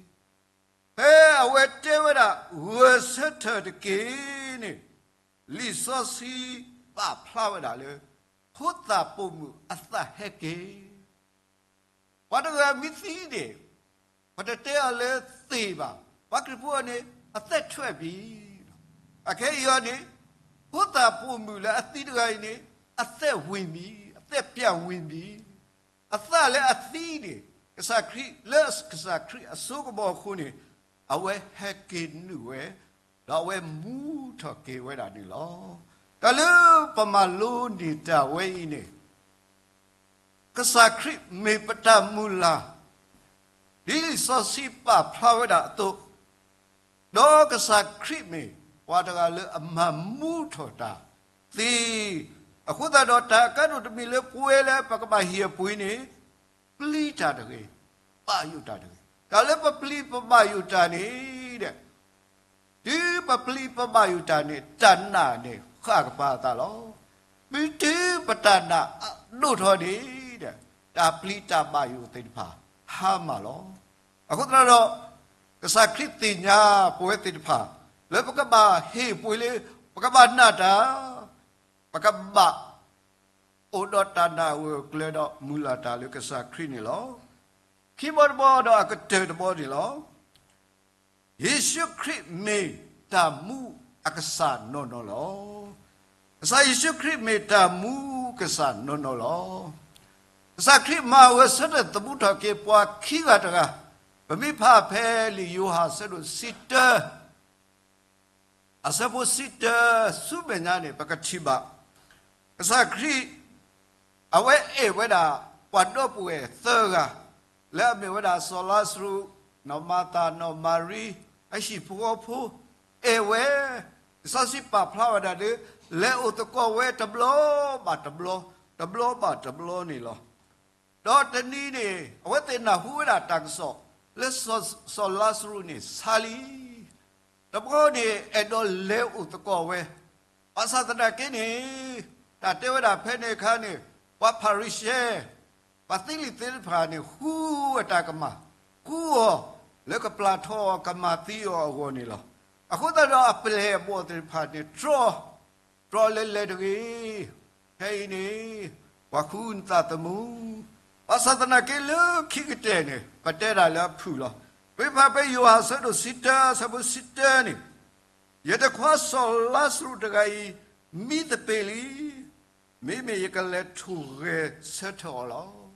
ဖဲအဝဲတဲဝဲဒၣ် ဂဲၤဆၢထၢၣ်တက့ၢ်န့ၣ် လံာ်စီဆှံပာ်ဖျါဝဲဒၣ်လၢ ဖိသၣ်ပိာ်မုၣ်အသးဟဲက့ၤ ပှၤတဂၤမ့ၢ်သံန့ၣ် ပတတဲအီၤလၢသ့ၣ်ဘၣ်, ပှၤခရံာ်ဖိအီၤန့ၣ် အသက်ထွက်ပြီလီၤ. အခဲအံၤအီၤန့ၣ် ဖိသၣ်ပိာ်မုၣ်လၢအသံတဂၤအံၤန့ၣ် အသက်ဝင်ပြီ, အသက်ပြန်ဝင်ပြီ. အသးလၢအသံန့ၣ် ကစၢ်ခရံာ် လၢကစၢ်ခရံာ်အစိကမီၤအဃိန့ၣ် အဝဲဟဲက့ၤနုာ်ဝဲ, ဒီးအဝဲမူထီၣ်က့ၤဝဲဒၣ်န့ၣ်လီၤ. တၢ်လၢပမၤလိန့ၢ်တၢ်ဝဲအံၤန့ၣ် ကစၢ်ခရံာ်မ့ၢ်ပတၢ်မုၢ်လၢ်, ဒ်လံာ်စီဆှံပာ်ဖျါဝဲဒၣ်အသိး, ဒီးကစၢ်ခရံာ်မ့ၢ်ပှၤတဂၤလၢအမၤမူထီၣ်တၢ်သ့, အဃိသတးဒီးတၢ်အကါဒိၣ်တမံၤလၢပဝဲလၢပကဘၣ်ဟ့ၣ်အပှ့ၤန့ၣ် ပျံၤတၢ်တဂ့ၤ, ဘၣ်ယိၣ်တၢ်တဂ့ၤ. တၢ်လၢပပျံၤပဘၣ်ယိၣ်တၢ်န့ၣ်ဒီး တုၤပပျံၤပဘၣ်ယိၣ်တၢ်န့ၣ် တၢ်နာ်န့ၣ်ဃၣ်ကပၤအသးလီၤ. တုၤပတၢ်နာ်ဒိၣ်ထီၣ်န့ၣ်ဒီး တၢ်ပျံၤတၢ်ဘၣ်ယိၣ်သ့ၣ်တဖၣ် ဟါမၢ်လီၤ. အဃိသတးဒီး ကစၢ်ခရံာ်သ့ၣ်ညါပဝဲသ့ၣ်တဖၣ် လၢပကဘၣ်ဟ့ၣ်ပှ့ၤလၢ ပကဘၣ်နာ်တၢ်, ပကဘၣ် အိၣ်ဒီးတၢ်နာ်အဂၢၢ်အကျၢၤဒီးမုၢ်လၢ်တၢ်လၢကစၢ်ခရံာ်န့ၣ်လီၤ. ခံဘီတဘီဒီးအကတၢၢ်တဘီန့ၣ်လီၤ. ယ့ၣ်ၡူးခရံာ်မ့ၢ်တၢ်မူအကစၢ်နီၢ်နီၢ်လီၤ. ကစၢ်ယ့ၣ်ၡူးခရံာ်မ့ၢ်တၢ်မူကစၢ်နီၢ်နီၢ်လီၤ. ကစၢ်ခရံာ်မၤဂဲၤဆၢထၢၣ်သမူထီၣ်က့ၤပှၤခံဂၤတဂၤ, ပမ့ၢ်ဖးဖဲလံာ်ယိၤဟၣ်အဆၢဒိၣ်ဆံတၢ အဆၢဖိဆံတၢ ဆူမဲာ်ညါန့ၣ် ပကထံၣ်ဘၣ် ကစၢ်ခရံာ် အဝဲအဲၣ်ဝဲဒၣ် ပှၤဒီပုၢ်ဝဲၢ်သၢဂၤ လၢအမ့ၢ်ဝဲဒၣ်စီၤလါစရူး, နီၢ်မၤသၤ, နီၢ်မၤရံ, အဟံၣ်ဖိဃီဖိ, အဲၣ်ဝဲ, လံာ်စီဆှံပာ်ဖျါဝဲဒၣ်လၢ လဲၤအိၣ်သကိးဝဲတဘျီဘၣ်တဘျီ, တဘျီဘၣ်တဘျီန့ၣ်လီၤ. ဒီးတနံၤန့ၣ် အဝဲသ့ၣ်နၢ်ဟူဝဲဒၣ်တၢ်ကစီၣ် လၢစီၤ, စီၤလါစရူးန့ၣ်ဆါလံ. တဘျီန့ၣ် အဲၣ်ဒိးလဲၤအိၣ်သကိးဝဲ, ဘၣ်ဆၣ်သနာ်က့န့ၣ် တၢ်တဲဝဲဒၣ်ဖဲန့ၣ်အခါန့ၣ် ပှၤဖၤရံၤၡဲ ပှၤသံလံာ်သ့ၣ်တဖၣ်န့ၣ် ဃူအတၢ်ကမၣ်, ဃူအီၤ လၢကပျၢ်ထီၣ်အီၤ ကမၤသံအီၤအဂီၢ်န့ၣ်လီၤ. အဃိသတးဒီးအပျဲၢ်အဘီၣ်သ့ၣ်တဖၣ်န့ၣ် တြီ တြီလဲၤလဲၤတဂ့ၤ, ခဲအံၤန့ၣ် ပှၤဃုနသးသမူ, ဘၣ်ဆၣ်သနာ်က့လၢခံကတၢၢ်န့ၣ် ပတဲဒၣ်လၢအဖုၣ်လီၤ. ပမ့ၢ်ဖးဖဲယိၤဟၣ်အဆၢဒိၣ်ဆံတၢ အဆၢဖိဆံတၢန့ၣ်, ယတခွါစီၤလါစရူးတဂၤအံၤ မံသပ့ၤလံ, မ့မ့ၢ်ယကလဲၤထူၣ်ဂဲၤဆၢထၢၣ်အီၤလီၤ.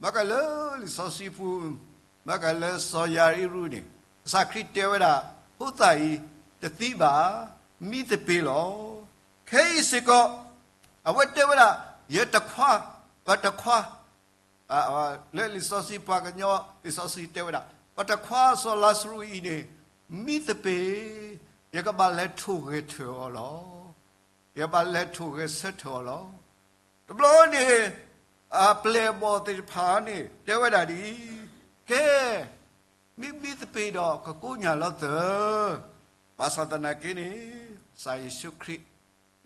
ဘၣ်ဃးလၢလံာ်စီဆှံပူၤ မ့ၢ်ကလၢစီၤယၤအံရူၢ်န့ၣ်, ကစၢ်ခရံာ်တဲဝဲဒၣ်, ဖိသၣ်အံၤတသံဘၣ်, မံသပ့ၤလီၤ. ခဲအံၤစ့ၢ်ကီး, အဝဲတဲဝဲဒၣ်, ယတခွါ, ပတခွါ, လၢလံာ်စီဆှံပှၤကညီလံာ်စီဆှံတဲဝဲဒၣ်, ပတခွါစီၤလါစရူးအံၤန့ၣ်, မံသပ့ၤ, ယကဘၣ်လဲၤထိၣ်ဂဲၤဆၢထၢၣ်အီၤလီၤ. ယကဘၣ်လဲၤထိၣ်ဂဲၤဆၢထၢၣ်အီၤလီၤ. တဘျီန့ၣ်, အပျဲၢ်အဘီၣ်သ့ၣ်တဖၣ်န့ၣ် တဲဝဲဒၣ်ဒ်အံၤ, ကဲ, မ့ၢ်မံသပ့ၤဒီးကကိးညၣ်လီၤသၢၣ်, ဘၣ်ဆၣ်သနာ်က့န့ၣ်, ကစၢ်ယ့ၣ်ၡူးခရံာ်,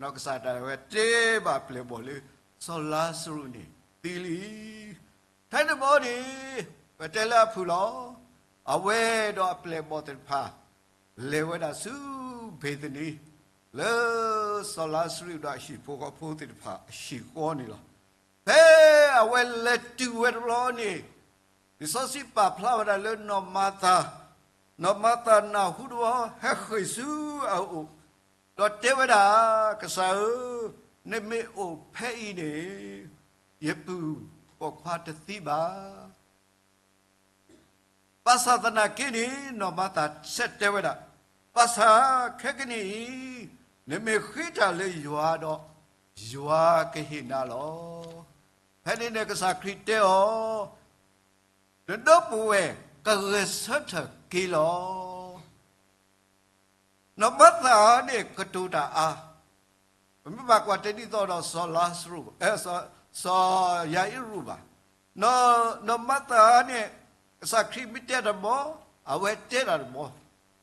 နီၢ်ကစၢ်ဒၣ်ဝဲတဲဘၣ်ပျဲၢ်ဘီၣ်လၢ စီၤလါစရူးန့ၣ်သံလံ. ထဲန့ၣ်ဘီန့ၣ်, ပတဲလၢအဖုၣ်လီၤ. အဝဲဒီးအပျဲၢ်ဘီၣ်သ့ၣ်တဖၣ် လဲၤဝဲဒၣ်ဆူဘ့ၤသနံ, လၢစီၤလါစရူးဒီးအဟံၣ်ဖိဃီဖိသ့ၣ်တဖၣ်အဟံၣ်ဃီန့ၣ်လီၤ. ဖဲအဝဲလဲၤတုၤဝဲတဘျီန့ၣ်, လံာ်စီဆှံပာ်ဖျါဝဲဒၣ်လၢနီၢ်မၤသၤ, နီၢ်မၤသၤနၢ်ဟူတဘျီ ဟဲဃ့ၢ်ဆူအအိၣ်, ဒီးတဲဝဲဒၣ်, ကစၢ်ဧၢ, နမ့ၢ်အိၣ်ဖဲအံၤန့ၣ်, ယပုၢ်ပိာ်ခွါတသံဘၣ်. ဘၣ်ဆၣ်သနာ်က့န့ၣ် နီၢ်မၤသၤဆဲးတဲဝဲဒၣ်, ဘၣ်ဆၣ်ခဲကနံၣ်အံၤ, နမ့ၢ်ဃ့တၢ်လၢယွၤဒီး, ယွၤကဟ့ၣ်နၤလီၤ. ဖဲန့ၣ်န့ၣ်ကစၢ်ခရံာ်တဲအီၤ, နဒီပုၢ်ဝဲၢ်ကဂဲၤဆၢထၢၣ်က့ၤလီၤ. နီၢ်မၤသၤန့ၣ်ကတိၤတၢ်အါ, ပမ့ၢ်ဘၣ်ကွၢ်တဒ်သိးဒီးစီၤလါစရူး, စီၤယၤအံရူၢ်ဘၣ်. နီၢ်မၤသၤန့ၣ်, ကစၢ်ခရံာ်မ့ၢ်တဲတၢ်တဘျီ, အဝဲတဲတၢ်တဘျီ,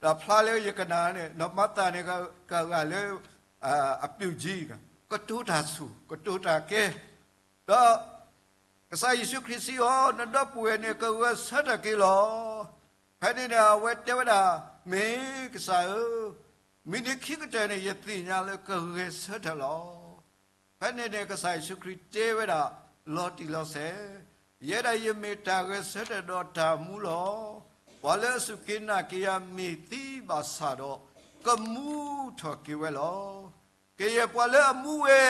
ဒီးဖျါလၢယကနၣ်န့ၣ် နီၢ်မၤသၤန့ၣ် ကဂၤလၢ အပျုၢ်ကံ, ကတိၤတၢ်ဆူၣ် ကတိၤတၢ်ကဲ, ဒီး ကစၢ်ယ့ၣ်ၡူးခရံာ်စံးအီၤ, နဒီပုၢ်ဝဲၢ်န့ၣ် ကဂဲၤဆၢထၢၣ်က့ၤလီၤ. ဖဲန့ၣ်န့ၣ် အဝဲတဲဝဲဒၣ်, မ့ၢ်ကစၢ်ဧၢ, မုၢ်နံၤခံကတၢၢ်န့ၣ် ယသ့ၣ်ညါလၢကဂဲၤဆၢထၢၣ်လီၤ. ဖဲန့ၣ်န့ၣ် ကစၢ်ယ့ၣ်ၡူးခရံာ်တဲဝဲဒၣ်, လီၤတံၢ်လီၤဆဲး, ယဲဒၣ်ယမ့ၢ်တၢ်ဂဲၤဆၢထၢၣ်ဒီးတၢ်မူလီၤ. ပှၤလၢအစူၢ်က့ၤနာ်က့ၤယၤမ့ၢ်သံဘၣ်ဆၣ်ဒီး, ကမူထီၣ်က့ၤဝဲလီၤ. ကယဲၢ်ပှၤလၢအမူဝဲ,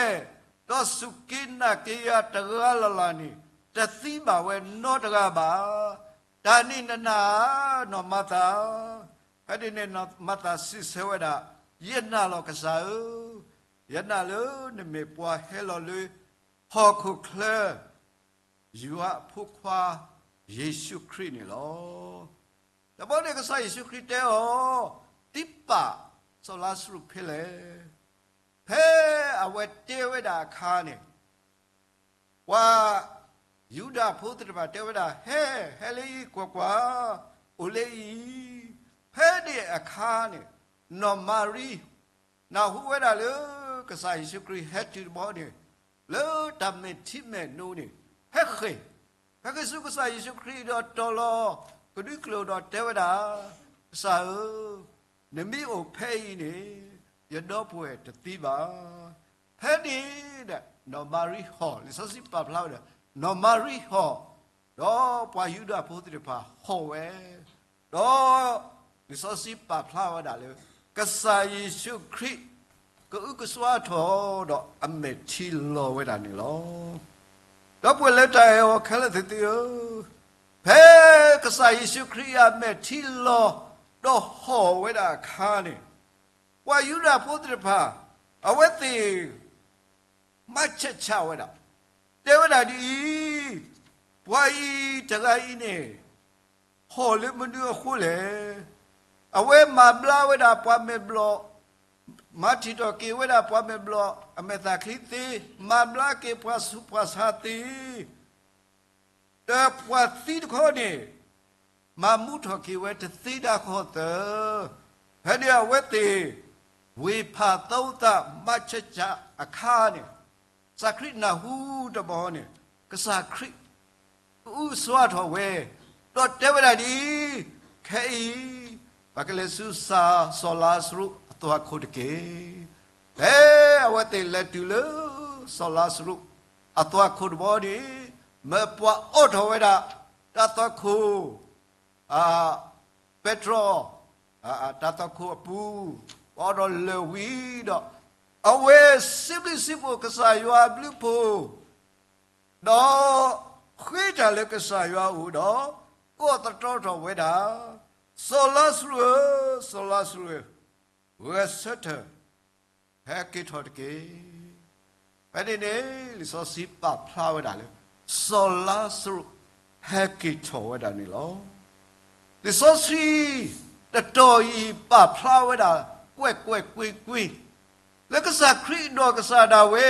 ဒီးစူၢ်က့ၤနာ်က့ၤယၤတဂၤလၢ်လၢ်န့ၣ်, တသံဘၣ်ဝဲနီတဂၤဘၣ်. တၢ်န့ၣ်နနာ်ဧါ, နီၢ်မၤသၤ. ဖဲန့ၣ်န့ၣ် နီၢ်မၤသၤစံးဆၢဝဲဒၣ်, ယနာ်လီၤကစၢ်ဧၢ, ယနာ်လၢနမ့ၢ်ပှၤဟဲလီၤလၢ ဟီၣ်ခိၣ်ချၢ ယွၤအဖိခွါ ယ့ၣ်ၡူးခရံာ်န့ၣ်လီၤ. တဘျီန့ၣ်ကစၢ်ယ့ၣ်ၡူးခရံာ်တဲအီၤ, သုပာ်စီၤလါစရူးဖဲလဲၣ်. ဖဲအဝဲတဲဝဲဒၣ်အခါန့ၣ်, ပှၤယူဒၤဖိသ့ၣ်တဖၣ်တဲဝဲဒၣ်, ဟဲ, ဟဲလၢအံၤ ကွၢ်ကွၢ်, အိၣ်လၢအံၤ. ဖဲန့ၣ်အခါန့ၣ်, နီၢ်မၤရံ နၢ်ဟူဝဲဒၣ်လၢ ကစၢ်ယ့ၣ်ၡူးခရံာ်ဟဲတုၤတဘျီန့ၣ်, လၢတၢ်မဲာ်ထံမဲာ်နိန့ၣ်, ဟဲဃ့ၢ်, ဟဲဃ့ၢ်ဆူကစၢ်ယ့ၣ်ၡူးခရံာ်ဒီးတီၤလီၤကဒွံကျိာ်ဒီးတဲဝဲဒၣ်, ကစၢ်ဧၢ, နမ့ၢ်အိၣ်ဖဲအံၤန့ၣ်, ယဒီပုၢ်ဝဲၢ်တသံဘၣ်. ဖဲန့ၣ်ဒီး နီၢ်မၤရံဟီၣ်, လံာ်စီဆှံပာ်ဖျါဝဲဒီး, နီၢ်မၤရံဟီၣ်, ဒီးပှၤယူဒၤဖိသ့ၣ်တဖၣ်ဟီၣ်ဝဲ, ဒီးလံာ်စီဆှံပာ်ဖျါဝဲဒၣ်လၢ ကစၢ်ယ့ၣ်ၡူးခရံာ် ကအုကစွါထီၣ်ဒီး အမဲာ်ထံလီၤဝဲဒၣ်န့ၣ်လီၤ. ဒီပုၢ်ဝဲၢ်လၢတၢ်အဲၣ်အီၤခဲလၢာ်သ့ၣ်သုဧၢ, ဖဲကစၢ်ယ့ၣ်ၡူးခရံာ်အမဲာ်ထံလီၤ ဒီးဟီၣ်ဝဲဒၣ်အခါန့ၣ်, ပှၤယူဒၤဖိသ့ၣ်တဖၣ် အဝဲသ့ၣ် မၤဆဲးဆးဝဲဒၣ်, တဲဝဲဒၣ်ဒ်အံၤ, ပှၤအံၤတဂၤအံၤန့ၣ် ဟီၣ်လၢမနုၤအဃိလဲၣ်. အဝဲမၤဘျါဝဲဒၣ်ပှၤမဲာ်ဘျီၣ်, မၤထံၣ်ထီၣ်က့ၤဝဲဒၣ်ပှၤမဲာ်ဘျီၣ်အမဲာ်သၣ်ချံသ့, မၤဘျါက့ၤပှၤဆူးပှၤဆါသ့, ဒီးပှၤသံတခီန့ၣ် မၤမူထီၣ်က့ၤဝဲတသ့ဒၣ်ဃီသၢ, ဖဲန့ၣ်အဝဲသ့ၣ် ဝ့ၢ်ဖးသီသး မၤဆဲးဆးအခါန့ၣ်, ကစၢ်ခရံာ်နၢ်ဟူတဘျီန့ၣ်, ကစၢ်ခရံာ် ကအုကစွါထီၣ်ဝဲ, ဒီးတဲဝဲဒၣ်ဒ်အံၤ, ခဲအံၤ ပကလဲၤဆူစီၤလါစရူးအသွၣ်ခိၣ်တက့ၢ်. ဖဲအဝဲသ့ၣ်လဲၤတုၤလၢ စီၤလါစရူး အသွၣ်ခိၣ်တဘျီန့ၣ်, မၢပှၤအိးထီၣ်ဝဲဒၣ် တၢ်သွၣ်ခိၣ် ပဲတြီ, တၢ်သွၣ်ခိၣ်အပူၤ, ပှၤအိးထီၣ်လၢာ်ဝံၤဒီး, အဝဲစံးဘျုးစံးဖှိၣ်ကစၢ်ယွၤအဘျုးအဖှိၣ်, ဒီးဃ့တၢ်လၢကစၢ်ယွၤအအိၣ်ဒီး, ကိးသတြီထီၣ်ဝဲဒၣ်, စီၤလါစရူးဧၢ, စီၤလါစရူးဧၢ, ဂဲၤဆၢထၢၣ်, ဟဲက့ၤထီၣ်တက့ၢ်. ဖဲန့ၣ်န့ၣ် လံာ်စီဆှံပာ်ဖျါဝဲဒၣ်လၢ စီၤလါစရူး ဟဲက့ၤထီၣ်ဝဲဒၣ်န့ၣ်လီၤ. လံာ်စီဆှံ တတီၤအံၤ ပာ်ဖျါဝဲဒၣ် ကွဲးကွဲးကွ့ၢ်ကွ့ၢ် လၢကစၢ်ခရံာ်ဒီးကစၢ်ဒၣ်ဝဲ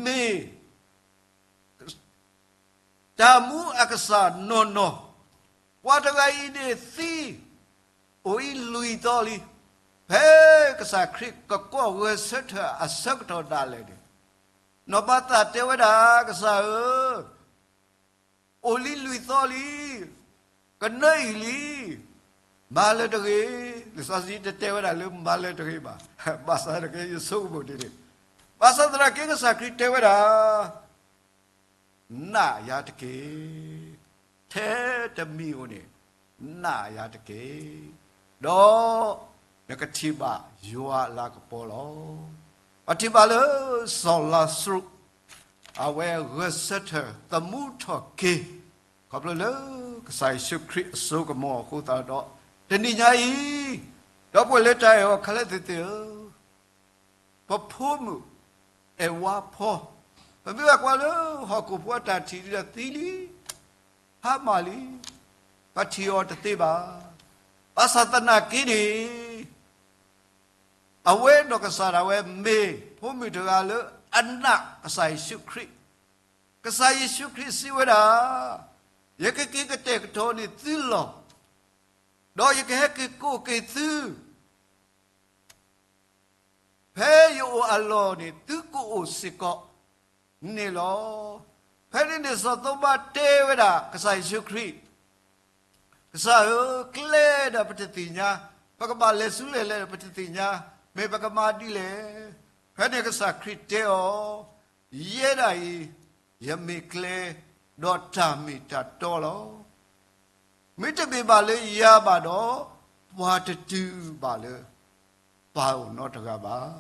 မ့ၢ် တၢ်မူအကစၢ်နီၢ်နီၢ်, ပှၤတဂၤအံၤန့ၣ်သံ အိၣ်အံၤလွံၢ်သီလံ. ဖဲကစၢ်ခရံာ်ကကွၢ်ဂဲၤဆၢထၢၣ်အဆၢကတီၢ်ဒၣ်လဲာ်န့ၣ်, နီၢ်မၤသၤတဲဝဲဒၣ်, ကစၢ်ဧၢ, အိၣ်လံလွံၢ်သီလံ, ကနၢအံၤလံ, မၤလၢၤတဂ့ၤ. လံာ်စီဆှံတတဲဝဲဒၣ်လၢမၤလၢၤတဂ့ၤဘၣ်. ဘၣ်ဆၣ်သနာ်က့ ယဆိကမိၣ်ဒ်န့ၣ်, ဘၣ်ဆၣ်သနာ်က့ ကစၢ်ခရံာ်တဲဝဲဒၣ် နာ်ယၤတက့ၢ်. ထဲတမံၤဧိၤန့ၣ် နာ်ယၤတက့ၢ်. ဒီးနကထံၣ်ဘၣ်ယွၤအလၤကပီၤလီၤ. ပထံၣ်ဘၣ်လၢစီၤလါစရူး အဝဲဂဲၤဆၢထၢၣ်သမူထီၣ်က့ၤ ခီဖျိလၢကစၢ်ယ့ၣ်ၡူးခရံာ်အစိကမီၤအဃိသတးဒီး တနံၤညါအံၤ ဒီပုၢ်ဝဲၢ်လၢတၢ်အဲၣ်အီၤခဲလၢာ်သ့ၣ်ဧၢ, ပဖိမုၣ် အဲၣ်ဝါဖီ, ပမ့ၢ်ဘၣ်ကွၢ်လၢဟီၣ်ခိၣ်ဖိအတၢ်ထံၣ်ဒီးသံလံ, ဟါမၢ်လံ, ပထံၣ်အီၤတသ့ဘၣ်. ဘၣ်ဆၣ်သနာ်က့န့ၣ် အဝဲဒီးကစၢ်ဒၣ်ဝဲမ့ၢ်ဖိမုၣ်တဂၤလၢအနာ်ကစၢ်ယ့ၣ်ၡူးခရံာ်, ကစၢ်ယ့ၣ်ၡူးခရံာ်စံးဝဲဒၣ်, ယကက့ၤကတဲာ်ကတီၤန့ၢ်သုလီၢ်, ဒီးယကဟဲက့ၤကိးက့ၤသု ဖဲယအိၣ်အလီၢ်န့ၣ် သုကအိၣ်စ့ၢ်ကီးန့ၣ်လီၤ. ဖဲန့ၣ်န့ၣ် စီၤသိၤမါတဲဝဲဒၣ်ကစၢ်ယ့ၣ်ၡူးခရံာ်, ကစၢ်ဧၢ, ကျဲဒီးပတသ့ၣ်ညါ, ပကဘၣ်လဲၤဆူလဲၣ်လဲၣ်ဒီးပတသ့ၣ်ညါ, မ့ၢ်ပကမၤဒ်လဲၣ်. ဖဲန့ၣ်ကစၢ်ခရံာ်တဲအီၤ, ယဲဒၣ်အံၤ ယမ့ၢ်ကျဲ, ဒီးတၢ်မ့ၢ်တၢ်တီလီၤ. မ့တမ့ၢ်ဘၣ်လၢယၤဘၣ်ဒီး, ပှၤတတုၤဘၣ်လၢပၢ်အအိၣ်နီတဂၤဘၣ်.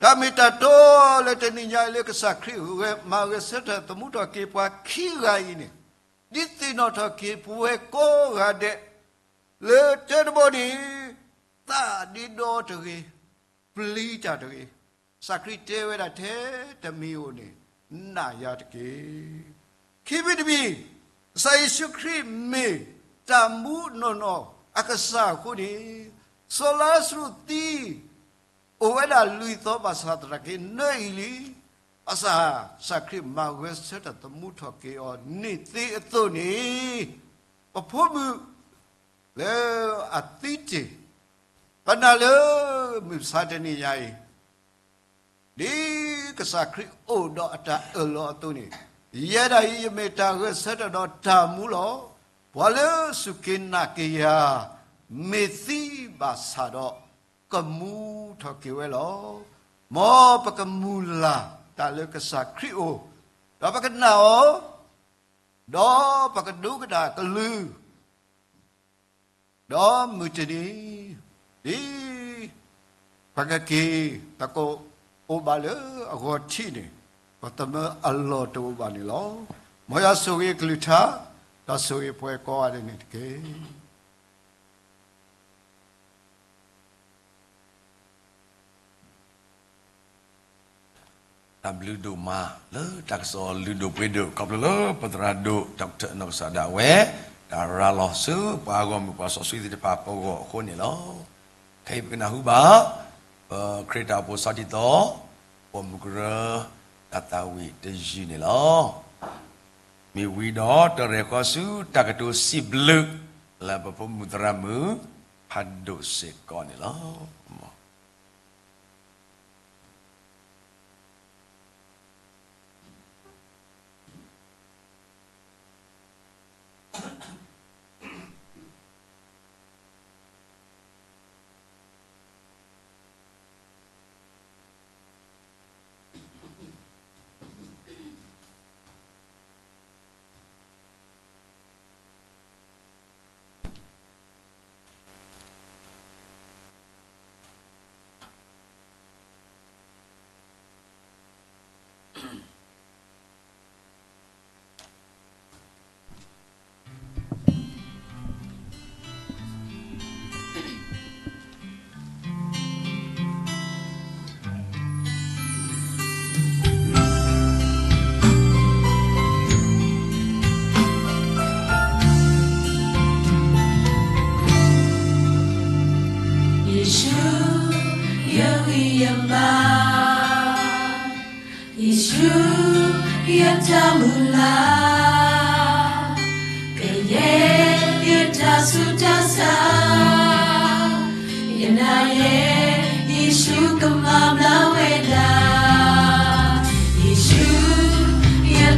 တၢ်မ့ၢ်တၢ်တီလၢတနံၤညါအံၤလၢကစၢ်ခရံာ်ဂဲၤမၤဂဲၤဆၢထၢၣ်သမူထီၣ်က့ၤပှၤခံဂၤအံၤန့ၣ်, ဒ်သ့ၣ်နီၣ်ထီၣ်က့ၤပဝဲကိးဂၤဒဲး, လၢတၢတဘီန့ၣ်, သးဒ့ဒီတဂ့ၤ, ပျံၤတၢ်တဂ့ၤ. ကစၢ်ခရံာ်တဲဝဲဒၣ်ထဲတမံၤဧိၤန့ၣ်, နာ်ယၤတက့ၢ်. ခံမံၤတမံၤ, ကစၢ်ယ့ၣ်ၡူးခရံာ်မ့ၢ်တၢ်မူနီၢ်နီၢ်အကစၢ်အဃိန့ၣ်, စီၤလါစရူးသံ အိၣ်ဝဲဒၣ်လွံၢ်သီဘၣ်ဆၣ်သနာ်က့နၢအံၤလံ. ဘၣ်ဆၣ်ကစၢ်ခရံာ်မၤဂဲၤဆၢထၢၣ်သမူထီၣ်က့ၤအီၤ န့ၢ်သ့အသိးန့ၣ်, ပဖိမုၣ်လၢအသံတ့ၢ်, ပနာ်လၢမုၢ်မဆါတနံၤညါအံၤ, ဒ်ကစၢ်ခရံာ်အိၣ်ဒီးအတၢ်အၢၣ်လီၤအသိးန့ၣ်, ယဲဒၣ်အံၤယမ့ၢ်တၢ်ဂဲၤဆၢထၢၣ်ဒီးတၢ်မူလီၤ. ပှၤလၢစူၢ်က့ၤနာ်က့ၤယၤ မ့ၢ်သံဘၣ်ဆၣ်ဒီး ကမူထီၣ်က့ၤဝဲလီၤ. မ်ပကမုၢ်လၢ်တၢ်လၢကစၢ်ခရံာ်အအိၣ်, ဒီးပကနာ်အီၤ, ဒီးပကဒိကနၣ်အကလုၢ်, ဒီးမုၢ်တနံၤ, ဒ်ပကက့ၤ, ပကအိၣ်ဘၣ်လၢအဂီၢ်ထံးန့ၣ်, ပသမၢအလီၢ်တအိၣ်ဘၣ်န့ၣ်လီၤ. မ်ယွၤဆိၣ်ဂ့ၤအကလုၢ်ကထါ, ဒီးဆိၣ်ဂ့ၤပှၤကိးဂၤဒဲးန့ၣ်တက့ၢ်. တၢ်ဘျုးဒိၣ်မး လၢတၢ်ကစီၣ်လုၢ်ဒိၣ်ပှ့ၤဒိၣ် ခီဖျိလၢပသရၣ်ဒိၣ် ဒီးပတနီၢ်ကစၢ်ဒၣ်ဝဲ တၢ်ရၤလီၤဆူပှၤဂီၢ်မုၢ်ပှၤစီဆှံသ့ၣ်တဖၣ်ပဂီၢ်အဃိန့ၣ်လီၤ. ခဲအံၤပကနၢ်ဟူဘၣ် ပခရံာ်တၢ်အိၣ်ဖှိၣ်ဆီတံၢ်သီ ပိာ်မုၣ်ကရၢ တၢ်သးဝံၣ်တယုၢ်န့ၣ်လီၤ. မ့ၢ်ဝံၤဒီးတရဲၣ်ဃီဆူတၢ်ကတိၤစံးဘျုး လၢပဖိမုၣ်သရၣ်မုၣ် ဖးဒိၣ်စ့ၢ်ကီးန့ၣ်လီၤ.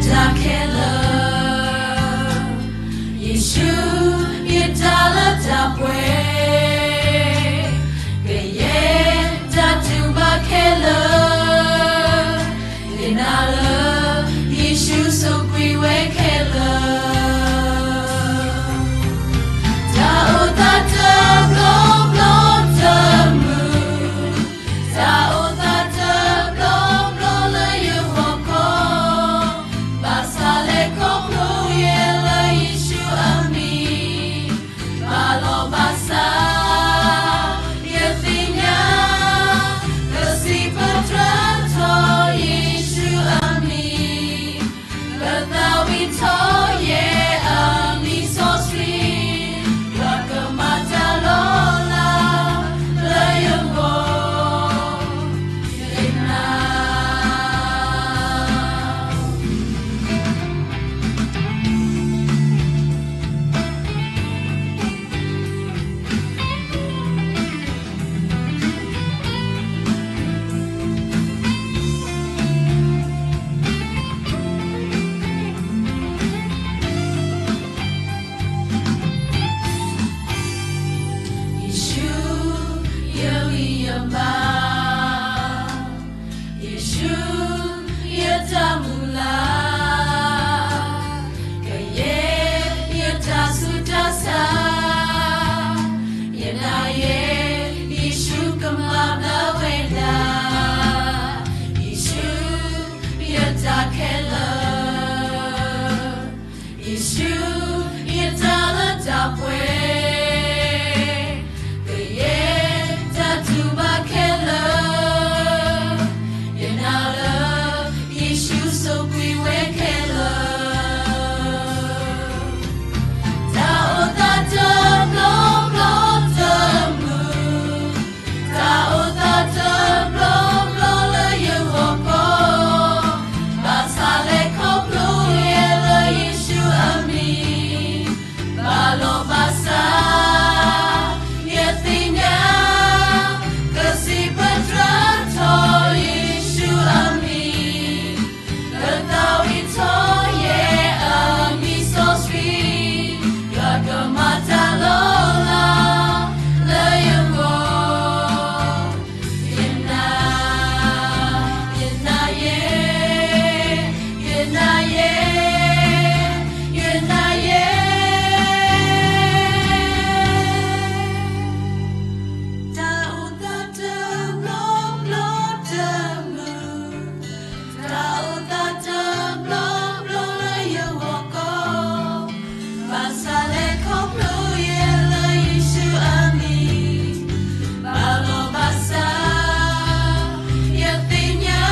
တၢ်ခဲလၢာ်, ယ့ၣ်ၡူး ယတၢ်လၢတၢ်ပှဲၤ, ကယဲၢ်တၢ်တူၢ်ဘၣ်ခဲလၢာ်, ယနာ်လၢ ယ့ၣ်ၡူးဆိၣ်ဂ့ၤဝဲခဲလၢာ်. တၢ်အိၣ်သးတဘျီဘျီတမုာ်, တၢ်အိၣ်သးတဘျီဘျီလၢယဂီၢ်ခီ, ဘၣ်ဆၣ်လဲၤခီဖျိယဲလၢယ့ၣ်ၡူးအမံၤ, ဘၣ်လီၤဘၣ်စး ယသ့ၣ်ညါ, ကစံးပတြၢၤထီၣ်ယ့ၣ်ၡူးအမံၤ, လၢသးဝံၣ်ထီၣ်ယဲအမံၤစီဆှံ, ယွၤကမၤတၢ်လီၤလးလၢယဂီၢ်, ယနာ်. ယ့ၣ်ၡူး ယဂံၢ်ယဘါ, ယ့ၣ်ၡူး ယတၢ်မုၢ်လၢ်, ကယဲၢ်ယတၢ်ဆူးတၢ်ဆါ, ယနာ်ယဲ ယ့ၣ်ၡူးကမၤဘျါဝဲဒၣ်, ယ့ၣ်ၡူး ယတၢ်ခဲလၢာ်, ယ့ၣ်ၡူး ယတၢ်လၢတၢ်ပှဲၤ, ကယဲၢ်တၢ်တူၢ်ဘၣ်ခဲလၢာ်, ယနာ်လၢ ယ့ၣ်ၡူးဆိၣ်ဂ့ၤဝဲခဲလၢာ်. တၢ်အိၣ်သးတဘျီဘျီတမုာ်, တၢ်အိၣ်သးတဘျီဘျီလၢယဂီၢ်ခီ, ဘၣ်ဆၣ်လဲၤခီဖျိယဲလၢယ့ၣ်ၡူးအမံၤ, ဘၣ်လီၤဘၣ်စး ယသ့ၣ်ညါ, ကစံးပတြၢၤထီၣ်ယ့ၣ်ၡူးအမံၤ, လၢသးဝံၣ်ထီၣ်ယဲအမံၤစီဆှံ, ယွၤကမၤတၢ်လီၤလးလၢယဂီၢ်, ယနာ်, ယနာ်ယဲ, ယနာ်ယဲ, ယနာ်ယဲ. တၢ်အိၣ်သးတဘျီဘျီတမုာ်, တၢ်အိၣ်သးတဘျီဘျီလၢယဂီၢ်ခီ, ဘၣ်ဆၣ်လဲၤခီဖျိယဲလၢယ့ၣ်ၡူးအမံၤ, ဘၣ်လီၤဘၣ်စး ယသ့ၣ်ညါ,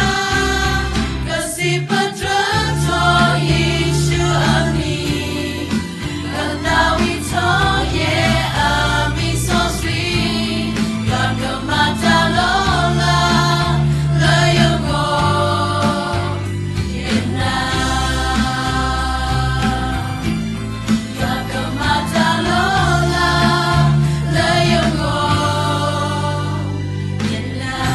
ကစံးပတြၢၤထီၣ်ယ့ၣ်ၡူးအမံၤ, လၢသးဝံၣ်ထီၣ်ယဲအမံၤစီဆှံ, ယွၤကမၤတၢ်လီၤလးလၢယဂီၢ်, ယနာ်, ယွၤကမၤတၢ်လီၤလးလၢယဂီၢ်, ယနာ်.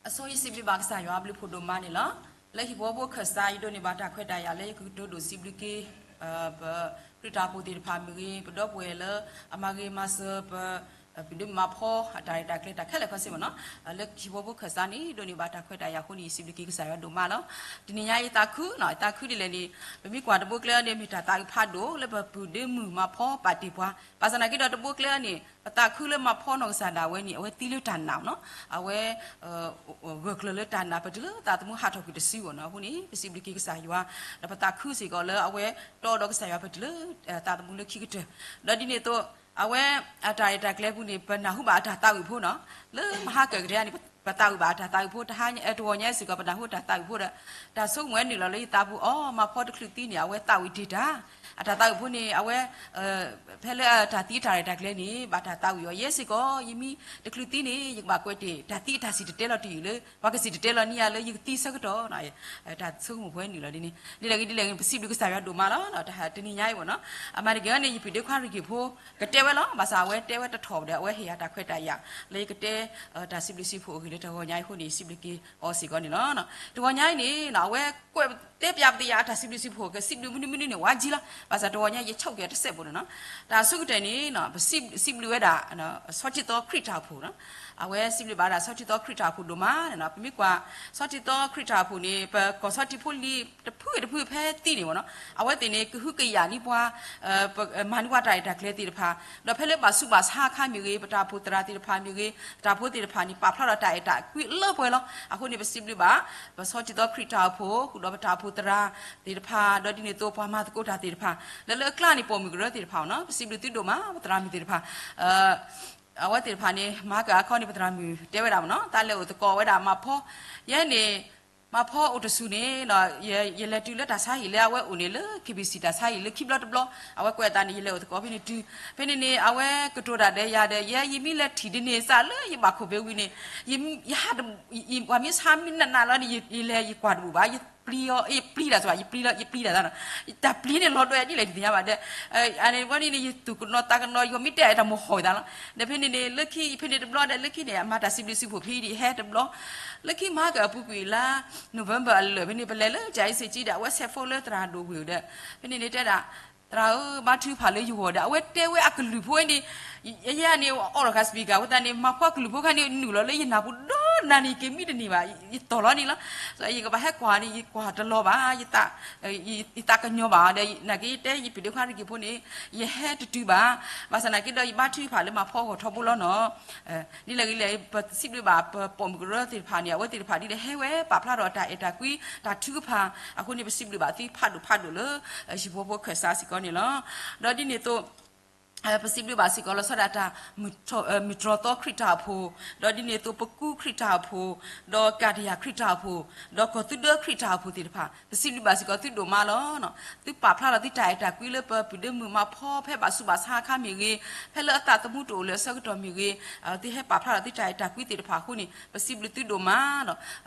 အဆိယစံးဘျုးဘၣ်ကစၢ်ယွၤအဘျုးဖးဒိၣ်မးန့ၣ်လီၤ. လၢဟံၣ်ဖိဃီဖိခၢၣ်စး ယဒိးန့ၢ်ဘၣ်တၢ်ခွဲးတၢ်ယာ်လၢယကကတိၤဒိၣ်စံးဘျုးက့ၤ ပခရံာ်ဖိသ့ၣ်တဖၣ်မ့ၢ်ဂ့ၤ, ပဒီပုၢ်ဝဲၢ်လၢအမၤဂ့ၤမၤစၢၤ ပပုၢ်ဒ့မုၣ်မၤဖှီၣ်အတၢ်ရဲၣ်တၢ်ကျဲၤတၢ်ခဲလၢာ်ခဲဆ့မ့ၢ်နီၤ, လၢဟံၣ်ဖိဃီဖိခၢၣ်စးန့ၣ် ဒိးန့ၢ်ဘၣ်တၢ်ခွဲးတၢ်ယာ်အဃိန့ၣ် ယစံးဘျုးက့ၤကစၢ်ယွၤဒိၣ်မးလီၤ. တနံၤညါအံၤသးခုနီၤ, သးခုဒ်လဲၣ်န့ၣ် ပမ့ၢ်ကွၢ်တဘိကျဲန့ၣ် မ့ၢ်တၢ်သးအုးဖးဒိၣ်လၢပပုၢ်ဒ့မုၣ်မၤဖှီၣ်ပာ်တ့ၢ်ပှၤ, ဘၣ်ဆၣ်သနာ်က့ဒီးတဘိကျဲန့ၣ် ပသးခုလၢမၤဖှီၣ်နီၢ်ကစၢ်ဒၣ်ဝဲန့ၣ် အဝဲသံလၢတၢ်နာ်နီၤ, အဝဲ ဂၢၢ်ကျၢၤလၢတၢ်နာ် ပတုၤလၢသးသမူဟးထီၣ်ကွံာ်တစုအီၤနီၤ, အဃိန့ၣ် ပစံးဘျုးက့ၤကစၢ်ယွၤ, ဒီးပသးခုစ့ၢ်ကီးလၢအဝဲတီဒီးကစၢ်ယွၤ ပတုၤလၢသးသမူလၢခံကတၢၢ်, ဒီးဒ်န့ၣ်အသိး အဝဲအတၢ်ရဲၣ်တၢ်ကျဲၤပူၤန့ၣ် ပနၢ်ဟူဘၣ်အတၢ်သးဝံၣ်ဖိနီၤ, လၢမဟါကၢၣ်ကတၢၢ်န့ၣ် ပသးဝံၣ်ဘၣ်အတၢ်သးဝံၣ်ဖိ တဟါ တဂီၤညါစ့ၢ်ကီး ပနၢ်ဟူတၢ်သးဝံၣ်ဖိဒီး တၢ်ဆိကမိၣ်ဝဲနုာ်လီၤလၢယသးပူၤ အိ မၤဖီတချုးသံန့ၣ် အဝဲသးဝံၣ်တ့ၢ်တၢ်, အတၢ်သးဝံၣ်ဖိန့ၣ် အဝဲ ဖဲလၢတၢ်သံတၢ်ရဲၣ်တၢ်ကျဲၤန့ၣ် ဘၣ်တၢ်သးဝံၣ်အီၤ ယဲစ့ၢ်ကီး ယမ့ၢ်တချုးသံန့ၣ် ယကဘၣ်ကွဲးတ့ၢ် တၢ်သံအတၢ်စံၣ်တဲၤတဲလီၤတယုၢ်လၢ ပှၤကစံၣ်တဲၤတဲလီၤန့ၢ်ယၤလၢယကသံဆၢကတီၢ် တၢ်ဆိကမိၣ်ဖိနုာ်လီၤဒ်န့ၣ် ဒ်လဲၣ်ဂ့ၤဒ်လဲၣ်ဂ့ၤ ပစံးဘျုးကစၢ်ယွၤဒိၣ်မးလီၤ တနံၤညါအံၤဘၣ်နီၤ အမၤတဂ့ၤန့ၣ် ယပုၢ်ဒ့ခွါရံၣ်က့ၤဖိ ကတဲဝဲလီၤ ဘၣ်ဆၣ်အဝဲတဲဝဲတထီၣ်ဒီး အဝဲဟ့ၣ်ယၤတၢ်ခွဲးတၢ်ယာ် လၢယကတဲ တၢ်စံးဘျုးစံးဖှိၣ်အဂ့ၢ်လၢတဂီၤညါအံၤအဃိန့ၣ် ယစံးဘျုးက့ၤအီၤစ့ၢ်ကီးန့ၣ်လီၤ. တဂီၤညါအံၤန့ၣ် အဝဲကွဲးတဲပၠးပသးယၤအတၢ်စံးဘျုးစံးဖှိၣ် ကစံးဘျုးမနုၤမနုၤန့ၣ် ဝါကံလီၤ ဘၣ်ဆၣ်တဂီၤညါယဆိကမိၣ်တစဲးဖိန့ၣ်နီၤ တၢ်ဆိကတၢၢ်န့ၣ် ပစံးဘျုးဝဲဒၣ် ဆီထံသီခရံာ်တၢ်အိၣ်ဖှိၣ် အဝဲစံးဘျုးဘၣ်ဒၣ်ဆီထံသီခရံာ်တၢ်အိၣ်ဖှိၣ်ဒိၣ်မးန့ၣ်နီၤ ပမ့ၢ်ကွၢ် ဆီထံသီခရံာ်တၢ်အိၣ်ဖှိၣ်န့ၣ် ပကီၢ်ဆီထံဖိလံၤတဖုတဖုဖဲသံန့ၣ်ဘၣ်နီၤ အဝဲသ့ၣ်န့ၣ် ကဟုကယာ်န့ၢ်ပှၤ မၤန့ၢ်ပှၤတၢ်အဲၣ်တၢ်ကျဲၤသ့ၣ်တဖၣ် ဒီးဖဲလၢဘၣ်ဆူးဘၣ်ဆါအခါမ့ၢ်ဂ့ၤ ပတၢ်အိၣ်ဖှိၣ်သရၣ်သ့ၣ်တဖၣ်မ့ၢ်ဂ့ၤ တၢ်ဖိသ့ၣ်တဖၣ်န့ၣ် ပာ်ဖျါထီၣ်တၢ်အဲၣ်တၢ်ကွံလၢပှဲၤလီၤ. အဃိန့ၣ် ပစံးဘျုးဘၣ် ပဆီထံသီခရံာ်တၢ်အိၣ်ဖှိၣ် ဃုာ်ဒီးပတၢ်အိၣ်ဖှိၣ်သရၣ်သ့ၣ်တဖၣ် ဒီးဒ်န့ၣ်အသိးပှၤမၤသကိးတၢ်သ့ၣ်တဖၣ် လၢလၢအကျါန့ၣ် ပိာ်မုၣ်ကရၢသ့ၣ်တဖၣ်နီၤ ပစံးဘျုးသုဒိၣ်မး ပသရၣ်မုၣ်သ့ၣ်တဖၣ် အဝဲသ့ၣ်တဖၣ်န့ၣ် မၤကအခီန့ၣ် ပသရၣ်မုၣ်တဲဝဲဒၣ်မ့ၢ်နီၤ တၢ်လဲၤအိၣ်သကိးဝဲဒၣ်မၤဖီ ယဲန့ၣ် မၤဖီအိၣ်တဆူၣ်န့ၣ် ယလဲၤတုၤလၢတၢ်ဆါဟံၣ်လၢအဝဲအိၣ်န့ၣ်လၢ KBC တၢ်ဆါဟံၣ်လၢခံဘျီတဘျီ အဝဲကွဲးအသးန့ၣ် ယလဲၤအိၣ်သကိးဖဲန့ၣ်တုၤ ဖဲန့ၣ်န့ၣ် အဝဲကတိၤတၢ်ဒီးယၤဒီး ယဲယမ့ၢ်လဲၤထံၣ်ဒ်န့ၣ် စးလၢယဘၣ်ခိၣ်ဖဲဝံၤန့ၣ် ယဟး ပှၤမ့ၢ်ဆါမ့ၢ်နးနးလီၤန့ၣ် ယလဲၤယကွၢ်တဘူၣ်ဘၣ် ယပျံၤအီၤ ယပျံၤတၢ်စ့ၢ် ယပျံၤလီၤ ယပျံၤတၢ်သးနီၤ တၢ်ပျံၤန့ၣ်လီၤဒွဲၣ်ဒ်လဲၣ်တသ့ၣ်ညါဘၣ်ဒီး အန့ၣ်ဝဲန့ၣ်န့ၣ် ယသူၣ်ကနိးသးကနိး ယမ့ၢ်တဲအတၢ်မိၣ်ဃီၣ်ဝဲသးလီၤ ဒီးဖဲန့ၣ်န့ၣ် လၢခံဖဲန့ၣ်တဘျီဒီး လၢခံန့ၣ် အမၤတၢ်စံးဘျုးစံးဖှိၣ်ဖဲအံၤဒ်ဟဲတဘျီ လၢခံမၤကအပူၤကွံာ်လါ November အလၢာ်ဖဲန့ၣ် ပလဲၤလၢ ကၠၤအ့စ့ကၠံဒီး အဝဲဆဲးဖိလၢသရၣ်ဒိၣ်ဝ့ၢ်ဒီး ဖဲန့ၣ်န့ၣ်တဲဒၣ် သရၣ်ဧၢ ဘါထုကဖၣ်လၢယဂီၢ်ဒီး အဝဲတဲဝဲအကလုၢ်ဖိဝဲန့ၣ် ယဲယဲန့ၣ် အိးထီၣ်ဃာ် speaker အဃိသတးန့ၣ် မၤဖီအကလုၢ်ဖိခါန့ၣ် နုာ်လီၤလၢယနၢ်ပူၤဒီးနၤန့ၣ် က့ၤမံတန့ၢ်ဘၣ် ယတီၢ်လီၤန့ၣ်လီၤ. ယကဘၣ်ဟဲကွၢ်န့ၣ် ယကွၢ်တလီၤဘၣ် ယသးကညီၤဘၣ်ဒီး နာ်က့တဲယပုၢ်ဒ့ခွါရံၣ်က့ၤဖိန့ၣ် ယဟဲတတုၤဘၣ်. ဘၣ်ဆၣ်နာ်က့ဒီး ယဘါထုကဖၣ်လၢမၤဖီအဂီၢ်ထီဘိလီၤနီၤ ဒ်လဲၣ်ဂ့ၤလဲၣ် ပစံးဘျုးဘၣ်ပပိာ်မုၣ်ကရၢသ့ၣ်တဖၣ်န့ၣ် အဝဲသ့ၣ်တဖၣ်ဒ်လဲၣ်ဟဲဝဲပာ်ဖျါထီၣ်တၢ်အဲၣ်တၢ်ကွံ တၢ်ထုကဖၣ် အဃိန့ၣ် ပစံးဘျုးဘၣ်သုဖးဒိၣ်ဖးဒိၣ်လၢ ဟံၣ်ဖိဃီဖိခၢၣ်စးစ့ၢ်ကီးန့ၣ်လီၤ. ဒီးဒ်န့ၣ်အသိး ပစံးဘျုးဘၣ်စ့ၢ်ကီးလီၤဆီဒၣ်တၢ် မုၢ်တြီၢ်သီခရံာ်တၢ်အိၣ်ဖှိၣ်, ဒီးဒ်န့ၣ်အသိး ပကူခရံာ်တၢ်အိၣ်ဖှိၣ်, ဒီးကၣ်တယၢ်ခရံာ်တၢ်အိၣ်ဖှိၣ်, ဒီးကီၢ်သူဒၢခရံာ်တၢ်အိၣ်ဖှိၣ်သ့ၣ်တဖၣ် ပစံးဘျုးဘၣ်စ့ၢ်ကီးသုဒိၣ်မးလီၤ. သုပာ်ဖျါထီၣ်သုတၢ်အဲၣ်တၢ်ကွံလၢပပုၢ်ဒ့မုၣ်မၤဖီဖဲဘၣ်ဆူးဘၣ်ဆါအခါမ့ၢ်ဂ့ၤ, ဖဲလၢအသးသမူတအိၣ်လၢအဆၢကတီၢ်မ့ၢ်ဂ့ၤ, သုဟဲပာ်ဖျါထီၣ်သုတၢ်အဲၣ်တၢ်ကွံသ့ၣ်တဖၣ်အဃိန့ၣ် ပစံးဘျုးသုဒိၣ်မးဒီး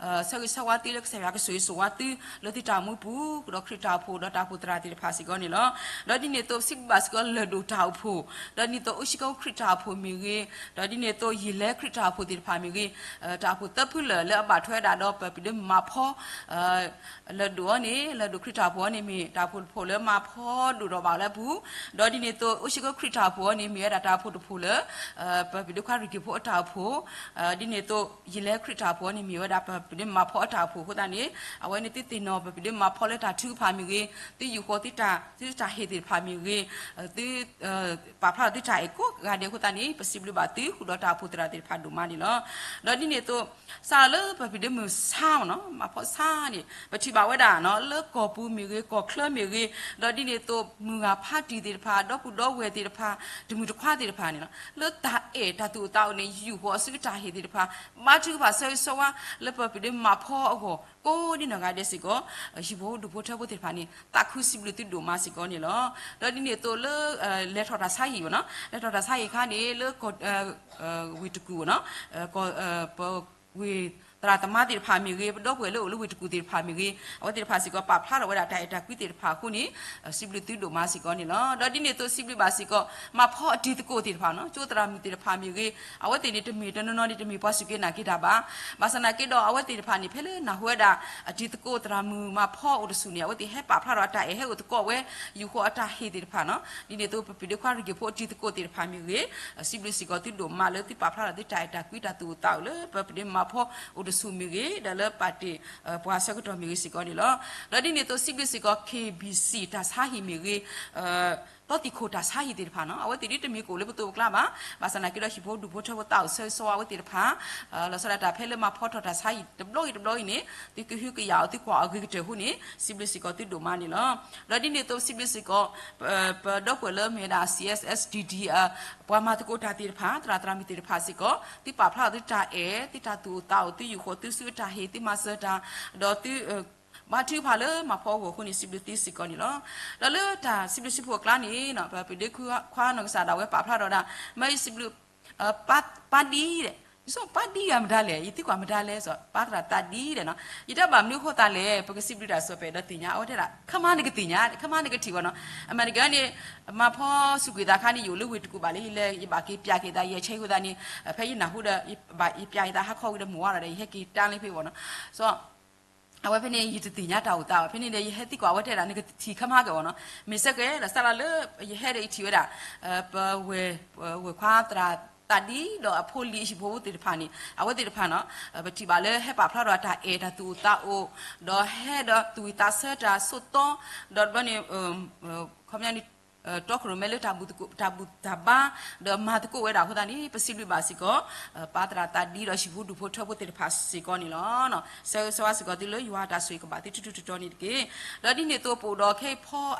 ဆၢဂ့ၤဆၢဝါသုလၢကစၢ်ယွၤကဆိၣ်ဂ့ၤဆိၣ်ဝါသု လၢသုတၢ်အိၣ်မူပူၤ ဒီးခရံာ်တၢ်အိၣ်ဖှိၣ်ဒီးတၢ်အိၣ်ဖှိၣ်သရၣ်သ့ၣ်တဖၣ်စ့ၢ်ကီးန့ၣ်လီၤ. ဒီးဒ်န့ၣ်အသိး ပစံးဘျုးဘၣ်စ့ၢ်ကီးလၢၢ်ဒိၣ်တၢ်အိၣ်ဖှိၣ်, ဒီးဒ်န့ၣ်အသိး အိၣ်ဆံးကိခရံာ်တၢ်အိၣ်ဖှိၣ်မ့ၢ်ဂ့ၤ, ဒီးဒ်န့ၣ်အသိး ယံာ်လဲခရံာ်တၢ်အိၣ်ဖှိၣ်သ့ၣ်တဖၣ်မ့ၢ်ဂ့ၤ, တၢ်အိၣ်ဖှိၣ်သၢဖုလၢာ်လၢအဘၣ်ထွဲဒၣ်ဒီးပပုၢ်ဒ့မုၣ်မၤဖီ လၢၢ်ဒိၣ်အီၤန့ၣ် လၢၢ်ဒိၣ်ခရံာ်တၢ်အိၣ်ဖှိၣ်အီၤန့ၣ်မ့ၢ် တၢ်အိၣ်ဖှိၣ်တဖှိၣ်လၢမၤဖီဒိၣ်ထီၣ်ဘၣ်လၢအပူၤ, ဒီးဒ်န့ၣ်အသိး အိၣ်ဆံးကိခရံာ်တၢ်အိၣ်ဖှိၣ်အီၤန့ၣ် မ့ၢ်ဝဲဒၣ်တၢ်အိၣ်ဖှိၣ်တဖှိၣ်လၢ ပပုၢ်ဒ့ခွါရံၣ်က့ၤဖိအတၢ်အိၣ်ဖှိၣ်, ဒ်န့ၣ်အသိး ယံာ်လဲခရံာ်တၢ်အိၣ်ဖှိၣ်အီၤန့ၣ် မ့ၢ်ဝဲဒၣ်ပပုၢ်ဒ့မၤဖီအတၢ်အိၣ်ဖှိၣ်အဃိသတးန့ၣ် အဝဲန့ၣ်သုသ့ၣ်နီၣ်ပပုၢ်ဒ့မၤဖီလၢတၢ်ထုကဖၣ်မ့ၢ်ဂ့ၤ, သုယူာ်ဃီသုတၢ်ဟ့ၣ်သ့ၣ်တဖၣ်မ့ၢ်ဂ့ၤ, သု ပာ်ဖျါထီၣ်သုတၢ်အဲၣ်ကိးဂၤဒဲးအဃိသတးန့ၣ် ပစံးဘျုးဘၣ်သုဃုာ်ဒီးတၢ်အိၣ်ဖှိၣ်သရၣ်သ့ၣ်တဖၣ်ဒိၣ်မးန့ၣ်လီၤ. ဒီးဒ်န့ၣ်အသိး စးထီၣ်လၢပပုၢ်ဒ့မုၣ်ဆါမ့ၢ်နီၤ မၤဖီဆါန့ၣ် ပထံၣ်ဘၣ်ဝဲဒၣ်နီၤ လၢကီၢ်ပူၤမ့ၢ်ဂ့ၤ ကီၢ်ချၢမ့ၢ်ဂ့ၤ, ဒီးဒ်န့ၣ်အသိး မုၢ်ဂၤဖါတံၢ်သ့ၣ်တဖၣ် ဒီပုၢ်ဒီဝဲၢ်သ့ၣ်တဖၣ် တမုၢ်တခွါသ့ၣ်တဖၣ်န့ၣ်လီၤ လၢတၢ်အဲၣ်တၢ်သူၣ်အိၣ်သးအိၣ်န့ၣ် ယူာ်ဃီအစုတၢ်ဟ့ၣ်သ့ၣ်တဖၣ် ဘါထုကဖၣ်ဆၢဂ့ၤဆၢဝါ လၢပပုၢ်ဒ့မၤဖီအဂီၢ် ကိးဒ်နီၢ်ဂၤဒဲးစ့ၢ်ကီး ဟံၣ်ဖိဃီဖိဒူၣ်ဖိထၢဖိသ့ၣ်တဖၣ်န့ၣ် သးခုစံးဘျုးသုဒိၣ်မးစ့ၢ်ကီးန့ၣ်လီၤ. ဒီးဒ်န့ၣ်အသိးလၢ လဲၤထီၣ်တၢ်ဆါဟံၣ်မ့ၢ်နီၤ လဲၤထီၣ်တၢ်ဆါဟံၣ်အခါန့ၣ် လၢ ဝ့ၢ်တကူၣ်မ့ၢ်နီၤ ပဝ့ၢ်သရၣ်သမါသ့ၣ်တဖၣ်မ့ၢ်ဂ့ၤ ပဒီပုၢ်ဝဲၢ်လၢအိၣ်လၢဝ့ၢ်တကူၣ်သ့ၣ်တဖၣ်မ့ၢ်ဂ့ၤ အဝဲသ့ၣ်တဖၣ်စ့ၢ်ကီး ပာ်ဖျါထီၣ်ဝဲဒၣ်တၢ်အဲၣ်တၢ်ကွံသ့ၣ်တဖၣ်အဃိန့ၣ် စံးဘျုးသုဒိၣ်မးစ့ၢ်ကီးန့ၣ်လီၤ. ဒီးဒ်န့ၣ်အသိးစံးဘျုးဘၣ်စ့ၢ်ကီး မၤဖီအတံၤသကိးသ့ၣ်တဖၣ်နီၤ ကၠိသရၣ်မုၣ်သ့ၣ်တဖၣ်မ့ၢ်ဂ့ၤ အဝဲသ့ၣ်န့ၣ် တမ့ၢ်တနီၤနီၤန့ၣ် တမ့ၢ်ပှၤစူၢ်က့ၤနာ်က့ၤတၢ်ဘၣ်. ဘၣ်ဆၣ်နာ်က့ဒီး အဝဲသ့ၣ်တဖၣ်န့ၣ် ဖဲလၢနၢ်ဟူဝဲဒၣ် အတံၤသကိးသရၣ်မုၣ်မၤဖီအိၣ်တဆူၣ်န့ၣ် အဝဲသ့ၣ်ဟဲပာ်ဖျါထီၣ်အတၢ်အဲၣ်ဟဲအိၣ်သကိးဝဲ ယူာ်ဃီအတၢ်ဟ့ၣ်သ့ၣ်တဖၣ်နီၤ ဒ်န့ၣ်အသိး ပပုၢ်ဒ့ခွါရံၣ်က့ၤဖိအတံၤသကိးသ့ၣ်တဖၣ်မ့ၢ်ဂ့ၤ စံးဘျုးစ့ၢ်ကီးသုဒိၣ်မးလၢသုပာ်ဖျါထီၣ်သုတၢ်အဲၣ်တၢ်ကွံတၢ်သူၣ်အိၣ်သးအိၣ်လၢ ပပုၢ်ဒ့မၤဖီအိၣ်တဆူၣ်မ့ၢ်ဂ့ၤ ဒီးလၢပာ်တ့ၢ် ပှၤဆၢကတီၢ်မ့ၢ်ဂ့ၤစ့ၢ်ကီးန့ၣ်လီၤ. ဒီးဒ်န့ၣ်အသိးစံးဘျုးစ့ၢ်ကီး KBC တၢ်ဆါဟံၣ်မ့ၢ်ဂ့ၤ တီၢ်သံၣ်ခိၣ်တၢ်ဆါဟံၣ်သ့ၣ်တဖၣ်နီၤ, အဝဲသ့ၣ်ဒ်တမ့ၢ်ကအိၣ်လၢပသိးပကျါဘၣ်. ဘၣ်ဆၣ်သနာ်က့ဒီး ဟံၣ်ဖိဒူၣ်ဖိထၢဖိသးအိၣ်ဆၢဂ့ၤဆၢဝါအဝဲသ့ၣ်တဖၣ်, လီၤဆီဒၣ်တၢ်ဖဲလၢမၤဖီထီၣ်တၢ်ဆါဟံၣ်တဘျီဂ့ၤတဘျီဂ့ၤန့ၣ် သုကဟုကယာ်အီၤ သုကွၢ်အီၤအဂ့ၤကတၢၢ်အဃိန့ၣ် စံးဘျုးစ့ၢ်ကီးသုဒိၣ်မးန့ၣ်လီၤ. ဒီးဒ်န့ၣ်အသိးစံးဘျုးစ့ၢ်ကီး ပဒီပုၢ်ဝဲၢ်လၢမ့ၢ်ဝဲဒၣ် C S S D D ပှၤမၤသကိးတၢ်သ့ၣ်တဖၣ် သရၣ်သရၣ်မုၣ်သ့ၣ်တဖၣ်စ့ၢ်ကီး သုပာ်ဖျါထီၣ်သုတၢ်အဲၣ် သုတၢ်သူၣ်အိၣ်သးအိၣ် သုယူာ်ဃီၤသုစုအတၢ်ဟ့ၣ် သုမၤစၢၤတၢ် ဒီးသု ဘါထုကဖၣ်လၢမၤဖီအဂီၢ်အဃိန့ၣ် စံးဘျုးသုစ့ၢ်ကီးန့ၣ်လီၤ. ဒီးလၢတၢ်စံးဘျုးစံးဖှိၣ်အကျါန့ၣ် ပပဒ့ခွါနီၢ်ကစၢ်ဒၣ်ဝဲပာ်ဖျါထီၣ်ဝဲဒၣ် မ့ၢ်ယစံးဘျုး ပၢ်ဒံဒီး ယဆိပၢ်ဒံဂၤမတၤလဲၣ် ယသံကွၢ်မတၤလဲၣ် ပၢ်သရၣ်သးဒံဒီးနီၤ ယတဲဘၣ်မနုၤအဃိသတးလဲၣ် ပကစံးဘျုးတၢ်စီၤပၤဒီးသ့ၣ်ညါ အဝဲတဲဒၣ် ခမါနကသ့ၣ်ညါ ခမါနကထံၣ်ဘၣ်နီၤ အမၤတက့ၢ်န့ၣ် မၤဖီစူးကွံာ်သးခါန့ၣ် ယအိၣ်လၢဝ့ၢ်တကူၣ်ဘၣ်လၢယလဲၤ ယဘၣ်က့ၤပျးက့ၤသး ယဆဲးဃိသးန့ၣ် ဖဲယနၢ်ဟူဒီး ယပျးက့ၤသးဟါခီဝံၤဒီးမုၢ်ဝါဒီး ယဟဲက့ၤတၢ်လၢဖဲဘၣ်နီၤ အဝဲဖဲန့ၣ် ယတသ့ၣ်ညါတၢ်အိၣ်သးဘၣ် ဖဲန့ၣ်ဒီး ယဟဲသံကွၢ်အဝဲတဲဒၣ် နကထံၣ်ခမါက့ၤဘၣ်နီၤ မ့ၢ်ဆၢကဲဒီးစးလၢ ယဟဲဒီးယထံၣ်ဝဲဒၣ် ပဝဲၢ်ခွါသရၣ်သးဒံဒီးအဖိလံၤအဟံၣ်ဖိဖိသ့ၣ်တဖၣ်န့ၣ် အဝဲသ့ၣ်တဖၣ်နီၤ ပထံၣ်ဘၣ်လၢဟဲပာ်ဖျါထီၣ်တၢ်အဲၣ်တၢ်သူၣ်အိၣ်သးအိၣ် ဒီးဟဲဒီးသူၣ်ဝံၣ်သးဆၢတၢ်ဆိးသီ ဒီးတဘျီန့ၣ် ခီပညီန့ၣ် တီခိၣ်ရိၣ်မဲလၢတၢ်ဘူၣ်တၢ်ဘါ ဒီးမၤသကိးဝဲဒၣ်အဃိသတးန့ၣ် ပစံးဘျုးဘၣ်စ့ၢ်ကီး ပၢ်သရၣ်သးဒံဒီးဟံၣ်ဖိဒူၣ်ဖိထၢဖိသ့ၣ်တဖၣ်စ့ၢ်ကီးန့ၣ်လီၤ. ဆၢဂ့ၤဆၢဝါစ့ၢ်ကီးသုလၢယွၤတၢ်ဆိၣ်ဂ့ၤကဘၣ်သုထူထူတီတီန့ၣ်တက့ၢ်. ဒီးဒ်န့ၣ်အသိးပအိၣ်ဒီးခဲအံၤဖီအ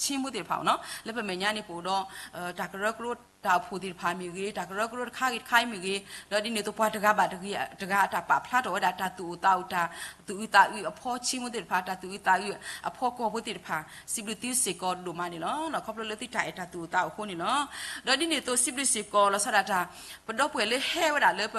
ဆ့မိၣ်သ့ၣ်တဖၣ်နီၤ လၢပမဲာ်ညါန့ၣ်ပအိၣ်ဒီး တၢ်ကရၢကရိတၢ်အိၣ်ဖှိၣ်သ့ၣ်တဖၣ်မ့ၢ်ဂ့ၤ တၢ်ကရၢကရိတခါဂ့ၤတခါအံၤမ့ၢ်ဂ့ၤ ဒီးဒ်န့ၣ်အသိးပှၤတဂၤဘၣ်တဂၤအတၢ်ပာ်ဖျါထီၣ်ဝဲဒၣ်တၢ်သူၣ်အိၣ်သးအိၣ်တၢ် သူၣ်အုးသးအုးအဖီဆ့မိၣ်သ့ၣ်တဖၣ် တၢ်သူၣ်အုးသးအုးအဖီကီၢ်ဖိသ့ၣ်တဖၣ် စံးဘျုးသုစ့ၢ်ကီးဒိၣ်မးန့ၣ်လီၤ. ခီဖျိလၢသုတၢ်အဲၣ်တၢ်သူၣ်အိၣ်သးအိၣ်အဃိန့ၣ်လီၤ. ဒီးဒ်န့ၣ်အသိးစံးဘျုးစ့ၢ်ကီးလီၤဆီဒၣ်တၢ် ပဒီပုၢ်ဝဲၢ်လၢဟဲဝဲဒၣ်လၢ ပ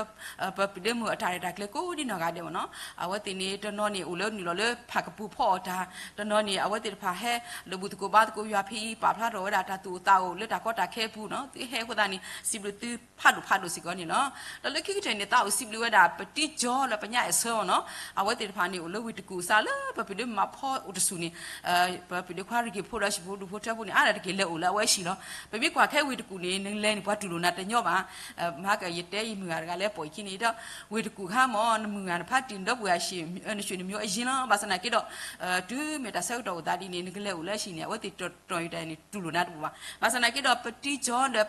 ပဒ့မုၢ်အတၢ်ရဲၣ်တၢ်ကျဲၤကိးဒံနီၢ်ဂၤဒဲးမ့ၢ်နီၤ အဝဲသ့ၣ်န့ၣ် တနီၤန့ၣ်အိၣ်လၢနုာ်လီၤလၢဖးကပူၤဖီအီၣ်တၢ် တနီၤန့ၣ် အဝဲသ့ၣ်တဖၣ်ဟဲ ဒီးဘူၣ်သကိးဘါသကိးယွၤဖဲအံၤ ပာ်ဖျါထီၣ်ဝဲဒၣ်တၢ်သူၣ်အိၣ်သးအိၣ်လၢတၢ်ကီတၢ်ခဲအပူၤနီၤ သုဟဲအဃိသတးန့ၣ် စံးဘျုးသုဖးဒိၣ်ဖးဒိၣ်စ့ၢ်ကီးန့ၣ်လီၤ. ဒီးလၢခံကတၢၢ်န့ၣ် သးအိၣ်စံးဘျုးဝဲဒၣ် ပတံၤကၠီလၢပညါအဲၣ်ဆၢမ့ၢ်နီၤ အဝဲသ့ၣ်တဖၣ်န့ၣ် အိၣ်လၢဝ့ၢ်တကူၣ်စးလၢပပဒ့မုၢ်မၤဖီအိၣ်တဆူၣ်န့ၣ် ပပဒ့ခွါရံက့ၤဖိဒီးဟံၣ်ဖိဒူၣ်ဖိထၢဖိန့ၣ် အါဒၣ်တက့ၢ်လဲၤအိၣ်လၢအဝဲအဟံၣ်လီၤ. ပမ့ၢ်ကွၢ်ခဲဝ့ၢ်တကူၣ်န့ၣ် နလဲၤန့ၣ် ပှၤတူၢ်လိာ်နၤတညီဘၣ် မဟါကယတဲယမုၢ်ဂၤတဂၤလၢပိာ်ယခံန့ၣ်ဒီး ဝ့ၢ်တကူၣ်ခါမ့ၢ် နမုၢ်ဂၤနဖါတံၢ်နဒီပုၢ်ဝဲၢ်အဟံၣ် နဆွေနမျိုးအရင်းလီၤ ဘၣ်ဆၣ်သနာ်က့ဒီး တုၤမ့ၢ်တၢ်ဆၢကတီၢ်အိၣ်သးဒ်န့ၣ် နကလဲၤအိၣ်လၢအဟံၣ်န့ၣ် အဝဲသ့ၣ်တတီၤယူၤတၢ်န့ၣ် တူၢ်လိာ်နၤတပူၤဘၣ်. ဘၣ်ဆၣ်သနာ်က့ဒီး ပတံၤကၠီဒီး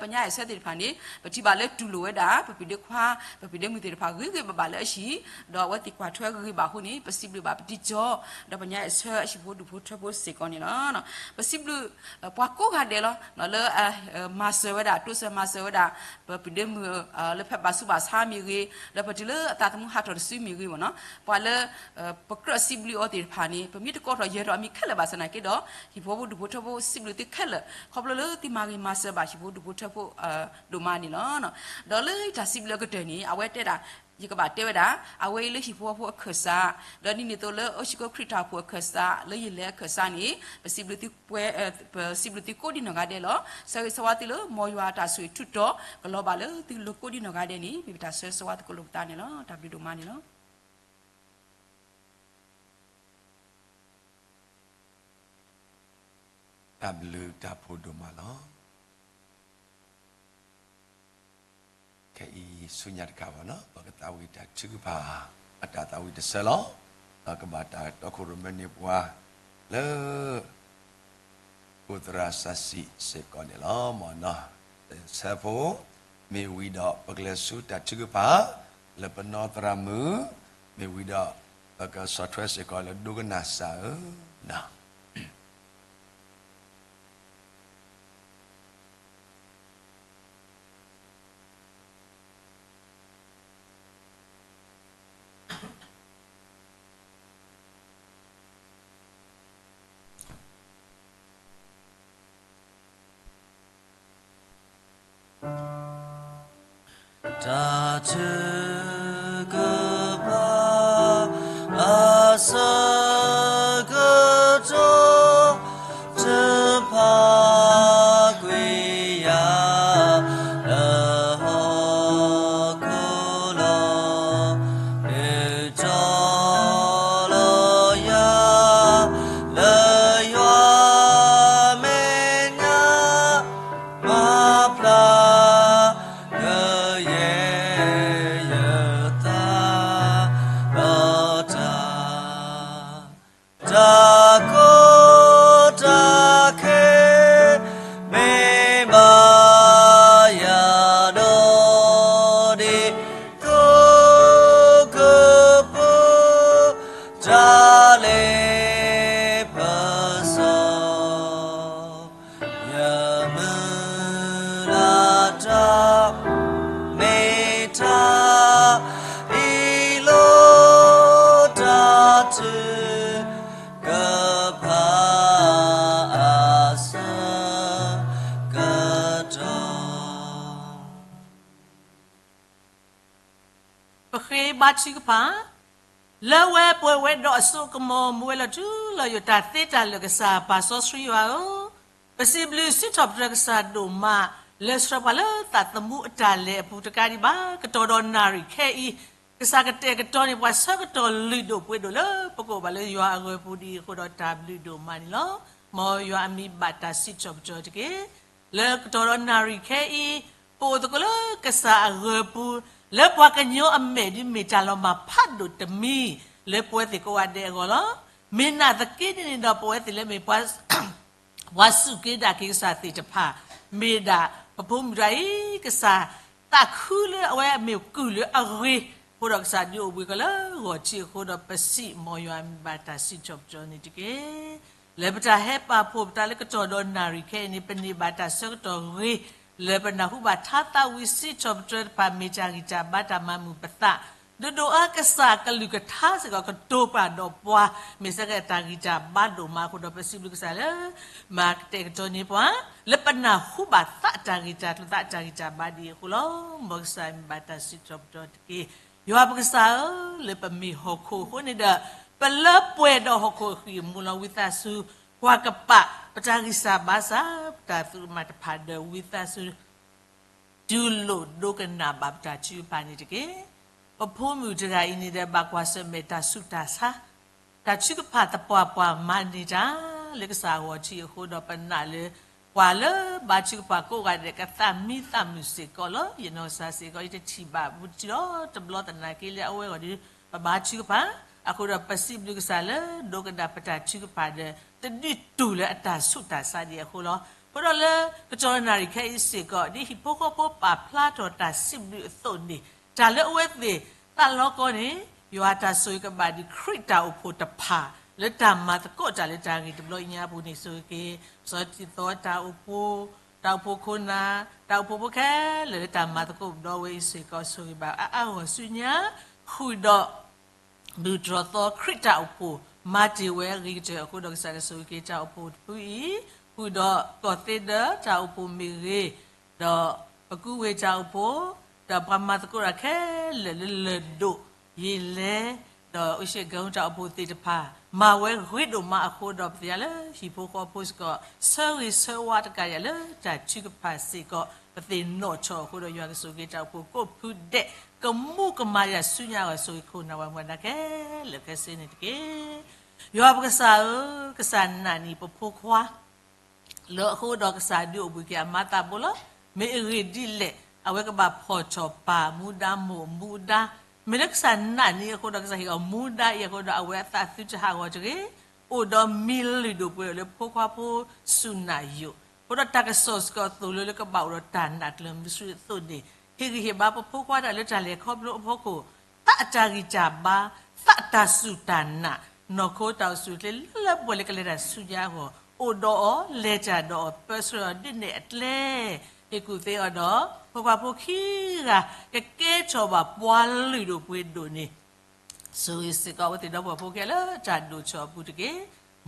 ပညါအဲၣ်ဆၢသ့ၣ်တဖၣ်န့ၣ် ပထံၣ်ဘၣ်လၢတူၢ်လိာ်ဝဲဒၣ် ပပဒ့ခွါ ပပဒ့မုၢ်သ့ၣ်တဖၣ်ဂ့ၤဂ့ၤဘၣ်ဘၣ်လၢအဟံၣ် ဒီးအဝဲသ့ၣ်ကွၢ်ထွဲဂ့ၤဂ့ၤဘၣ်အဃိန့ၣ် ပစံးဘျုးဘၣ်ပတံၤကၠီ ဒီးပညါအဲၣ်ဆၢအဟံၣ်ဖိဒူၣ်ဖိထၢဖိစ့ၢ်ကီးန့ၣ်လီၤ. ပစံးဘျုး ပှၤကိးဂၤဒဲးလီၤ လၢ မၤစၢၤဝဲဒၣ် တိစၢၤမၤစၢၤဝဲဒၣ် ပပဒ့မုၢ် လၢဖဲဘၣ်ဆူးဘၣ်ဆါမ့ၢ်ဂ့ၤ ဒီးပတုၤလၢအသးသမူဟးထီၣ်တစုမ့ၢ်ဂ့ၤမ့ၢ်နီၤ ပှၤလၢ ပကြၢးစံးဘျုးအီၤသ့ၣ်တဖၣ်န့ၣ် ပမ့ၢ်တကိးထီၣ်ယဲၤထီၣ်အမံၤခဲလၢာ်ဘၣ်ဆၣ်သနာ်က့ဒီး ဟံၣ်ဖိဒူၣ်ဖိထၢဖိစံးဘျုးသုခဲလၢာ် ခီဖျိလၢသုမၤဂ့ၤမၤစၢၤဘၣ်ဟံၣ်ဖိဒူၣ်ဖိထၢဖိ ဒိၣ်မးန့ၣ်လီၤ. ဒီးလၢတၢ်စံးဘျုးအကတၢၢ်န့ၣ် အဝဲတဲဒၣ် ယကဘၣ်တဲဝဲဒၣ် အဝဲအံၤလၢဟံၣ်ဖိဃီဖိအခၢၣ်စး ဒီးဒ်န့ၣ်အသိးလၢအိၣ်ဆူၣ်ကီၢ်ခရံာ်တၢ်အိၣ်ဖှိၣ်အခၢၣ်စး လၢယလဲၤအခၢၣ်စးန့ၣ် ပစံးဘျုးသု ပစံးဘျုးသုကိးဒံနီၢ်ဂၤဒဲးလီၤ. ဆၢဂ့ၤဆၢဝါသုလၢ မ်ယွၤအတၢ်ဆိၣ်ဂ့ၤထူးတီၤ ကလီၤဘၣ်လၢသုလိၤကိးဒံနီၢ်ဂၤဒဲးန့ၣ် မ့ၢ်ပတၢ်ဆၢဂ့ၤဆၢဝါသကိးလိာ်ပသးန့ၣ်လီၤ. တၢ်ဘျုးဒိၣ်မးန့ၣ်လီၤ. တၢ်ဘျုးတၢ်ဖှိၣ်ဒိၣ်မးလီၤ. ခဲအံၤဆူညါတခါဘၣ်နီၤ ပကသးဝံၣ်တၢ်ထုကဖၣ် အတၢ်သးဝံၣ်တဆၢလီၤ. ဒီးကဘၣ်တၢ်တီခိၣ်ရိၣ်မဲန့ၢ်ပှၤလၢ အိၣ်သရၣ်စးစံးစ့ၢ်ကီးန့ၣ်လီၤ. မ်နီၤ တဆၢဖိ မ့ၢ်ဝံၤဒီးပကလဲၤဆူတၢ်ထုကဖၣ် လၢပနီၢ်သရၣ်မုၣ် မ့ၢ်ဝံၤဒီး ပကဆီၣ်ထွဲစ့ၢ်ကီးလၢဒိကနၣ်စၢ်ဧၢ နီၤ တၢ်ထုကဖၣ်အဆၢကတီၢ် တဖၣ်ကွံာ်ယၤ လၢဟီၣ်ခိၣ်လီၤ. နတီၤလီၤယၤ လၢယွၤမဲာ်ညါ မၤဖျါ ကယဲၢ်ယသး ဒီးတၢ် တၢ်ကီတၢ်ခဲ မ့ၢ် လၢပစီၤ ယမုၢ်လၢ်တၢ် မ့ၢ်တၢ်အ့ၣ်လိာ်တၢ်ထုကဖၣ် အဆၢကတီၢ် ပဃ့ဘါထုကဖၣ်, လၢဝဲပှဲၤဝဲဒီးအစိအကမီၤ မူဝဲလီၤထူလီၤယိာ်တၢ်သ့တၢ်လၢာ် ကစၢ်ပၢ်စီဆှံယွၤဧၢ, ပစံးဘျုးစံးထီၣ်ပတြၢၤကစၢ်ဒိၣ်မး လၢဆှၢပှၤလၢသးသမူအတၢ်လဲၤအပူၤတကးဒံးဘၣ်. ကတီၢ်ဒီးနၣ်ရံၣ်ခဲအံၤ ကစၢ်ကတဲာ်ကတီၤန့ၢ်ပှၤဆၢကတီၢ်လုၢ်ဒိၣ်ပှ့ၤဒိၣ်လၢပကအိၣ်ဘၣ်လၢယွၤအဂၢၤပူၤဒ်အံၤအဃိဒီး တၢ်ဘျုးဒိၣ်မးန့ၣ်လီၤ. မ်ယွၤအမံၤဘၣ်တၢ်စံးထီၣ်ပတြၢၤတက့ၢ်. လၢကတီၢ်ဒီးနၣ်ရံၣ်ခဲအံၤ ပအိၣ်သကိးလၢကစၢ်အဂၢၤပူၤ, လၢပှၤကညီအမဲာ်ဒ်မ့ၢ်တၢ်လီၤမၢ်ဖးဒိၣ်တမံၤ လၢပဝဲသ့ၣ်ကိးဂၤဒဲးအဂီၢ်လီၤ. မ့ၢ်နာ်သက့ဒ်န့ၣ်ဒီး ပဝဲသ့ၣ်လၢမ့ၢ် ပှၤစူၢ်က့ၤနာ်က့ၤကစၢ်သ့ၣ်တဖၣ်, မ့ၢ်ဒၣ်ပဖိမုၣ်တဂၤအံၤ ကစၢ်သးခုလၢအဝဲအမ့ၢ်ကုၢ်လၢအဂ့ၤ, အဃိဒီးကစၢ်ဒုးအိၣ်ဘှံးကီးလၢဂီၤထံးအဃိဒီး ပစံး မ်ယွၤအမံၤဘၣ်တၢ်စံးထီၣ်ပတြၢၤန့ၣ်တက့ၢ်. လၢပတၢ်ဟဲပာ်ဖှိၣ်ပသးလၢကတီၢ်ဒီးနၣ်ရံၣ်ခဲအံၤန့ၣ် ပန့ၢ်ဘၣ်တၢ်ဆၢကတီၢ်ဂ့ၤ လၢပနၢ်ဟူဘၣ်ထါသးဝံၣ်စံးထီၣ်ပတြၢၤတဖၣ် မ့ၢ်တၢ်ဂံၢ်တၢ်ဘါတၢ်မၤမုာ်ပသး, ဒိၣ်ဒိၣ်အါ ကစၢ်အကလုၢ်ကထါစ့ၢ်ကီး ကတိၤပာ်ဒီးပှၤ မ့ၢ်စ့ၢ်ကီးတၢ်ဂံၢ်တၢ်ဘါဒိၣ်မးအဃိဒီး ပစံးဘျုးကစၢ်လၢ မၤကတဲာ်ကတီၤန့ၢ်ပှၤ လၢပနၢ်ဟူဘၣ်သးအတၢ်ဂံၢ်တၢ်ကျိၤ သးအတၢ်ဂံၢ်တၢ်ဘါဒ်အံၤအဃိလီၤ. မ်ကစၢ်အမံၤဘၣ်တၢ်စံးထီၣ်ပတြၢၤတက့ၢ်. ယွၤပကစၢ်ဧၢ, လၢပမ့ၢ်ဟီၣ်ခိၣ်အဃိန့ၣ်ဒီး ပလၢပှဲၤဒီးဟီၣ်ခိၣ်အဃံၢ်အမူလီၤ. ဝံသးစူၤ ပှၤကပာ်ပတၢ်ဂံၢ်စၢ်ဘါစၢ် ပတၢ်သရူးကမၣ်တဖၣ်ဒီး ဝံသးစူၤ တူၢ်လိာ်ဒိကနၣ်ဘၣ်ပတၢ်ထုကဖၣ်န့ၣ်တက့ၢ်. ပဖိမုၣ်တဂၤအံၤန့ၣ်ဒီး ဘၣ်ကွၢ်ဆၢၣ်မဲာ်တၢ်ဆူးတၢ်ဆါ, တၢ်ထုကဖၣ်သပှၢ်ပှၢ်မၤန့ၢ်တၢ် လၢကစၢ်ဂီၤထံးအဃိဒီး ပနာ်လၢ ပှၤလၢဘါထုကဖၣ်ကိးဂၤဒဲး ကသးမံသးမုာ်စ့ၢ်ကီးလီၤ. ယနီၢ်ကစၢ်စ့ၢ်ကီး ယတထံၣ်ဘၣ်ဘူးတံၢ်လီၤတဘျီသနာ်က့လၢအဝဲအဂီၢ်ဒီး ပဘါထုကဖၣ်, အဃိဒီးပစံးဘျုးကစၢ်လၢ ဒိကနၣ်ပတၢ်ထုကဖၣ်ဒီး တဒုးတူၢ်လၢအတၢ်ဆူးတၢ်ဆါဒ်အံၤအဃိလီၤ. အဃိဒီးလၢကတီၢ်နၣ်ရံၣ်ခဲအံၤစ့ၢ်ကီး ဒ်ဟံၣ်ဖိဃီဖိပာ်ဖျါထီၣ်တၢ်စံးဘျုးအသိးန့ၣ် တၢ်လၢအဝဲသ့ၣ်သးလီကီၢ်န့ၣ် ယွၤတၢ်ဆိၣ်ဂ့ၤကဘၣ်ဒံးခရံာ်တၢ်အိၣ်ဖှိၣ်တဖၣ် လၢတၢ်မၤသကိးတၢ်လၢတၢ်ဂ့ၢ်တဘျီညါအပူၤန့ၣ် ဆိၣ်ဂ့ၤက့ၤ စီၤတံၤသီတၢ်အိၣ်ဖှိၣ်, တၢ်အိၣ်ဖှိၣ်ခိၣ်နၢ်, တၢ်အိၣ်ဖှိၣ်ဖိခဲလၢာ်လၢတၢ်မၤသကိးဘျီဝဲအံၤစ့ၢ်ကီး ဆိၣ်ဂ့ၤဘၣ်အါအါဂီၢ်ဆူညါ, ဃုာ်ဒီး ဒူၣ်တြီၤသီခရံာ်တၢ်အိၣ်ဖှိၣ် မၤတ့ၢ်ဝဲအဂ့ၤကတၢၢ်အဃိဒီး ကစၢ်ကဆိၣ်ဂ့ၤက့ၤတၢ်အိၣ်ဖှိၣ်တဖုအံၤ, ဃုာ်ဒီးကီၢ်သ့ဒၢတၢ်အိၣ်ဖှိၣ်မ့ၢ်ဂ့ၤ, ဒီးပကူဝ့ၢ်တၢ်အိၣ်ဖှိၣ်, ဒီးပှၤမၤသကိးတၢ်ခဲလၢာ်လၢလၢၢ်ဒိၣ်ယံာ်လဲၢ်, ဒီးအ့ရှၢၣ်ကဟုတၢ်အိၣ်ဖှိၣ်သ့ၣ်တဖၣ် မၤဝဲဂ့ၤဒိၣ်မးအဃိဒီး ပသ့ၣ်ညါလၢဟံၣ်ဖိဃီဖိစ့ၢ်ကီး ဆၢဂ့ၤဆၢဝါတကးဒံးလၢတၢ်ထုကဖၣ်စ့ၢ်ကီး ပသ့ၣ်နီၣ်ထီၣ်အဃိဒီး ယွၤကဆိၣ်ဂ့ၤက့ၤတၢ်အိၣ်ဖှိၣ်ကိးဖုဒဲး ကမူကမၤယၤဆူညါအဂီၢ် ဆိၣ်ဂ့ၤခိၣ်နၢ်ဝဲမွဲဒၣ်ခဲလၢာ်ခဲဆ့န့ၣ်တက့ၢ်. ယွၤပကစၢ်ဧၢ, ကစၢ်နာ်န့ၢ်ပဖိခွါ လၢအဃိဒီးကစၢ်ဒုးအိၣ်ဘှံးက့ၤအမါသးဘိလီၤ. မ့ၢ်အဂ့ၢ်ဒ်လဲၣ် အဝဲကဘၣ်ဖီၣ်ထီၣ်ပၢ်မူဒါမိၢ်မူဒါ, မ့ၢ်လၢကစၢ်နာ်န့ၢ်အဃိဒီး ကစၢ်ဟ့ၣ်အီၤမူဒါအံၤအဃိဒီး အဝဲအသးသုတဟးဂီၤတဂ့ၤ, အိၣ်ဒီးမံၤလုၢ်ဒိၣ်ပှ့ၤဒိၣ်လၢဖိခွါဖိစူၢ်နာ်ယိာ်, အဃိဒီးတၢ်ကစီၣ်စ့ၢ်ကီးသိၣ်လိလၢကဘၣ်အိၣ်ဒီးတၢ်နာ်ကျၢၤမုဆူအသိးန့ၣ် ဟ့ၣ်ဂံၢ်ဟ့ၣ်ဘါပဖိခွါတၢ်လၢတၢ်လဲၤခီဖျိအဖီခိၣ် သးအတၢ်ဂံၢ်တၢ်ဘါ, သးအတၢ်စူၢ်တၢ်နာ်, နီၢ်ခိတၢ်အိၣ်ဆူၣ်အိၣ်ချ့လၢလၢပှဲၤပှဲၤလၢကလဲၤတၢ်ဆူညါအဂီၢ်, အိၣ်ဒီးအီၤ, လဲၤတၢ်ဒီးအီၤ, ပၢဆှၢအီၤဒ်န့ၣ်အကျဲ, ဟ့ၣ်ကူၣ်သ့အီၤဒီး ဖိခွါဖိခံဂၤ ကကဲထီၣ်ဘၣ်ပှၤလုၢ်ဒိၣ်ပှ့ၤဒိၣ်န့ၣ် ဆိၣ်ဂ့ၤစ့ၢ်ကီးအဝဲသ့ၣ်ဒီပုၢ်ဝဲၢ်ဖိခံဂၤလၢတၢ်ဒိၣ်ထီၣ်အပူၤတက့ၢ်.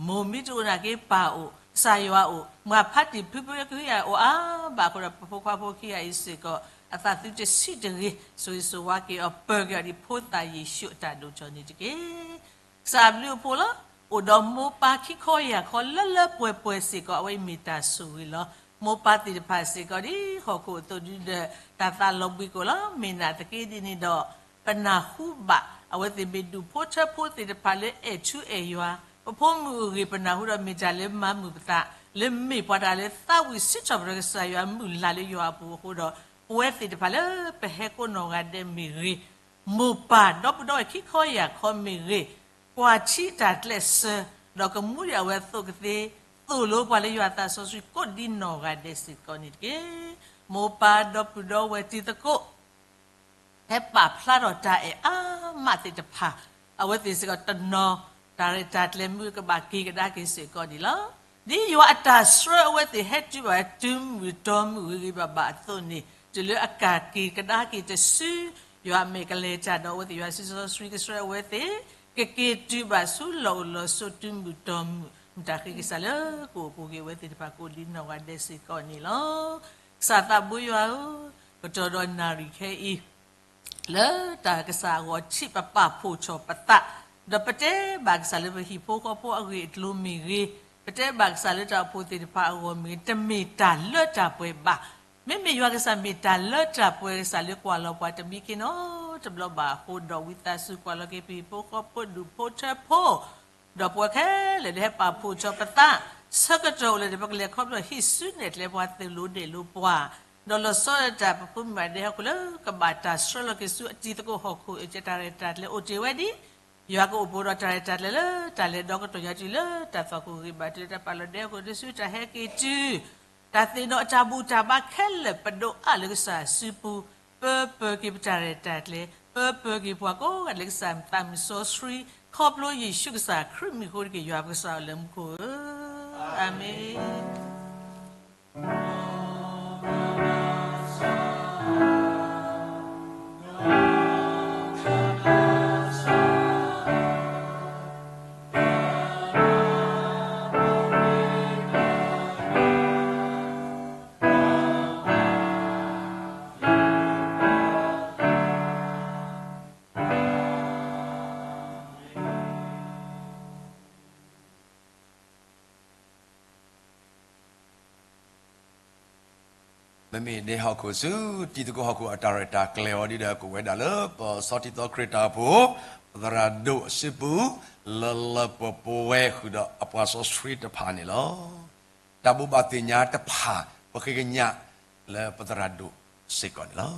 မိၢ်မ့ၢ်တအိၣ်နာ်က့ ပၢ်အိၣ်, ကစၢ်ယွၤအိၣ်, မၤဖးတံၢ်ဖုဖုကဟုကယာ်အိၣ်အါဘၣ်အဃိဒီး ပဖိခွါဖိခံဂၤအံၤစ့ၢ်ကီး အသးသုတဆံးတဂ့ၤ, ဆိၣ်ဂ့ၤဆိၣ်ဝါက့ၤအီၤ ပၢၤက့ၤအီၤဒ်ဖိသၣ်ယ့ၣ်ၡူးအတၢ်ဒိၣ်ထီၣ်န့ၣ်တက့ၢ်. ကစၢ်အဘျုးအဖှိၣ်လီၤ. အိၣ်ဒီးမိၢ်ပၢ်ခံခီယၢ်ခီလၢလၢပှဲၤပှဲၤစ့ၢ်ကီး အဝဲအံၤမ့ၢ်တၢ်ဆိၣ်ဂ့ၤလီၤ. မိၢ်ပၢ်သ့ၣ်တဖၣ်စ့ၢ်ကီး ဒ်ဟီၣ်ခိၣ်အသိးဒုဒီး တၢ်သးလီၤဘှံးကအိၣ်လီၤ. မ့ၢ်နာ်သက့ဒ်န့ၣ်ဒီး ပနၢ်ဟူဘၣ် အဝဲသ့ၣ်မ့ၢ်ဒူၣ်ဖိထၢဖိသ့ၣ်တဖၣ်လၢအဲၣ်ထူအဲၣ်ယွၤ, ပဖိမုၣ်အဂ့ၢ်ပနၢ်ဟူဒီး မ့ၢ်တၢ်လၢမၤမုာ်ပသး, လၢမ့ၢ်ပှၤတဂၤလၢသးဝံၣ်စံးထီၣ်ပတြၢၤကစၢ်ယွၤမုၢ်လၢ်လၢယွၤအပူၤအဃိဒီး ပဝဲသ့ၣ်တဖၣ်လၢပဟဲကိးနီၢ်ဂၤဒဲးမ့ၢ်ဂ့ၤ, မိၢ်ပၢ်ဒီပုၢ်ဒီဝဲၢ်ခံခီယၢ်ခီမ့ၢ်ဂ့ၤ, ကွၢ်ထံတၢ်ကျဲးစၢး, ဒီးကမူဒံးအဝဲအသိးကသ့, သိၣ်လိပှၤလၢယွၤအသးစီဆှံကိးဒ်နီၢ်ဂၤဒဲးစ့ၢ်ကီးန့ၣ်တက့ၢ်. မိၢ်ပၢ်ဒီပုၢ်ဒီဝဲၢ်တံၤသကိး ဟဲပာ်ဖျါထီၣ်တၢ်အဲၣ်အါမးသ့ၣ်တဖၣ်, အဝဲသ့ၣ်စ့ၢ်ကီးတနီၤ တၢ်ရဲၣ်တၢ်ကျဲၤမုၢ်ကဘၣ်က့ၤကဒါက့ၤစ့ၢ်ကီးန့ၣ်လီၤ. ဒ်ယွၤအတၢ်ဆှၢအဝဲသ့ၣ်ဟဲတုၤဘၣ်တုၤမုၢ်တီမုၢ်ဂ့ၤဂ့ၤဘၣ်ဘၣ်အသိးန့ၣ် တုၤလၢအကက့ၤကဒါက့ၤတစု ယွၤအမဲာ်ကလဲၤတၢ်ဒီးအဝဲသ့ၣ် ယွၤစံးစီဆှံကဆှၢအဝဲသ့ၣ် ကက့ၤတုၤဘၣ်ဆူလီၢ်အိၣ်လီၢ်ဆိးတုၤမုၢ်တီမုၢ် မတၤဃ့ကစၢ်လၢကအိၣ်ပူၤက့ၤအဝဲသ့ၣ်တဖၣ် ကအိၣ်ဒံးနီၢ်ဂၤဒဲးစ့ၢ်ကီးန့ၣ်လီၤ. ကစၢ်သးဘိယွၤဧၢ, ကတီၢ်ဒီးနၣ်ရံၣ်ခဲအံၤ လၢတၢ်ကစၢ်အဂီၢ်ထံးပပာ်ဖှိၣ်ထီၣ်ပသး, ဒီးပတဲဘၣ်ကစၢ်လၢပဟံၣ်ဖိဃီဖိအဂ့ၢ်အကျိၤမ့ၢ်ဂ့ၤ, ပတဲဘၣ်ကစၢ်လၢတၢ်အိၣ်ဖှိၣ်သ့ၣ်တဖၣ်အဂီၢ်မ့ၢ်ဂ့ၤ, တမ့ၢ်တၢ်လၢတၢ်ပှဲၤဘၣ်. မ့မ့ၢ်ယွၤကစၢ်မ့ၢ်တၢ်လၢတၢ်ပှဲၤကစၢ်လၢကွၢ်လီၤပှၤတမံၤက့ၤနီတဘျီဘၣ်အဃိ, ဒီးဝံသးစူၤကွၢ်လီၤက့ၤပဟံၣ်ဖိဃီဖိဒူၣ်ဖိထၢဖိ ဒီးပဝဲခဲလၢာ်လၢဟဲပာ်ဖှိၣ်ထီၣ်ပသး ဆၢကတီၢ်အိၣ်လၢဒီး ပကလဲၤခီဖျိဟံးစုနဲၣ်ကျဲပှၤ သုးလိၤဒဲးလိၤပှၤ, ဒီးလီၤဆီဒၣ်တၢ် ပဖိမုၣ်ဘၣ်ဒဲဟီၣ်ခိၣ်လၢကဘၣ်တၢ်ဆှၢလီၤက့ၤဆူအတံၤသကိးဟီၣ်ခိၣ် အကတၢၢ်တၢ်ရဲၣ်တၢ်ကျဲၤအိၣ်တ့ၢ်ဝဲဒ် ယွၤကအိၣ်ဘူးဒီးတၢ်ရဲၣ်တၢ်ကျဲၤလၢတၢ်လဲၤဒီကတီၢ်ညါတုၤလၢတၢ်သွၣ်ခိၣ်ဂ့ၤဘၣ် တုၤလၢတၢ်ပာ်လီၤဒဲဟီၣ်ခိၣ် တုၤဆူတၢ်ဟဲက့ၤတုၤ တၢ်သ့ၣ်နီၣ်အတၢ်ဘူၣ်တၢ်ဘါခဲလၢာ် ပဒိးအါလၢကစၢ်စုပူၤ, ပၢပၢက့ၤပတၢ်ရဲၣ်တၢ်ကျဲၤ, ပၢပၢက့ၤပှၤကိးဂၤဒဲးလၢကစၢ်သးမုၢ်စီဆှံ, ခီဖျိယ့ၣ်ၡူးကစၢ်ခရံာ်မံၤအဃိတက့ၢ် ယွၤပကစၢ်အလၢမူခိၣ်ဧၢ, အၤမ့ၣ်. မ့မ့ၢ်ဒဲဟီၣ်ခိၣ်ဆူ တံၤသကိးဟီၣ်ခိၣ်အတၢ်ရဲၣ်တၢ်ကျဲၤအီၤဒ်ဒီး ကအိၣ်ဝဲဒၣ်လၢပစီထံသီခရံာ်တၢ်အိၣ်ဖှိၣ် ပသရၣ်ဒိၣ်စုပူၤ လၢလၢပှဲၤပှဲၤဝဲဃုာ်ဒီးအပှၤစီဆှံတဖၣ်န့ၣ်လီၤ. တၢ်ဘိးဘၣ်သ့ၣ်ညါတဖၣ် ပဃ့ကညးလၢပသရၣ်ဒိၣ်စ့ၢ်ကီးန့ၣ်လ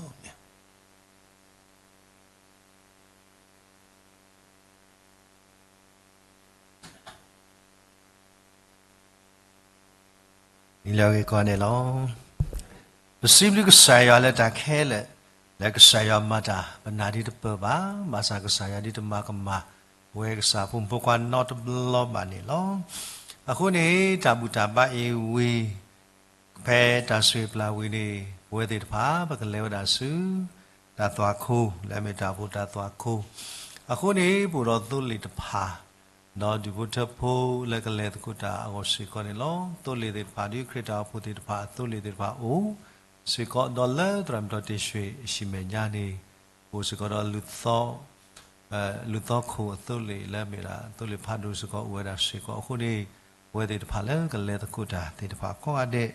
ီၤ. ဒ်လဲၣ်ဂ့ၤကီးန့ၣ်လီၤ. ပစံးဘျုးကစၢ်ယွၤလၢတၢ်ခဲလၢာ်, လၢကစၢ်ယွၤမၤတၢ် ပနာ်ဒ်တပၢၢ်ဘၣ်, ဘၣ်ဆၣ်ကစၢ်ယွၤဒ်တမၤကမၣ်ဝဲကစၢ်ဖိမုၣ်ဖိခွါနီတဘျီဘၣ်န့ၣ်လီၤ. အဃိန့ၣ် တၢ်ဘူၣ်တၢ်ဘါအံၤဝံၤ ဖဲတၢ်ဆိၣ်ဂ့ၤပျၢ်ဝံၤန့ၣ် ပဝဲသ့ၣ်တဖၣ် ပကလဲၤဝဲဒၣ်ဆူ တၢ်သွၣ်ခိၣ် လၢအမ့ၢ်တၢ်အိၣ်ဖှိၣ်တၢ်သွၣ်ခိၣ်, အဃိန့ၣ် ပအိၣ်ဒီးသိလ့ၣ်တဖၣ် ဒီးဒူၣ်ဖိထၢဖိလၢကလဲၤသကိးတၢ်အဂီၢ်စ့ၢ်ကီးန့ၣ်လီၤ. သိလ့ၣ်သ့ၣ်တဖၣ် ဒ်ခရံာ်တၢ်အိၣ်ဖှိၣ်သ့ၣ်တဖၣ်အသိလ့ၣ်သ့ၣ်တဖၣ်အိၣ်စ့ၢ်ကီး, ဒီးလၢသရၣ်မုၣ်ဒီးတ့ၢ်ဆွ့ၣ်အဟံၣ်မဲာ်ညါန့ၣ် အိၣ်စ့ၢ်ကီးဒီး လူၤသီခိၣ်အသိလ့ၣ်လၢအမ့ၢ်ဒၣ် သိလ့ၣ်ဖးဒိၣ်စ့ၢ်ကီးအိၣ်ဝဲဒၣ်စ့ၢ်ကီး. အဃိန့ၣ် ပဝဲသ့ၣ်တဖၣ်လၢကလဲၤသကိးတၢ်သ့ၣ်တဖၣ်ကိးဂၤဒဲး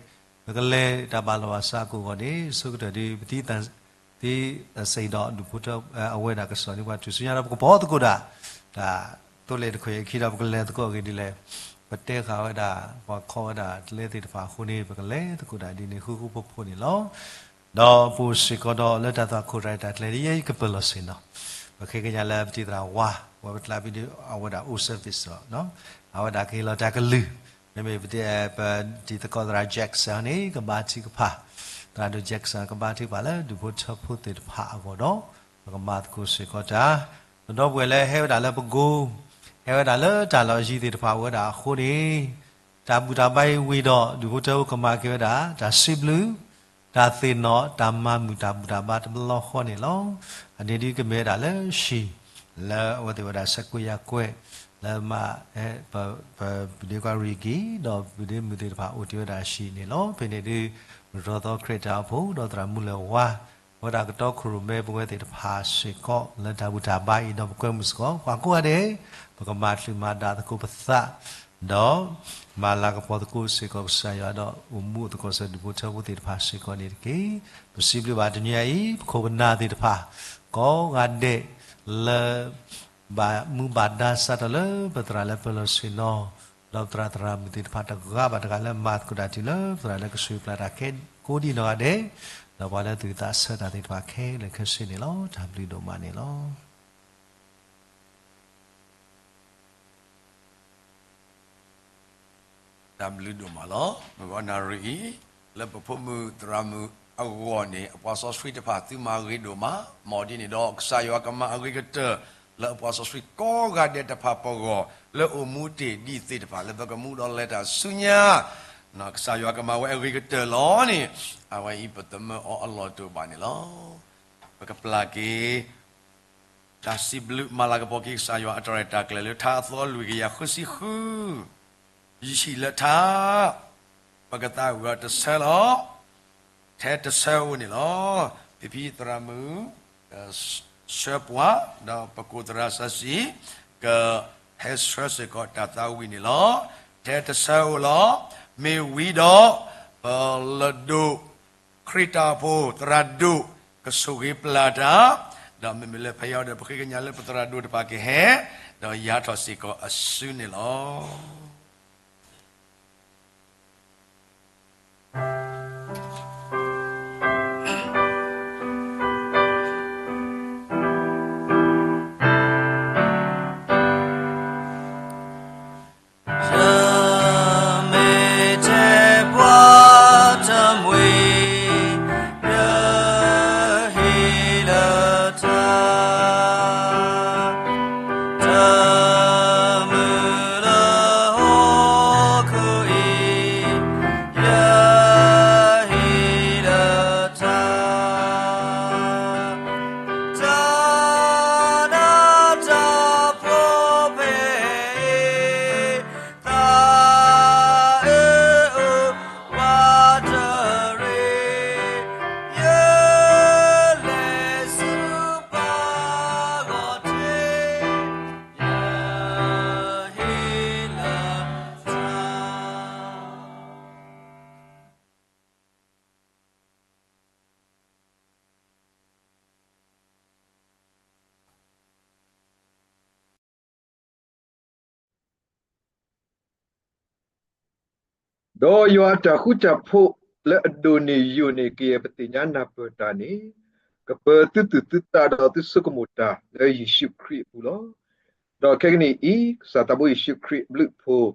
ပကလဲၤတၢ်ဘၣ်လီၢ်ဘၣ်စးအကအိၣ်အဂီၢ်န့ၣ် အဆိကတၢၢ်ဒ် ပသံ သံသ့ၣ်ဒီးဒူၣ်ဖိထၢ အဝဲဒၣ်ကစီၣ်န့ၢ်ပှၤတုၤဆူညါဒီး ပကပိာ်သကိးဒၣ် တၢ်သိလ့ၣ်တခီအံၤအခံဒီး ပကလဲၤသကိးအဂ့ၢ်ဒ်လဲၣ်, ပတဲဃာ်ဝဲဒၣ် ပှၤခီဝဲဒၣ်ကျဲသ့ၣ်တဖၣ်အဃိန့ၣ် ပကလဲၤသကိးဒၣ်ဒ်န့ၣ် ဃူဃူဖိးဖိးန့ၣ်လီၤ. ဒီးပအိၣ်စ့ၢ်ကီးဒီးလၢတၢ်သွၣ်ခိၣ်တၢ်ရဲၣ်တၢ်ကျဲၤဒ်ယဲအံၤကပၢၢ်လီၤဆ့ၣ်နီၤ, ပဃ့ကညးလၢပတံၤသရၣ်ဝါ ပဝဲပကျါဘံဒုး အဝဲဒၣ်အိၣ် service လီၤ, အဝဲဒၣ်ကဟ့ၣ်လီၤတၢ်ကလုၢ်, မ့မ့ၢ်ပတံၤသကိးသရၣ် Jackson န့ၣ် ကဘါထုကဖၣ်, သရၣ်ဒိၣ် Jackson ကဘါထုကဖၣ်လၢဒူၣ်ဖိထၢဖိသ့ၣ်တဖၣ်အဂီၢ်ဒီး ပကမၤသကိးစ့ၢ်ကီးတၢ်, ပဒီပုၢ်ဝဲၢ်လၢဟဲဝဲဒၣ်လၢပကိ ဟဲဝဲဒၣ်လၢတၢ်လီၢ်ယံၤသ့ၣ်တဖၣ်အိၣ်ဝဲဒၣ်အဃိန့ၣ် တၢ်ဘူၣ်တၢ်ဘါအံၤဝံၤဒီး ဒူၣ်ဖိထၢဖိကမၤက့ၤဝဲဒၣ် တၢ်စံးဘျုး တၢ်သ့ၣ်နီၣ် တၢ်မၤမုာ်တၢ်ဘူၣ်တၢ်ဘါတဘျီဃီန့ၣ်လီၤ. အန့ၣ်ဒ်ကမ့ၢ်ဝဲဒၣ်လၢဟံၣ် လၢအဝဲသ့ၣ်ဝဲဒၣ်ဆဲးကွဲးယာ်ကွဲး လၢမ့ၢ် ပ ပဒ့ကွၢ်ရံၣ်ကံၢ် ဒီးပဒ့မုၢ်သ့ၣ်တဖၣ်အိၣ်တ့ၢ်ဝဲဒၣ်ဟံၣ်န့ၣ်လီၤ. ဖဲန့ၣ်ဒုး မုၢ်တြီၢ်သီခရံာ်တၢ်အိၣ်ဖှိၣ် ဒီးသရၣ်မုၢ်လၢၢ်ဝါ အဝဲဒၣ်ကတီခိၣ်ရိၣ်မဲပဝဲသ့ၣ်တဖၣ်စ့ၢ်ကီး လၢတၢ်ဘူၣ်တၢ်ဘါအံၤဒီးပကွဲမုာ်စ့ၢ်ကီး ပှၤကိးဂၤဒဲး ပကမၤချုးမၤဒၣ်သကိးပသး ဒီး မၤလၤကပီၤသကိးစ့ၢ်ကီးကစၢ်ယွၤဒီး အိၣ်မူအိၣ်သကိးဆူဒူၣ်ဖိထၢဖိသ့ၣ်တဖၣ်စ့ၢ်ကီးန့ၣ်တက့ၢ်. ပစံးဘျုးဘၣ်တနံၤအံၤ ပခိၣ်ပနၢ်သ့ၣ်တဖၣ် ကိးဂၤဒဲး လၢ ဘၣ်မူဘၣ်ဒါစးထီၣ်လၢပသရၣ်လၢပၢၤလီၢ်ဆ့ၣ်နီၤ ဒီးပသရၣ်သရၣ်မုၣ်သ့ၣ်တဖၣ်တဂၤဘၣ်တဂၤလၢမၤသကိးတၢ်တုၤလၢပသရၣ်လၢကဆိၣ်ဂ့ၤပျၢ်တၢ်ခဲကိးဒံးနီၢ်ဂၤဒဲး ဒီးပှၤလၢသူၣ်ဝံၣ်သးဆၢတၢ်သ့ၣ်တဖၣ်ခဲလၢာ်ခဲဆ့န့ၣ်လီၤ. တၢ်ဘျုးဒိၣ်မးန့ၣ်လီၤ. တၢ်ဘျုးဒိၣ်မးလီၤ. မုၢ်ဂီၤနၣ်ရံၣ်အံၤ လၢပဖိမုၣ်သရၣ်မုၣ်အဂီၢ်န့ၣ် အပှၤစီဆှံတဖၣ်သုမၤဂ့ၤဒိၣ်မး, မ်ဒ်န့ၣ်ဒီး ကစၢ်ယွၤကမၤအဂ့ၤကတၢၢ် လၢအပှၤစီဆှံကိးဂၤဒဲးတဖၣ်ပဂီၢ် လၢအိၣ်မူတ့ၢ်ဒံးသ့ၣ်တဖၣ် လၢပကမူဒီးလဲၤတၢ်ဆူညါ ကစၢ်ယွၤကမၤဝဲအဂ့ၤကတၢၢ်လီၤန့ၣ် အဝဲအံၤပသမၢအီၤအလီၢ်တအိၣ်ဘၣ်န့ၣ်လီၤ. ပကပျၢ်က့ၤ တၢ်စံးဘျုးမၤလၤကပီၤက့ၤကစၢ်ယွၤအတၢ်ရဲၣ်တၢ်ကျဲၤလၢထါအသီလွံၢ်ကယၤဃုဆံဃု ယဟံၣ်လၢထါ ပကသးဝံၣ်အီၤတဆၢလီၤ. ထဲတဆၢဧိၤန့ၣ်လီၤ. ဖံဖံသရၣ်မုၣ် ဆၢပှၤ ဒီးပကိးသရၣ်စီဆှံ ကဟဲဆှၢစ့ၢ်ကီးတၢ်သးဝံၣ်န့ၣ်လီၤ. ထဲတဆၢဧိၤလီၤ. မ့ၢ်ဝံၤဒီး ပလဒိၣ် ခရံာ်တၢ်အိၣ်ဖှိၣ်သရၣ်ဒိၣ် ကဆိၣ်ဂ့ၤပျၢ်တၢ်, ဒီးမ့မ့ၢ်လၢဖဲအံၤဒီး ပဃ့ကညးလၢပသရၣ်ဒိၣ်တဖၣ်ကဟဲ ဒီးယါထီၣ်စ့ၢ်ကီးအစုန့ၣ်လီၤ. ယမ့ၢ်ထဲပှၤတမှံၤ ယဟ့ၣ်လၢထါ, တၢ်မုၢ်လၢဟီၣ်ခိၣ်အံၤ ယဟ့ၣ်လၢထါ, တၢ်နးတၢ်ဖှီၣ်ဖဲအံၤ သးအုးအိၣ်ဝးတရံး, ယလဲၤဆူပၢ်ဂီၢ်ထံး, ယဟ့ၣ်လၢထါ. ဒီးယွၤအတၢ်ဃူတၢ်ဖိးလၢအဒိၣ်န့ၢ်ယိာ်န့ၢ်က့ၤ ပသ့ၣ်ညါနၢ်ပၢၢ်တၢ်န့ၣ် ကပၢၤသုသူၣ်သုသးဒီးသုဆိကမိၣ်တၢ်လၢယ့ၣ်ၡူးခရံာ်အပူၤလီၤ. ဒီးခဲကနံၣ်အံၤ ကစၢ်သးဘိယ့ၣ်ၡူးခရံာ်အဘျုးအဖှိၣ်,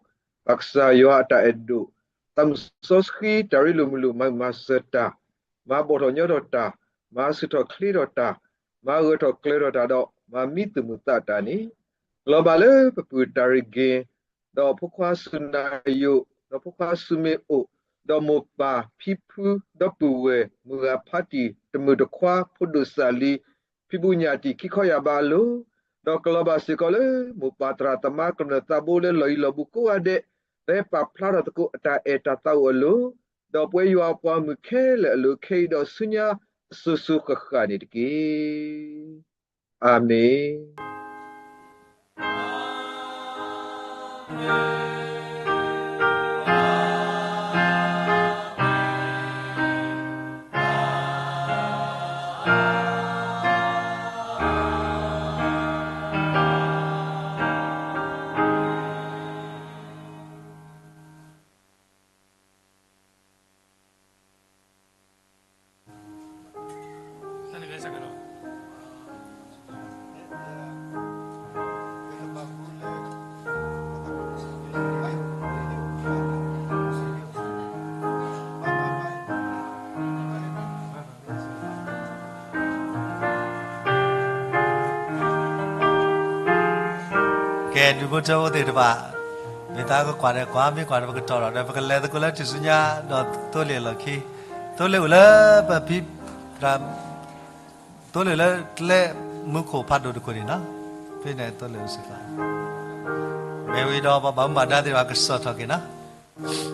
ပၢ်ကစၢ်ယွၤအတၢ်အဲၣ်ဒိၣ်, သးစီဆှံတၢ်ရ့လိာ်မုာ်လိာ် မၤမုာ်မၤစၢၤတၢ်, မၤဘီၣ်ထီၣ်ညီထီၣ်တၢ်, မၤဆူၣ်ထီၣ်ချ့ထီၣ်တၢ်, မၤဂၢၢ်ထီၣ်ကျၢၤထီၣ်တၢ်ဒီး မၤမံသူၣ်မုာ်သးတၢ်န့ၣ် လီၤဘၣ်လၢပပုၢ်တၢ်ရ့ၣ်က့ၤ, ဒီးဖိခွါဆူနၢ်ယိာ်, ဒီးဖိခွါဆူမ့ၢ်အိၣ်, ဒီးမိၢ်ပၢ်ဖံဖု, ဒီပုၢ်ဝဲၢ်မုၢ်ဂၤဖးတံၢ်တမုၢ်တခွါ, ဖိဒိၣ်စၢ်လံၤ, ဖံဘုညၣ်တံၢ်ခံခီယၢ်ဘးအလိၤ, ဒီးကလီၤဘၣ်စ့ၢ်ကီးလၢမိၢ်ပၢ်သရၣ်သမါကမျၢၢ်သးဘိလၢလီၢ်ယံၤလီၢ်ဘူးကိးဂၤဒဲး, လၢဟဲပာ်ဖျါထီၣ်သကိးအတၢ်အဲၣ်တၢ်သးအိၣ်အလိၤ, ဒီးပဝဲယွၤအပှၤမုၣ်ခဲလၢာ်အလိၤခဲအံၤဒီးဆူညါအစိၤစိၤဃၣ်ဃၣ်န့ၣ်တက့ၢ်. အၤမ့ၣ်. ကဲ ဒူၣ်ဖိထၢဖိသ့ၣ်တဖၣ်, မ့ၢ်သးကကွၢ်ဒီးကွၢ်, မ့ၢ်ကွၢ်ဒီးပကတီၢ်ထီၣ်ဒီး ပကလဲၤသကိးလၢထူၣ်စုညါ ဒီးသိလ့ၣ်အလီၢ်ခံ, သိလ့ၣ်အိၣ်လၢပဖံ, သိလ့ၣ်လၢကျဲမူခိၣ်ဖးဒိၣ်တခိၣ်န့ၣ်လီၤ. ဖဲန့ၣ်သိလ့ၣ်အိၣ်စ့ၢ်ကီး, မ့ၢ်ဝံၤဒီးပှၤဘၣ်မူဘၣ်ဒါသ့ၣ်တဖၣ်ကစီၣ်ထီၣ်က့ၤလီၤ.